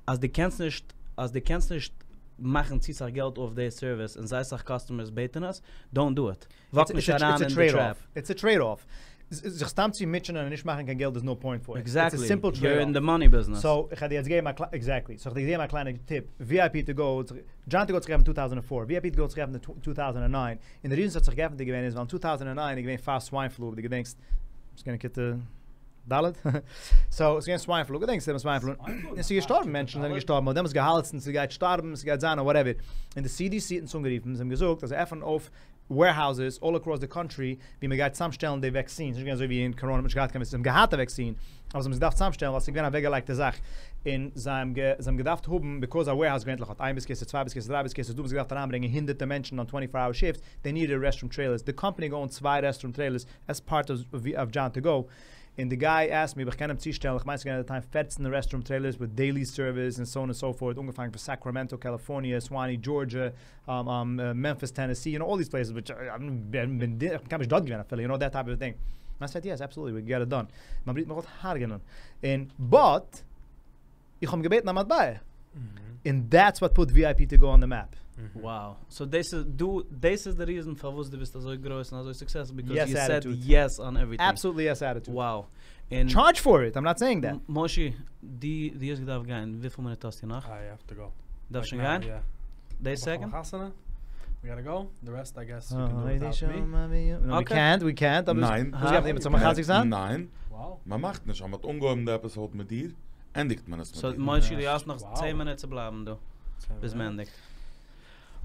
אז דו קענסט נישט, אז דו קענסט נישט מאכן צו סאך געלט אויף די סערוויס און זייער סאך קאסטומערס בעטן עס, דאונט דו איט. וואק נישט אריין אין די טרעפ. איטס א טרעיד אףף. זיך סתם צו מוטשענען און נישט מאכן קיין געלט איז נאו פוינט פאר איט. עקזעקטלי. יור אין די מאני ביזנעס. סאו איך וועל דיר יעצט געבן א קליינע, עקזעקטלי. סאו איך וועל דיר געבן א קליינע טיפ. VIP to go, דזשאן טו גאו האט זיך געעפנט אין טו טאוזענד און פאר, VIP טו גאו האט זיך געעפנט אין טו טאוזענד און ניין, און די ריזען ס'האט זיך געעפנט איז געווען איז ווייל אין טו טאוזענד און ניין איז געווען פאר סוויין פלו אויב דו געדענקסט, ביסט געווען אין כיתה ד'? סאו ס'איז געווען סוויין פלו, געדענקסט דעם סוויין פלו? און ס'איז געשטארבן מענטשן זענען געשטארבן, מ'האט דעמאלטס געהאלטן ס'גייט שטארבן ס'גייט זיין און וואטעווער, און די סי די סי האט אונז אנגערופן, זיי האבן געזאגט אז זיי עפענען אויף וועירהאוזעס אלל אקראס די קאנטרי ווי מ'גייט צוזאמשטעלן די וואקסין, ס'איז נישט געווען אזוי ווי אין קאראנע מ'האט נישט געהאט קיין וואקסין, זיי האבן געהאט א וואקסין, אבער זיי האבן עס געדארפט צוזאמשטעלן ווייל ס'איז געווען א אוועקגעלייגטע זאך, און זיי האבן זיי האבן געדארפט האבן, ביקאוז א וועירהאוז געווענטליך האט איין בית הכסא, צוויי בית הכסא, דריי בית הכסא'ס, דא האבן זיי געדארפט אריינברענגען הונדערטער מענטשן אן טווענטי פאר אווער שיפטס, דעי נידעד רעסטרום טרעילערס, די קאמפאני געאונט צוויי רעסטרום טרעילערס עז פארט אוו דזשאן טו גאו. און די guy asked me אויב איך קען אים צושטעלן, איך מיין ס'איז געווען at the time 14 restroom trailers with daily service and so on and so forth, אנגעפאנגען פון Sacramento, California, Suwanee, Georgia, Memphis, Tennessee, you know, all these places, which איך בין קיינמאל נישט דארט געווען אפילו, you know, that type of thing. And I said, yes, absolutely, we can get it done. מיין ברודער האט מיך געוואלט הרג'נען. און, but, איך האב אים געבעטן א מטבע. And that's what put VIP to go on the map. Wow. So דאס איז דו, דאס איז די reason פארוואס דו ביסט אזוי גרויס און אזוי successful, because Yes you said attitude. yes on everything. Absolutely yes attitude. Wow. און Charge for it, I'm not saying that. מושי, דו, דו האסט געדארפט גיין. וויפיל מינוט האסטו נאך? I have to go. דארפסט שוין Like now, גיין? yeah. Day second? חתונה. We gotta go. The rest, I guess, you can do without me. No, we Okay. can't, we can't. אבער ניין. וואס גייט מיט צום חזק זיין? ניין. Wow. מען מאכט נישט. מען האט אנגעהויבן די episode מיט דיר, ענדיגט מען עס מיט So, דיר. מושי, דו האסט נאך Wow. 10 מינוט צו בלייבן דא. ביז 10 מען ענדיגט.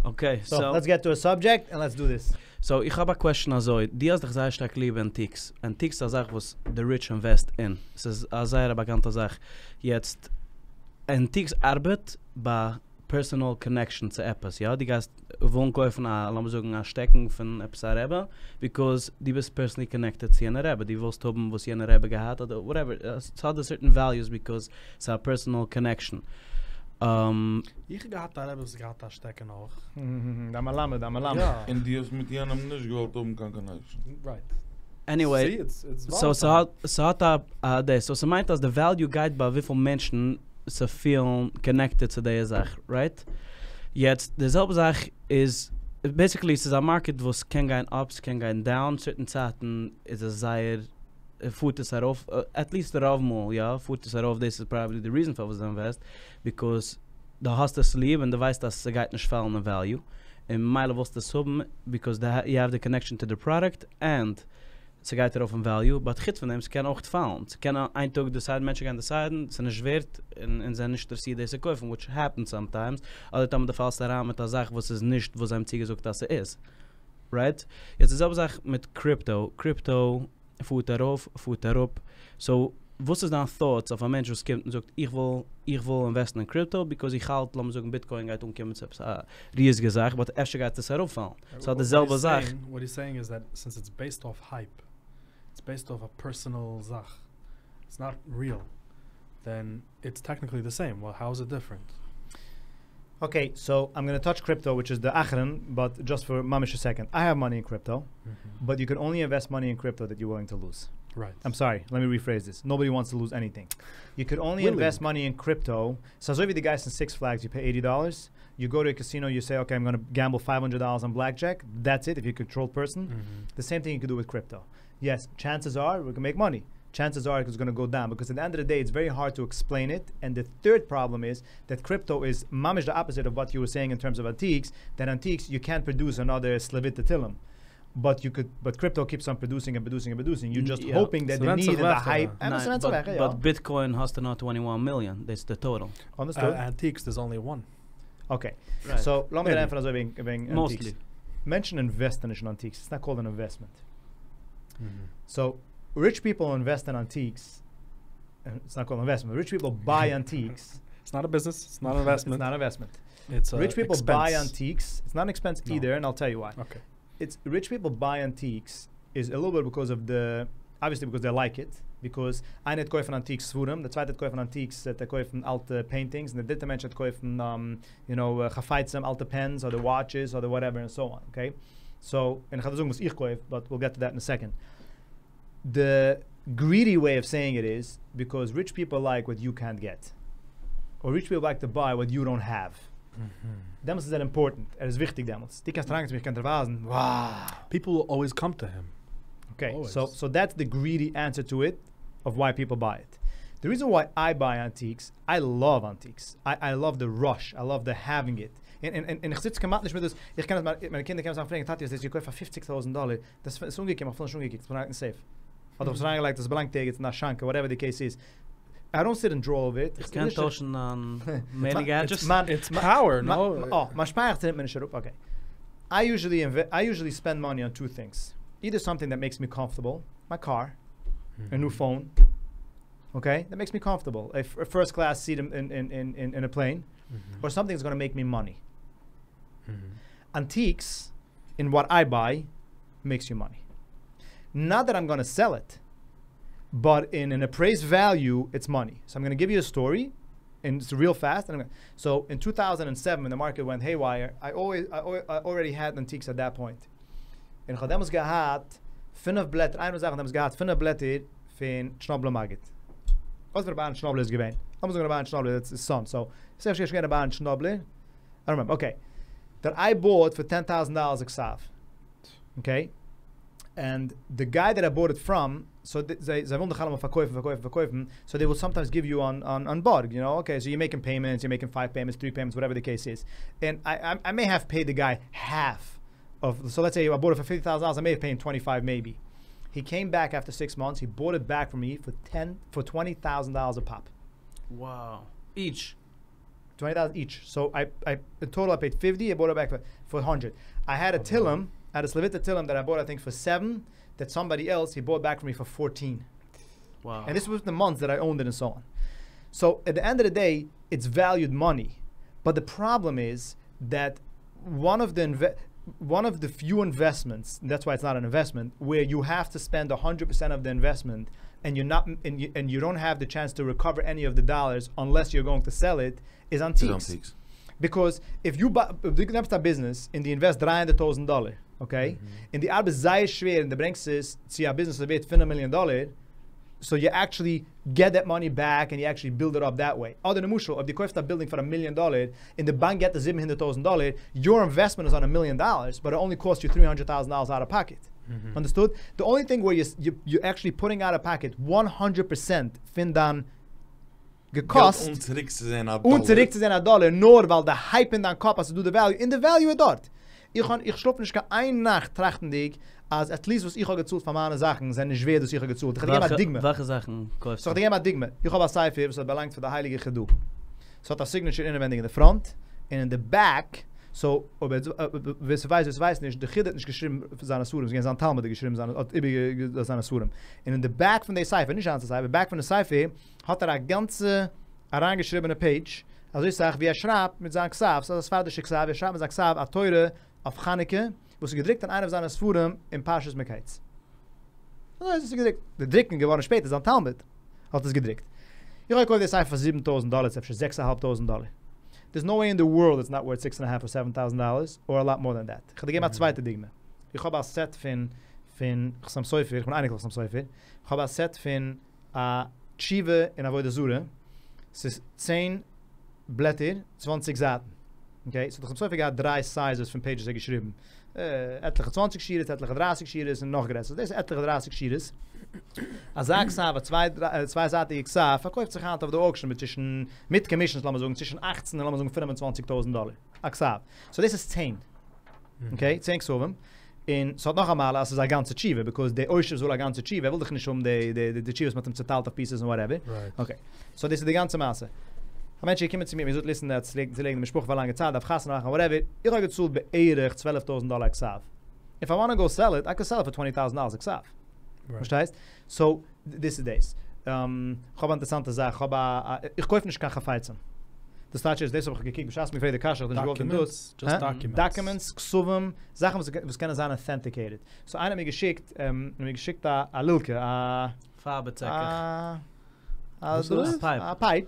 Okay, So, so, let's get to a subject and let's do this. so איך האב א question אזוי. דו האסט דאך זייער שטארק ליב antiques. Antiques איז א זאך וואס the rich invest in. עס איז א זייער א באקאנטע זאך. יעצט, antiques ארבעט ביי personal connection צו עפעס, יא? דו גייסט וואוין קויפן א, לאמיר זאגן, א שטעקן פון עפעס א רבי, because דו ביסט personally connected צו יענער רבי. דו ווילסט האבן, וואס יענער רבי געהאט אדער whatever. עס האט a certain values because it's a personal connection. איך האב געהאט א רבי, וואס געהאט א שטעקן אויך. דער מלמד, דער מלמד. יא. און דו האסט מיט יענעם נישט געוואלט האבן קיין connection. Right. Anyway, See, it's so volatile. ס'האט, ס'האט א, א דאס. So ס'מיינט אז the value גייט ביי וויפיל מענטשן ס'פילן connected צו דער זאך, right? יעצט, די זעלבע זאך איז, basically, עס איז א market וואס קען גיין up, ס'קען גיין down, certain צייטן איז עס זייער, פארט עס ארויף, at least רוב מאל, יא, פארט עס ארויף, this is probably the reason פארוואס דו invest, because דו האסט עס ליב און דו ווייסט אז ס'גייט נישט פאלן אין value. און ממילא ווילסטו עס האבן, because you have the connection to the product and ס'גייט ארויף אין value, but חוץ פון דעם, ס'קען אויך פאלן. ס'קען איין טאג decide, מענטשן גייען deciden, ס'איז נישט ווערט, און זענען נישט אינטערעסירט דאס צו קויפן, which happens sometimes. אדער טאמער דו פאלסט אריין מיט א זאך, וואס איז נישט, וואס זיי האבן צוגעזאגט, אז ס'איז. Right? יעצט די זעלבע זאך מיט crypto. Crypto פארט ארויף, פארט אראפ. So, וואס איז דיין thoughts אויף א מענטש, וואס קומט און זאגט, איך וויל invest אין crypto, because איך האלט, לאמיר זאגן, Bitcoin גייט אנקומען צו עפעס א ריזיגע זאך, but אפשר גייט עס אראפפאלן. So, די זעלבע זאך. What he's saying is that since it's based off hype, it's based off a personal זאך, it's not real, then it's technically the same. Well, how is it different? Okay, so I'm going to touch crypto, which is the אחרון, but just for ממש a second. I have money in crypto, but you can only invest money in crypto that you're willing to lose. I'm sorry, let me rephrase this. Nobody wants to lose anything. You could only Willing. invest money in crypto. So אזוי ווי דו גייסט אין Six Flags, you pay $80. You go to a casino, you say, okay, I'm going to gamble $500 on blackjack. That's it, if you're a controlled person. The same thing you could do with crypto. Yes, chances are we can make money. Chances are it's going to go down because at the end of the day, it's very hard to explain it. And the third problem is that crypto is ממש the opposite of what you were saying in terms of antiques. That antiques, you can't produce another Slavita Tillim. But you could, but crypto keeps on producing and producing and producing. You're just hoping that So the that's need a and the left, hype. And Nein, so that's a left, yeah. but Bitcoin has to not 21 million. That's the total. Understood. Antiques, there's only one. Okay. Right. So, לאמיר Maybe. אנפאנגען אזוי וועגן, וועגן Mostly. antiques. מענטשן invest ן נישט אין antiques. It's not called an investment. So, rich people invest in antiques. It's not called investment. Rich people buy antiques. It's not a business. It's not an investment. It's not an investment. It's a Rich people expense. buy antiques. It's not an expense No. either, and I'll tell you why. Okay. It's rich people buy antiques is a little bit because of the, obviously because they like it, because איינער וועט קויפן antiques ספרים, דער צווייטער וועט קויפן antiques, וועט ער קויפן אלטע paintings, און דער דריטער מענטש וועט קויפן, חפצים, אלטע pens, אדער watches, אדער whatever, and so on, okay? So, און איך וועל זאגן, וואס איך קויף, but we'll get to that in a second. The greedy way of saying it is because rich people like what you can't get. Or rich people like to buy what you don't have. דעמאלטס איז ער important. ער איז וויכטיג דעמאלטס. דו קענסט אריינגיין צו מיר, איך קען דיר ווייזן. Wow. People will always come to him. Okay, Always. so that's the greedy answer to it, of why people buy it. The reason why I buy antiques, I love antiques. I love the rush. I love the having it. און איך זיץ כמעט נישט מיט דאס, איך קען עס מאל, מיינע קינדער קענען זאגן, פרעגן, טאטי, האסט דאס געקויפט פאר 50.000 דאלאר? דאס איז אומגעקומען, איך האב שוין געקוקט, עס באלאנגט אין safe. אדער עס אריינגעלייגט, דאס באלאנגט ערגעץ אין א שאנק, whatever the case is. I don't sit and draw over it. איך קען טוישן אן many gadgets. Man, It's power, no? Oh, מיין שפארעכץ נעמט מיר נישט אראפ. Okay. I usually spend money on two things. Either something that makes me comfortable, my car, a new phone, okay? That makes me comfortable. A first class seat in a plane, or something that's going to make me money. Antiques, in what I buy, makes you money. Not that I'm going to sell it, באט אין אן אפרעיזד וועליו איטס מאני. סאו איים גאנא גיוו יו א סטארי און איטס ריעל פעסט און סאו אין טו טאוזענד ענד סעווען ווען די מארקעט ווענט העיווייער איי אלרעדי העד אנטיקס עט דעט פוינט און כ'האב דעמאלטס געהאט פינף בלעטער איינע פון די זאכן דעמאלטס געהאט פינף בלעטער פון טשנאבלער מגיד. כ'ווייס נישט ווער רבי אהרן טשנאבלער איז געווען. לאמיר זאגן רבי אהרן טשנאבלער איז היז סאן סאו ס'איז אפשר געווען רבי אהרן טשנאבלער. איי דאנט רימעמבער. אקעי. דעט איי באוט פאר טען טאוזענד דאלערס א כתב. אקעי. ענד די גיי דעט איי באוט איט פראם, סאו זיי זיי ווילן דאך אלעמאל פארקויפן פארקויפן פארקויפן, סאו דעי וויל סאמטיימס גיוו יו אן אן בארג, יו נאו, אקעי סאו יו מעיקינג פעימענטס, יו מעיקינג פייוו פעימענטס, טרי פעימענטס, וואטעווער די קעיס איז, ענד איי איי מעי העוו פעיד די גיי האלף אוו, סאו לעטס סעי איי באוט איט פאר פיפטי טאוזענד דאלערס, איי מעי העוו פעיד הים טווענטי פייוו מעיבי, הי קעים בעק אפטער סיקס מאנטס, הי באוט איט בעק פראם מי פאר טען פאר טווענטי טאוזענד דאלערס א פאפ. Wow. איטש. טווענטי טאוזענד איטש, סאו איי איי אין טאטאל איי פעיד פיפטי, הי באוט איט בעק פאר האנדרעט, איי העד א תהלים, איי העד א סלאוויטער תהלים דעט איי באוט איי טינק פאר סעווען, דעט סאמבאדי עלס הי באוט בעק פראם מי פאר פארטין, ענד דיס וואס די מאנטס דעט איי אונד איט ענד סאו אן, סאו עט די ענד אוו די דעי איטס וועליוד מאני, באט די פראבלעם איז דעט וואן אוו די וואן אוו די פיו אינוועסטמענטס, און דעטס וויי איטס נאט אן אינוועסטמענט, וועיר יו העוו טו ספענד א האנדרעט פערסענט אוו די אינוועסטמענט ענד יו נאט ענד יו דאנט העוו די טשענס טו ריקאווער עני אוו די דאלערס אנלעס יו אר גאוינג טו סעל איט, איז אנטיקס. ביקאוז איף יו ביי, אויב דו נעמסט א ביזנעס און דו אינוועסט דריי הונדערט טויזענט דאלער, אקעי, און דו ארבעסט זייער שווער און דו ברענגסט עס צו א ביזנעס וואס איז ווערט פינף מיליאן דאלער, סאו יו עקטשעלי געט דעט מאני בעק ענד יו עקטשעלי בילד איט אפ דעט וועי. אדער למשל אויב דו קויפסט א בילדינג פאר א מיליאן דאלער און די באנק געט דיר זיבן הונדערט טויזענט דאלער, יור אינוועסטמענט איז אן א מיליאן דאלערס באט איט אנלי קאסט יו טרי האנדרעט טאוזענט דאלערס אוט אוו פאקעט. אנדערסטוד? די אנלי טינג ווער יו עקטשעלי פוטינג אוט אוו פאקעט וואן האנדרעט פערסענט פון דיין געקאסט געלט אן צוריק צו זען א דאלער. אן צוריק צו זען א דאלער נאר ווייל די הייפ אין דיין קאפ אז ס'איז דא די וועליו און די וועליו איז דארט. איך האב איך שלאף נישט קיין איין נאכט טראכטנדיג אז עטליסט וואס איך האב געצאלט פאר מיינע זאכן זענען נישט ווערד וואס איך האב געצאלט. איך וועל דיר געבן א דוגמא. וועלכע זאכן קויפסטו? סאו כ'וועל דיר געבן א דוגמא. איך האב א ספר וואס האט באלאנגט פאר די הייליגע חידא. ס'האט א סיגנעטשער אינעווענדיג אין די פראנט און אין די בעק. סאו אויב ווער ס'ווייסט ווער ס'ווייסט נישט, די חידא האט נישט געשריבן זיינע ספרים, ס'איז געווען זיין תלמיד האט געשריבן זיינע האט איבערגעגעבן זיינע ספרים. און אין די בעק פון די ספר, נישט זיין ספר, בעק פון די ספר האט ער א גאנצע אריינגעשריבענע פעידזש, אזוי סאך ווי ער שרייבט מיט זיין כתב, ס'איז א ספרדישע כתב, ער שרייבט מיט זיין כתב א תורה אויף חנוכה, וואס איז געדרוקט אין איינע פון זיינע ספרים אין פרשת מקץ. אזוי איז עס געדרוקט. די דרוקן איז געווארן שפעטער, זיין תלמיד האט עס געדרוקט. איך האב געקויפט די ספר פאר זיבן טויזנט דאלער, ס'איז אפשר זעקס א האלב טויזנט דאלער. דער'ס נאו וועי אין די ווארלד איטס נאט ווארט סיקס ענד א האלף אר סעווען טאוזענט דאלערס, אר א לאט מאר דען דעט. כ'וועל דיר געבן א צווייטע דוגמא. איך האב א סעט פון פון חתם סופר, איך בין אייניקל חתם סופר, איך האב א סעט פון א תשובה אין עבודה זרה, ס'איז צען בלעטער, צוואנציג זייטן. אקעי, סאו די חתם סופר געהאט דריי סייזעס פון פעידזשעס ער האט געשריבן. עטליכע צוואנציג שורות, עטליכע דרייסיג שורות, און נאך גרעסער. דאס איז עטליכע דרייסיג שורות. אזא כתב, א צוויי צוויי זייטיגע כתב, פארקויפט זיך היינט אויף די אוקשען מיט צווישן, מיט קאמישענס לאמיר זאגן, צווישן אכצן און לאמיר זאגן פינף און צוואנציג טויזנט דאלער. א כתב. סאו דאס איז צען. אקעי, צען כתבים. און ס'האט נאך א מעלה אז ס'איז א גאנצע תשובה, ביקאוז דער עושר וויל א גאנצע תשובה, ער וויל דאך נישט האבן די די די תשובה וואס מ'האט אים צוטיילט אויף פיסעס און וואטעווער. אקעי. סאו דאס איז די גאנצע מעשה. א מענטש איז געקומען צו מיר, מיר געזאגט ליסן ער האט צולייגט די משפחה פאר א לאנגע צייט, דארף חתונה מאכן וואטעווער, איך האב געצאלט בערך צוועלף טויזנט דאלער א כתב. איף איי וואנט טו גאו סעל איט, איי קען סעל איט פאר טווענטי טאוזענט דאלערס א כתב. פארשטייסט? סאו דאס איז דאס. כ'האב א אינטערעסאנטע זאך, כ'האב א, איך קויף נישט קיין חפצים. דאס טייטש איז, דאס האב איך געקוקט בשעת מ'האט געפרעגט די קשיא, איך האב נישט געוואלט אין דאס. דאקומענטס, כתבים, זאכן וואס קענען זיין אטענטיקעיטעד. סאו איינער האט מיר געשיקט, האט מיר געשיקט א לילקע, א. פארבע צעקעך. א פייפ.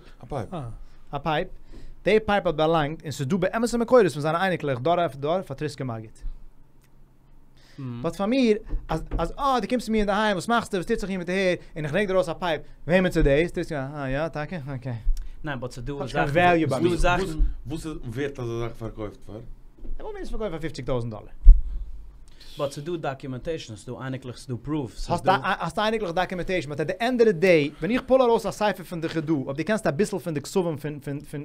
א פייפ. די פייפ האט באלאנגט, און ס'איז דא באמת'ע מקורות פון זיינע אייניקלעך דור אויף דור פאר טריסקער מגיד. באט פאר מיר, אז אז אה דו קומסט צו מיר אינדערהיים וואס מאכסטו וואס טוט זיך אהין מיט אהער, און איך ברענג דיר ארויס א פייפ, וועמענס איז דאס? טוסטו אה יא טאקע? אקעי. ניין באט ס'דא האט נישט קיין וועליו ביי מיר. זאכן. וואס ווערט אזא זאך פארקויפט פאר? ער וואלט מיר עס פארקויפט פאר פופציג טויזענט דאלער. באט ס'דא דאקומענטעישן, ס'דא אייניקלעך, ס'דא פרוף, ס'איז דא. האסט אייניקלעך דאקומענטעישן, באט עט די ענד אוו די דעי, ווען איך פול ארויס א ספר פון די חיד"א, אויב דו קענסט אביסל פון די כתבים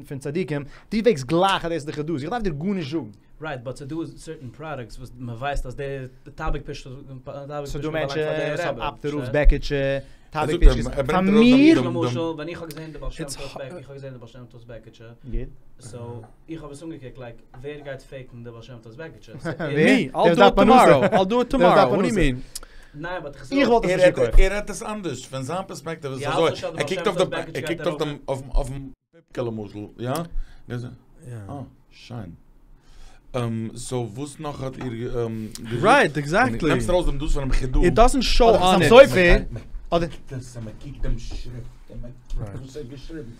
פון צדיקים, דו וועגסט גלייך אז דאס איז די חיד"א'ס, איך דארף דיר גארנישט זאגן. רייט, באט ס'דא סערטען פראדוקטס וואס מ'ווייסט אז די טאביק פישקע ס'דא מענטשן וואס האבן אפטער רב'ס בעקיטשע, טאביק פישקעס, פאר מיר. למשל ווען איך האב געזען די בעל שם טוב'ס בעקיטשע, איך האב געזען די בעל שם טוב'ס בעקיטשע, סאו איך האב עס אנגעקוקט לייק ווער גייט פעיקן די בעל שם טוב'ס בעקיטשע? מי! אייל דו איט טאמאראו! אייל דו איט טאמאראו! וואט דו יו מין? ניין באט איך זאג. איך וואלט עס נישט געקויפט. ער רעדט עס אנדערש, פון זיין פערספעקטיוו איז עס אזוי, ער קוקט אויף די, ער קוקט אויף דעם, אויפן פיפקע למשל, יא? אה, שיין. סאו וואס נאך האט איר געזאגט? רייט, עקזעקטלי. נעמסט ארויס דעם דאס פונעם חיד"א. איט דאזענט שאו אדער אן חתם איט. סופר, אדער. דאס אז מען קוקט דעם שריפט און מען קוקט וואס ער האט געשריבן.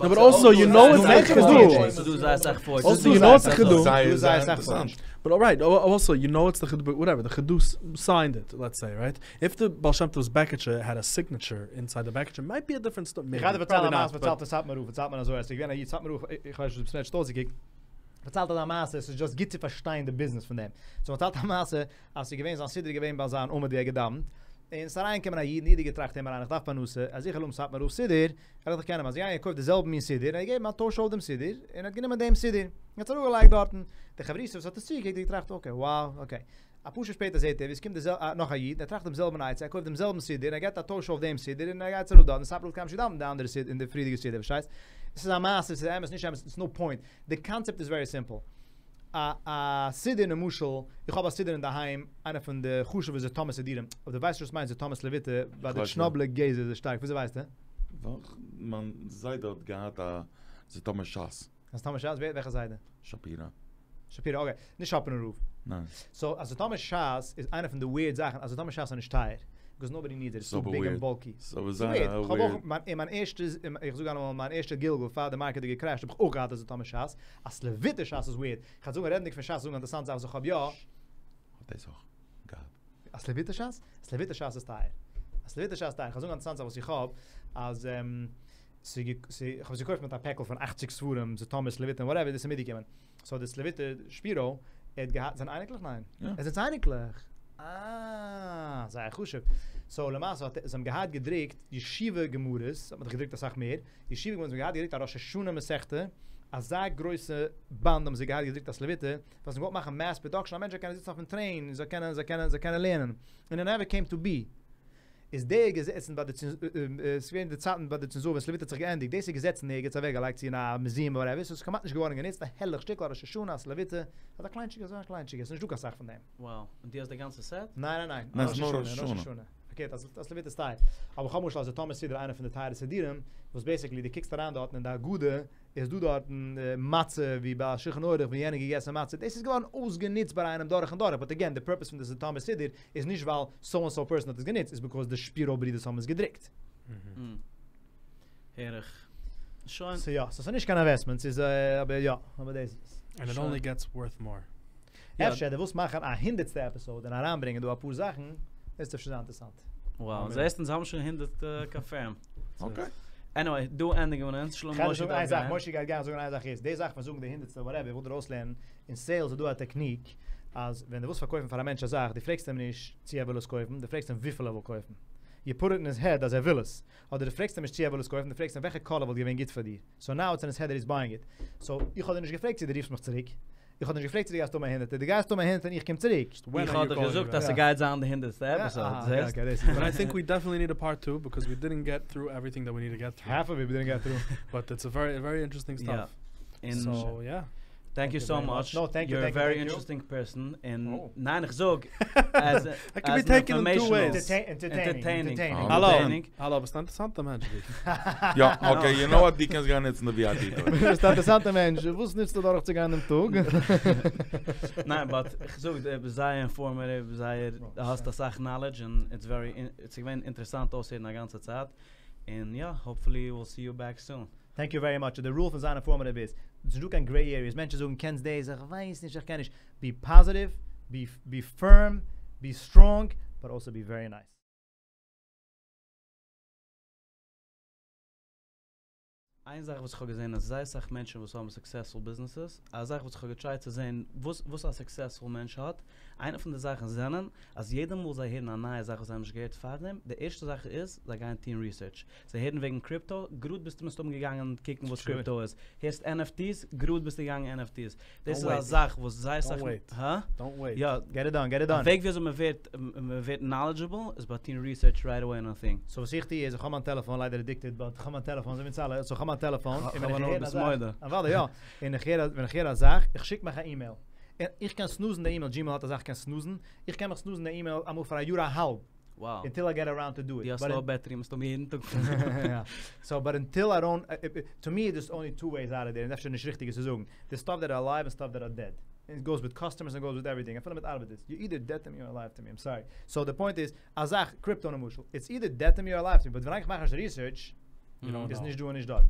נאו באט אלסא יו נאו איטס א חידוש. ס'דא זייער אסאך פארשערס. אלסא יו נאו איטס א חידוש. זייער זייער אינטערעסאנט. באט אלרייט אלסא יו נאו איטס די חידא באט וואטעווער די חידא סיינד איט לעטס סעי רייט איף די בעל שם טוב'ס בעקיטשע העד א סיגנעטשער אינסייד די בעקיטשע מייט בי א דיפרענט סטארי איך גיי דיר פארציילן א מעשה פארציילט פון סאטמאר רב פארציילט מען אזוי אז ס'איז געווען א איד סאטמאר רב איך ווייס נישט ווי עס אויסגעקוקט פארציילט אזא מעשה עס איז דזשאסט גוט צו פארשטיין די ביזנעס פון דעם סאו מ'פארציילט א מעשה אז ס'איז געווען זיין סידור איז געווען ביי זיין עמוד ווי ער האט געדאווענט און ס'איז אריינגעקומען א איד און די איד האט געטראכט הער מיר איין איך דארף פרנסה אז איך וועל האבן סאטמאר רב'ס סידור וועל איך דאך קענען איז ער געגאנגען געקויפט די זעלבע מין סידור און ער האט געגעבן א טויש אויף דעם סידור און ער האט גענומען דעם סידור און האט עס אראפגעלייגט דארטן די חברותא וואס האט עס צוגעקוקט האט געטראכט אקעי wow אקעי אפאר שעה שפעטער זעט ער ווי עס קומט נאך א איד, ער טראכט דעם זעלבן עצה, ער קויפט דעם זעלבן סידור, ער געבט א טויש אויף דעם סידור און ער גייט אראפ דארט, און סאטמאר רב האט קיינמאל נישט געדאווענט אין די אנדערע סידור, אין די פריערדיגע סידור, פארשטייסט? עס איז א מעשה, עס איז אמת, נישט אמת, איטס נאו פוינט, די קאנצעפט איז ווערי סימפל. א א סידור למשל, איך האב א סידור אינדערהיים, איינע פון די חשוב'ע זשיטאמיר סידורים, אויב דו ווייסט נישט וואס מיינט זשיטאמיר סלאוויטע, ביי די טשערנאבלער גזע איז עס שטארק, וויאזוי ווייסטו? ווייל מיין זיידע האט געהאט א זשיטאמיר ש"ס. א זשיטאמיר ש"ס? ווער? וועלכע זיידע? שפירא. שפירא, אקעי. נישט שאפראנער רב. ניין. סאו א זשיטאמיר ש"ס איז איינע פון די וויערד זאכן, א זשיטאמיר ש"ס איז נישט טייער. ביקאוז נאובאדי נידס איט, איטס טו ביג ענד באלקי. ס'אבער זייער א וויערד. כ'האב אויך, מיין, אין מיין ערשטע, איך זאג אלעמאל, מיין ערשטע גלגול פאר די מארקעט האט געקרעשט האב איך אויך געהאט א זשיטאמיר ש"ס. א סלאוויטע ש"ס איז וויערד. כ'גיי זאגן רעדנדיג פון ש"ס זאגן א אינטערעסאנט זאך וואס איך האב יא. האט דאס אויך געהאט. א סלאוויטע ש"ס? א סלאוויטע ש"ס איז טייער. א סלאוויטע ש"ס איז טייער. כ'גיי זאגן א אינטערעסאנט זאך וואס איך האב, אז. כ'האב עס געקויפט מיט א פעקל פון אכציג ספרים, זשיטאמיר, סלאוויטע און וואטעווער, דאס איז מיטגעקומען. סאו די סלאוויטע שפירא, ער האט געהאט, זענען אייניקלעך? ניין? עס זענען אייניקלעך! אה, זייער חשוב. סאו למעשה האט, זיי האבן געהאט געדרוקט ישיבה גמרות, האט מען דאך געדרוקט אסאך מער, ישיבה גמרות, זיי האבן געהאט געדרוקט א ראש השנה מסכתא, אזא גרויסע באנד האבן זיי געהאט געדרוקט א סלאוויטע, ווייל זיי האבן געוואלט מאכן מעס פראדאקשן, א מענטש זאל קענען זיצן אויפן טרעין, און זאל קענען, זאל קענען, זאל קענען לערנען. און איט נעווער קעים טו בי. איז דער געזעצן ביי די ס'איז געווען די צייטן ביי די צענזור ווען סלאוויטע האט זיך געענדיגט, דאס איז געזעצן ערגעץ אוועק געלייגט צו אין א מוזיעם וואטעווער, ס'איז כמעט נישט געווארן גענוצט, א הערליך שטיקל א ראש השנה א סלאוויטע, אזא קליינטשיגע אזא קליינטשיגע, ס'איז נישט דא קיין סאך פון דעם. Wow, און דו האסט די גאנצע סעט? ניין ניין ניין, ניין ס'איז נאר ראש השנה. פארקערט א סלאוויטע איז טייער, אבער כ'האב למשל א זשיטאמיר סידור איינע פון די טייערע סידורים, וואס בעסיקלי דו קוקסט אריין דארטן אין די הגדה, איז דא דארטן מצה ווי ביי שולחן עורך ווי יענער געגעסן מצה, דאס איז געווארן אויסגענוצט ביי איינעם דורך און דורך, באט אגעין די פורפעס פון די זשיטאמיר סידור איז נישט ווייל סאו און סאו פערסאן האט עס גענוצט, איז ביקאוז די שפירא ברידערס האבן עס געדרוקט. הער איך. שוין. סאו יא, סאו ס'איז נישט קיין אינוועסטמענט, ס'איז אבער יא, אבער דאס איז. ענד איט אנלי געטס ווארט מאר. אפשר דו ווילסט מאכן א הונדערטסטע עפיסאוד און אריינברענגען דא אפאר זאכן, דאס וועט אפשר זיין אינטערעסאנט. וואו, זעסט אונז האבן שוין הונדערט קאנפירם. אקעי. עניוועי, דא ענדיגן מיר אונז, שלום משה דארף גיין. משה גייט גיין זאגן איין זאך איז, די זאך פון זאגן די הונדערטסטע וואטעווער, איך וויל דיר אויסלערנען, אין סעילס איז דא א טעקניק, אז ווען דו ווילסט פארקויפן פאר א מענטש א זאך, דו פרעגסט אים נישט צו ער וויל עס קויפן, דו פרעגסט אים וויפיל ער וויל קויפן. יו פוט איט אין היז העד אז ער וויל עס. אדער דו פרעגסט אים נישט צו ער וויל עס קויפן, דו פרעגסט אים וועלכע קאלער וואלט געווען גוט פאר דיר. סאו נאו איטס אין היז העד דעט היז בייאינג איט. סאו, איך האב דיר נישט געפרעגט צו דו רופסט מיך צוריק. איך האב דיר נישט געפרעגט צו דו גייסט האבן א הונדערטער. דו גייסט האבן א הונדערטער און איך קום צוריק. איך האב דיך געזאגט אז ס'גייט זיין די הונדערטסטע עפיסאד, זעסט? באט איי טינק ווי דעפענעטלי ניד א פארט טו ביקאוז ווי דידנט געט טרו עווריטינג דעט ווי ניד טו געט טרו. האלף אוו איט ווי דידנט געט טרו. באט איטס א ווערי ווערי אינטערעסטינג סטאף. סאו יא. טענק יו סאו מאטש, יור א ווערי אינטערעסטינג פערסאן, און ניין איך זאג אז איט קען בי טעיקען אין טו וועיס. ענטערטעינינג. האלא, האלא, ביסט א אינטערעסאנטע מענטש דו. יא, אקעי, יו נאו וואט, דו קענסט גיין נוצן די ווי איי פי טויט. ביסט א אינטערעסאנטע מענטש, וואס נוצטו דורך צו גיין דעם טאג? ניין באט איך זאג דו ביסט זייער אינפארמעטיוו, זייער, דו האסט אסאך נאלעדזש און איטס ווערי, ס'איז געווען אינטערעסאנט אויסהערן א גאנצע צייט, און יא, האפפולי וויל סי יו בעק סון. טענק יו ווערי מאטש, די רול פון זיין אינפארמעטיוו איז, ס'איז נישטא קיין גרעי עריעס, מענטשן זאגן קענסט דאס, איך ווייס נישט, איך קען נישט, בי פאזיטיוו, בי פירם, בי סטראנג, באט אלסא בי ווערי נייס. איין זאך וואס איך האב געזען אז זייער אסאך מענטשן וואס האבן סוקסעספול ביזנעסעס, א זאך וואס איך האב געטרייט צו זען וואס וואס א סוקסעספול מענטש האט, איינע פון די זאכן זענען אז יעדע מאל זיי הערן א נייע זאך וואס זיי האבן נישט געהערט פארדעם, די ערשטע זאך איז זיי גייען טון ריסערטש. זיי הערן וועגן קריפטא, גראד ביסטו מסתם געגאנגען קוקן וואס קריפטא איז. הערסט NFTs, גראד ביסטו געגאנגען NFTs. דאס איז א זאך וואס זייער אסאך. הא? יא. געט איט דאן, געט איט דאן. א וועג וויאזוי מען ווערט, מען ווערט נאלעדזשעבל איז ביי טון ריסערטש רייט אוועי אן א טינג. סאו וואס איך טו איז, איך האב מיין טעלעפאן, ליידער עדיקטעד, באט איך האב מיין טעלעפאן, אזוי ווי אונז אלע, סאו איך האב מיין טעלעפאן, און ווען איך הער א זאך, אוודאי יא, און איך הער, ווען איך הער א זאך, איך שיק מיך א אימעיל. איך קען סנוזן די אימעיל, דזשימעיל האט א זאך קענסט סנוזן, איך קען מיך סנוזן די אימעיל אמאל פאר א יאר א האלב. וואו. אנטיל איי געט אראונד טו דו איט. דו האסט לאו בעטערי מסתמא יעדן טאג. סאו באט אנטיל איי דאנט, טו מי דערס אנלי טו וועיס אוט אוו דער, און אפשר נישט ריכטיג עס צו זאגן, דערס סטאף דעט אר אלייוו און סטאף דעט אר דעד. It goes with customers and goes with everything. אפילו מיט ארבעטערס. You're either dead to me or alive to me. I'm sorry. So the point is, א זאך, crypto למשל, it's either dead to me or alive to me. But ווען איך מאך נישט research, You don't איז know. נישט דא און נישט דארט.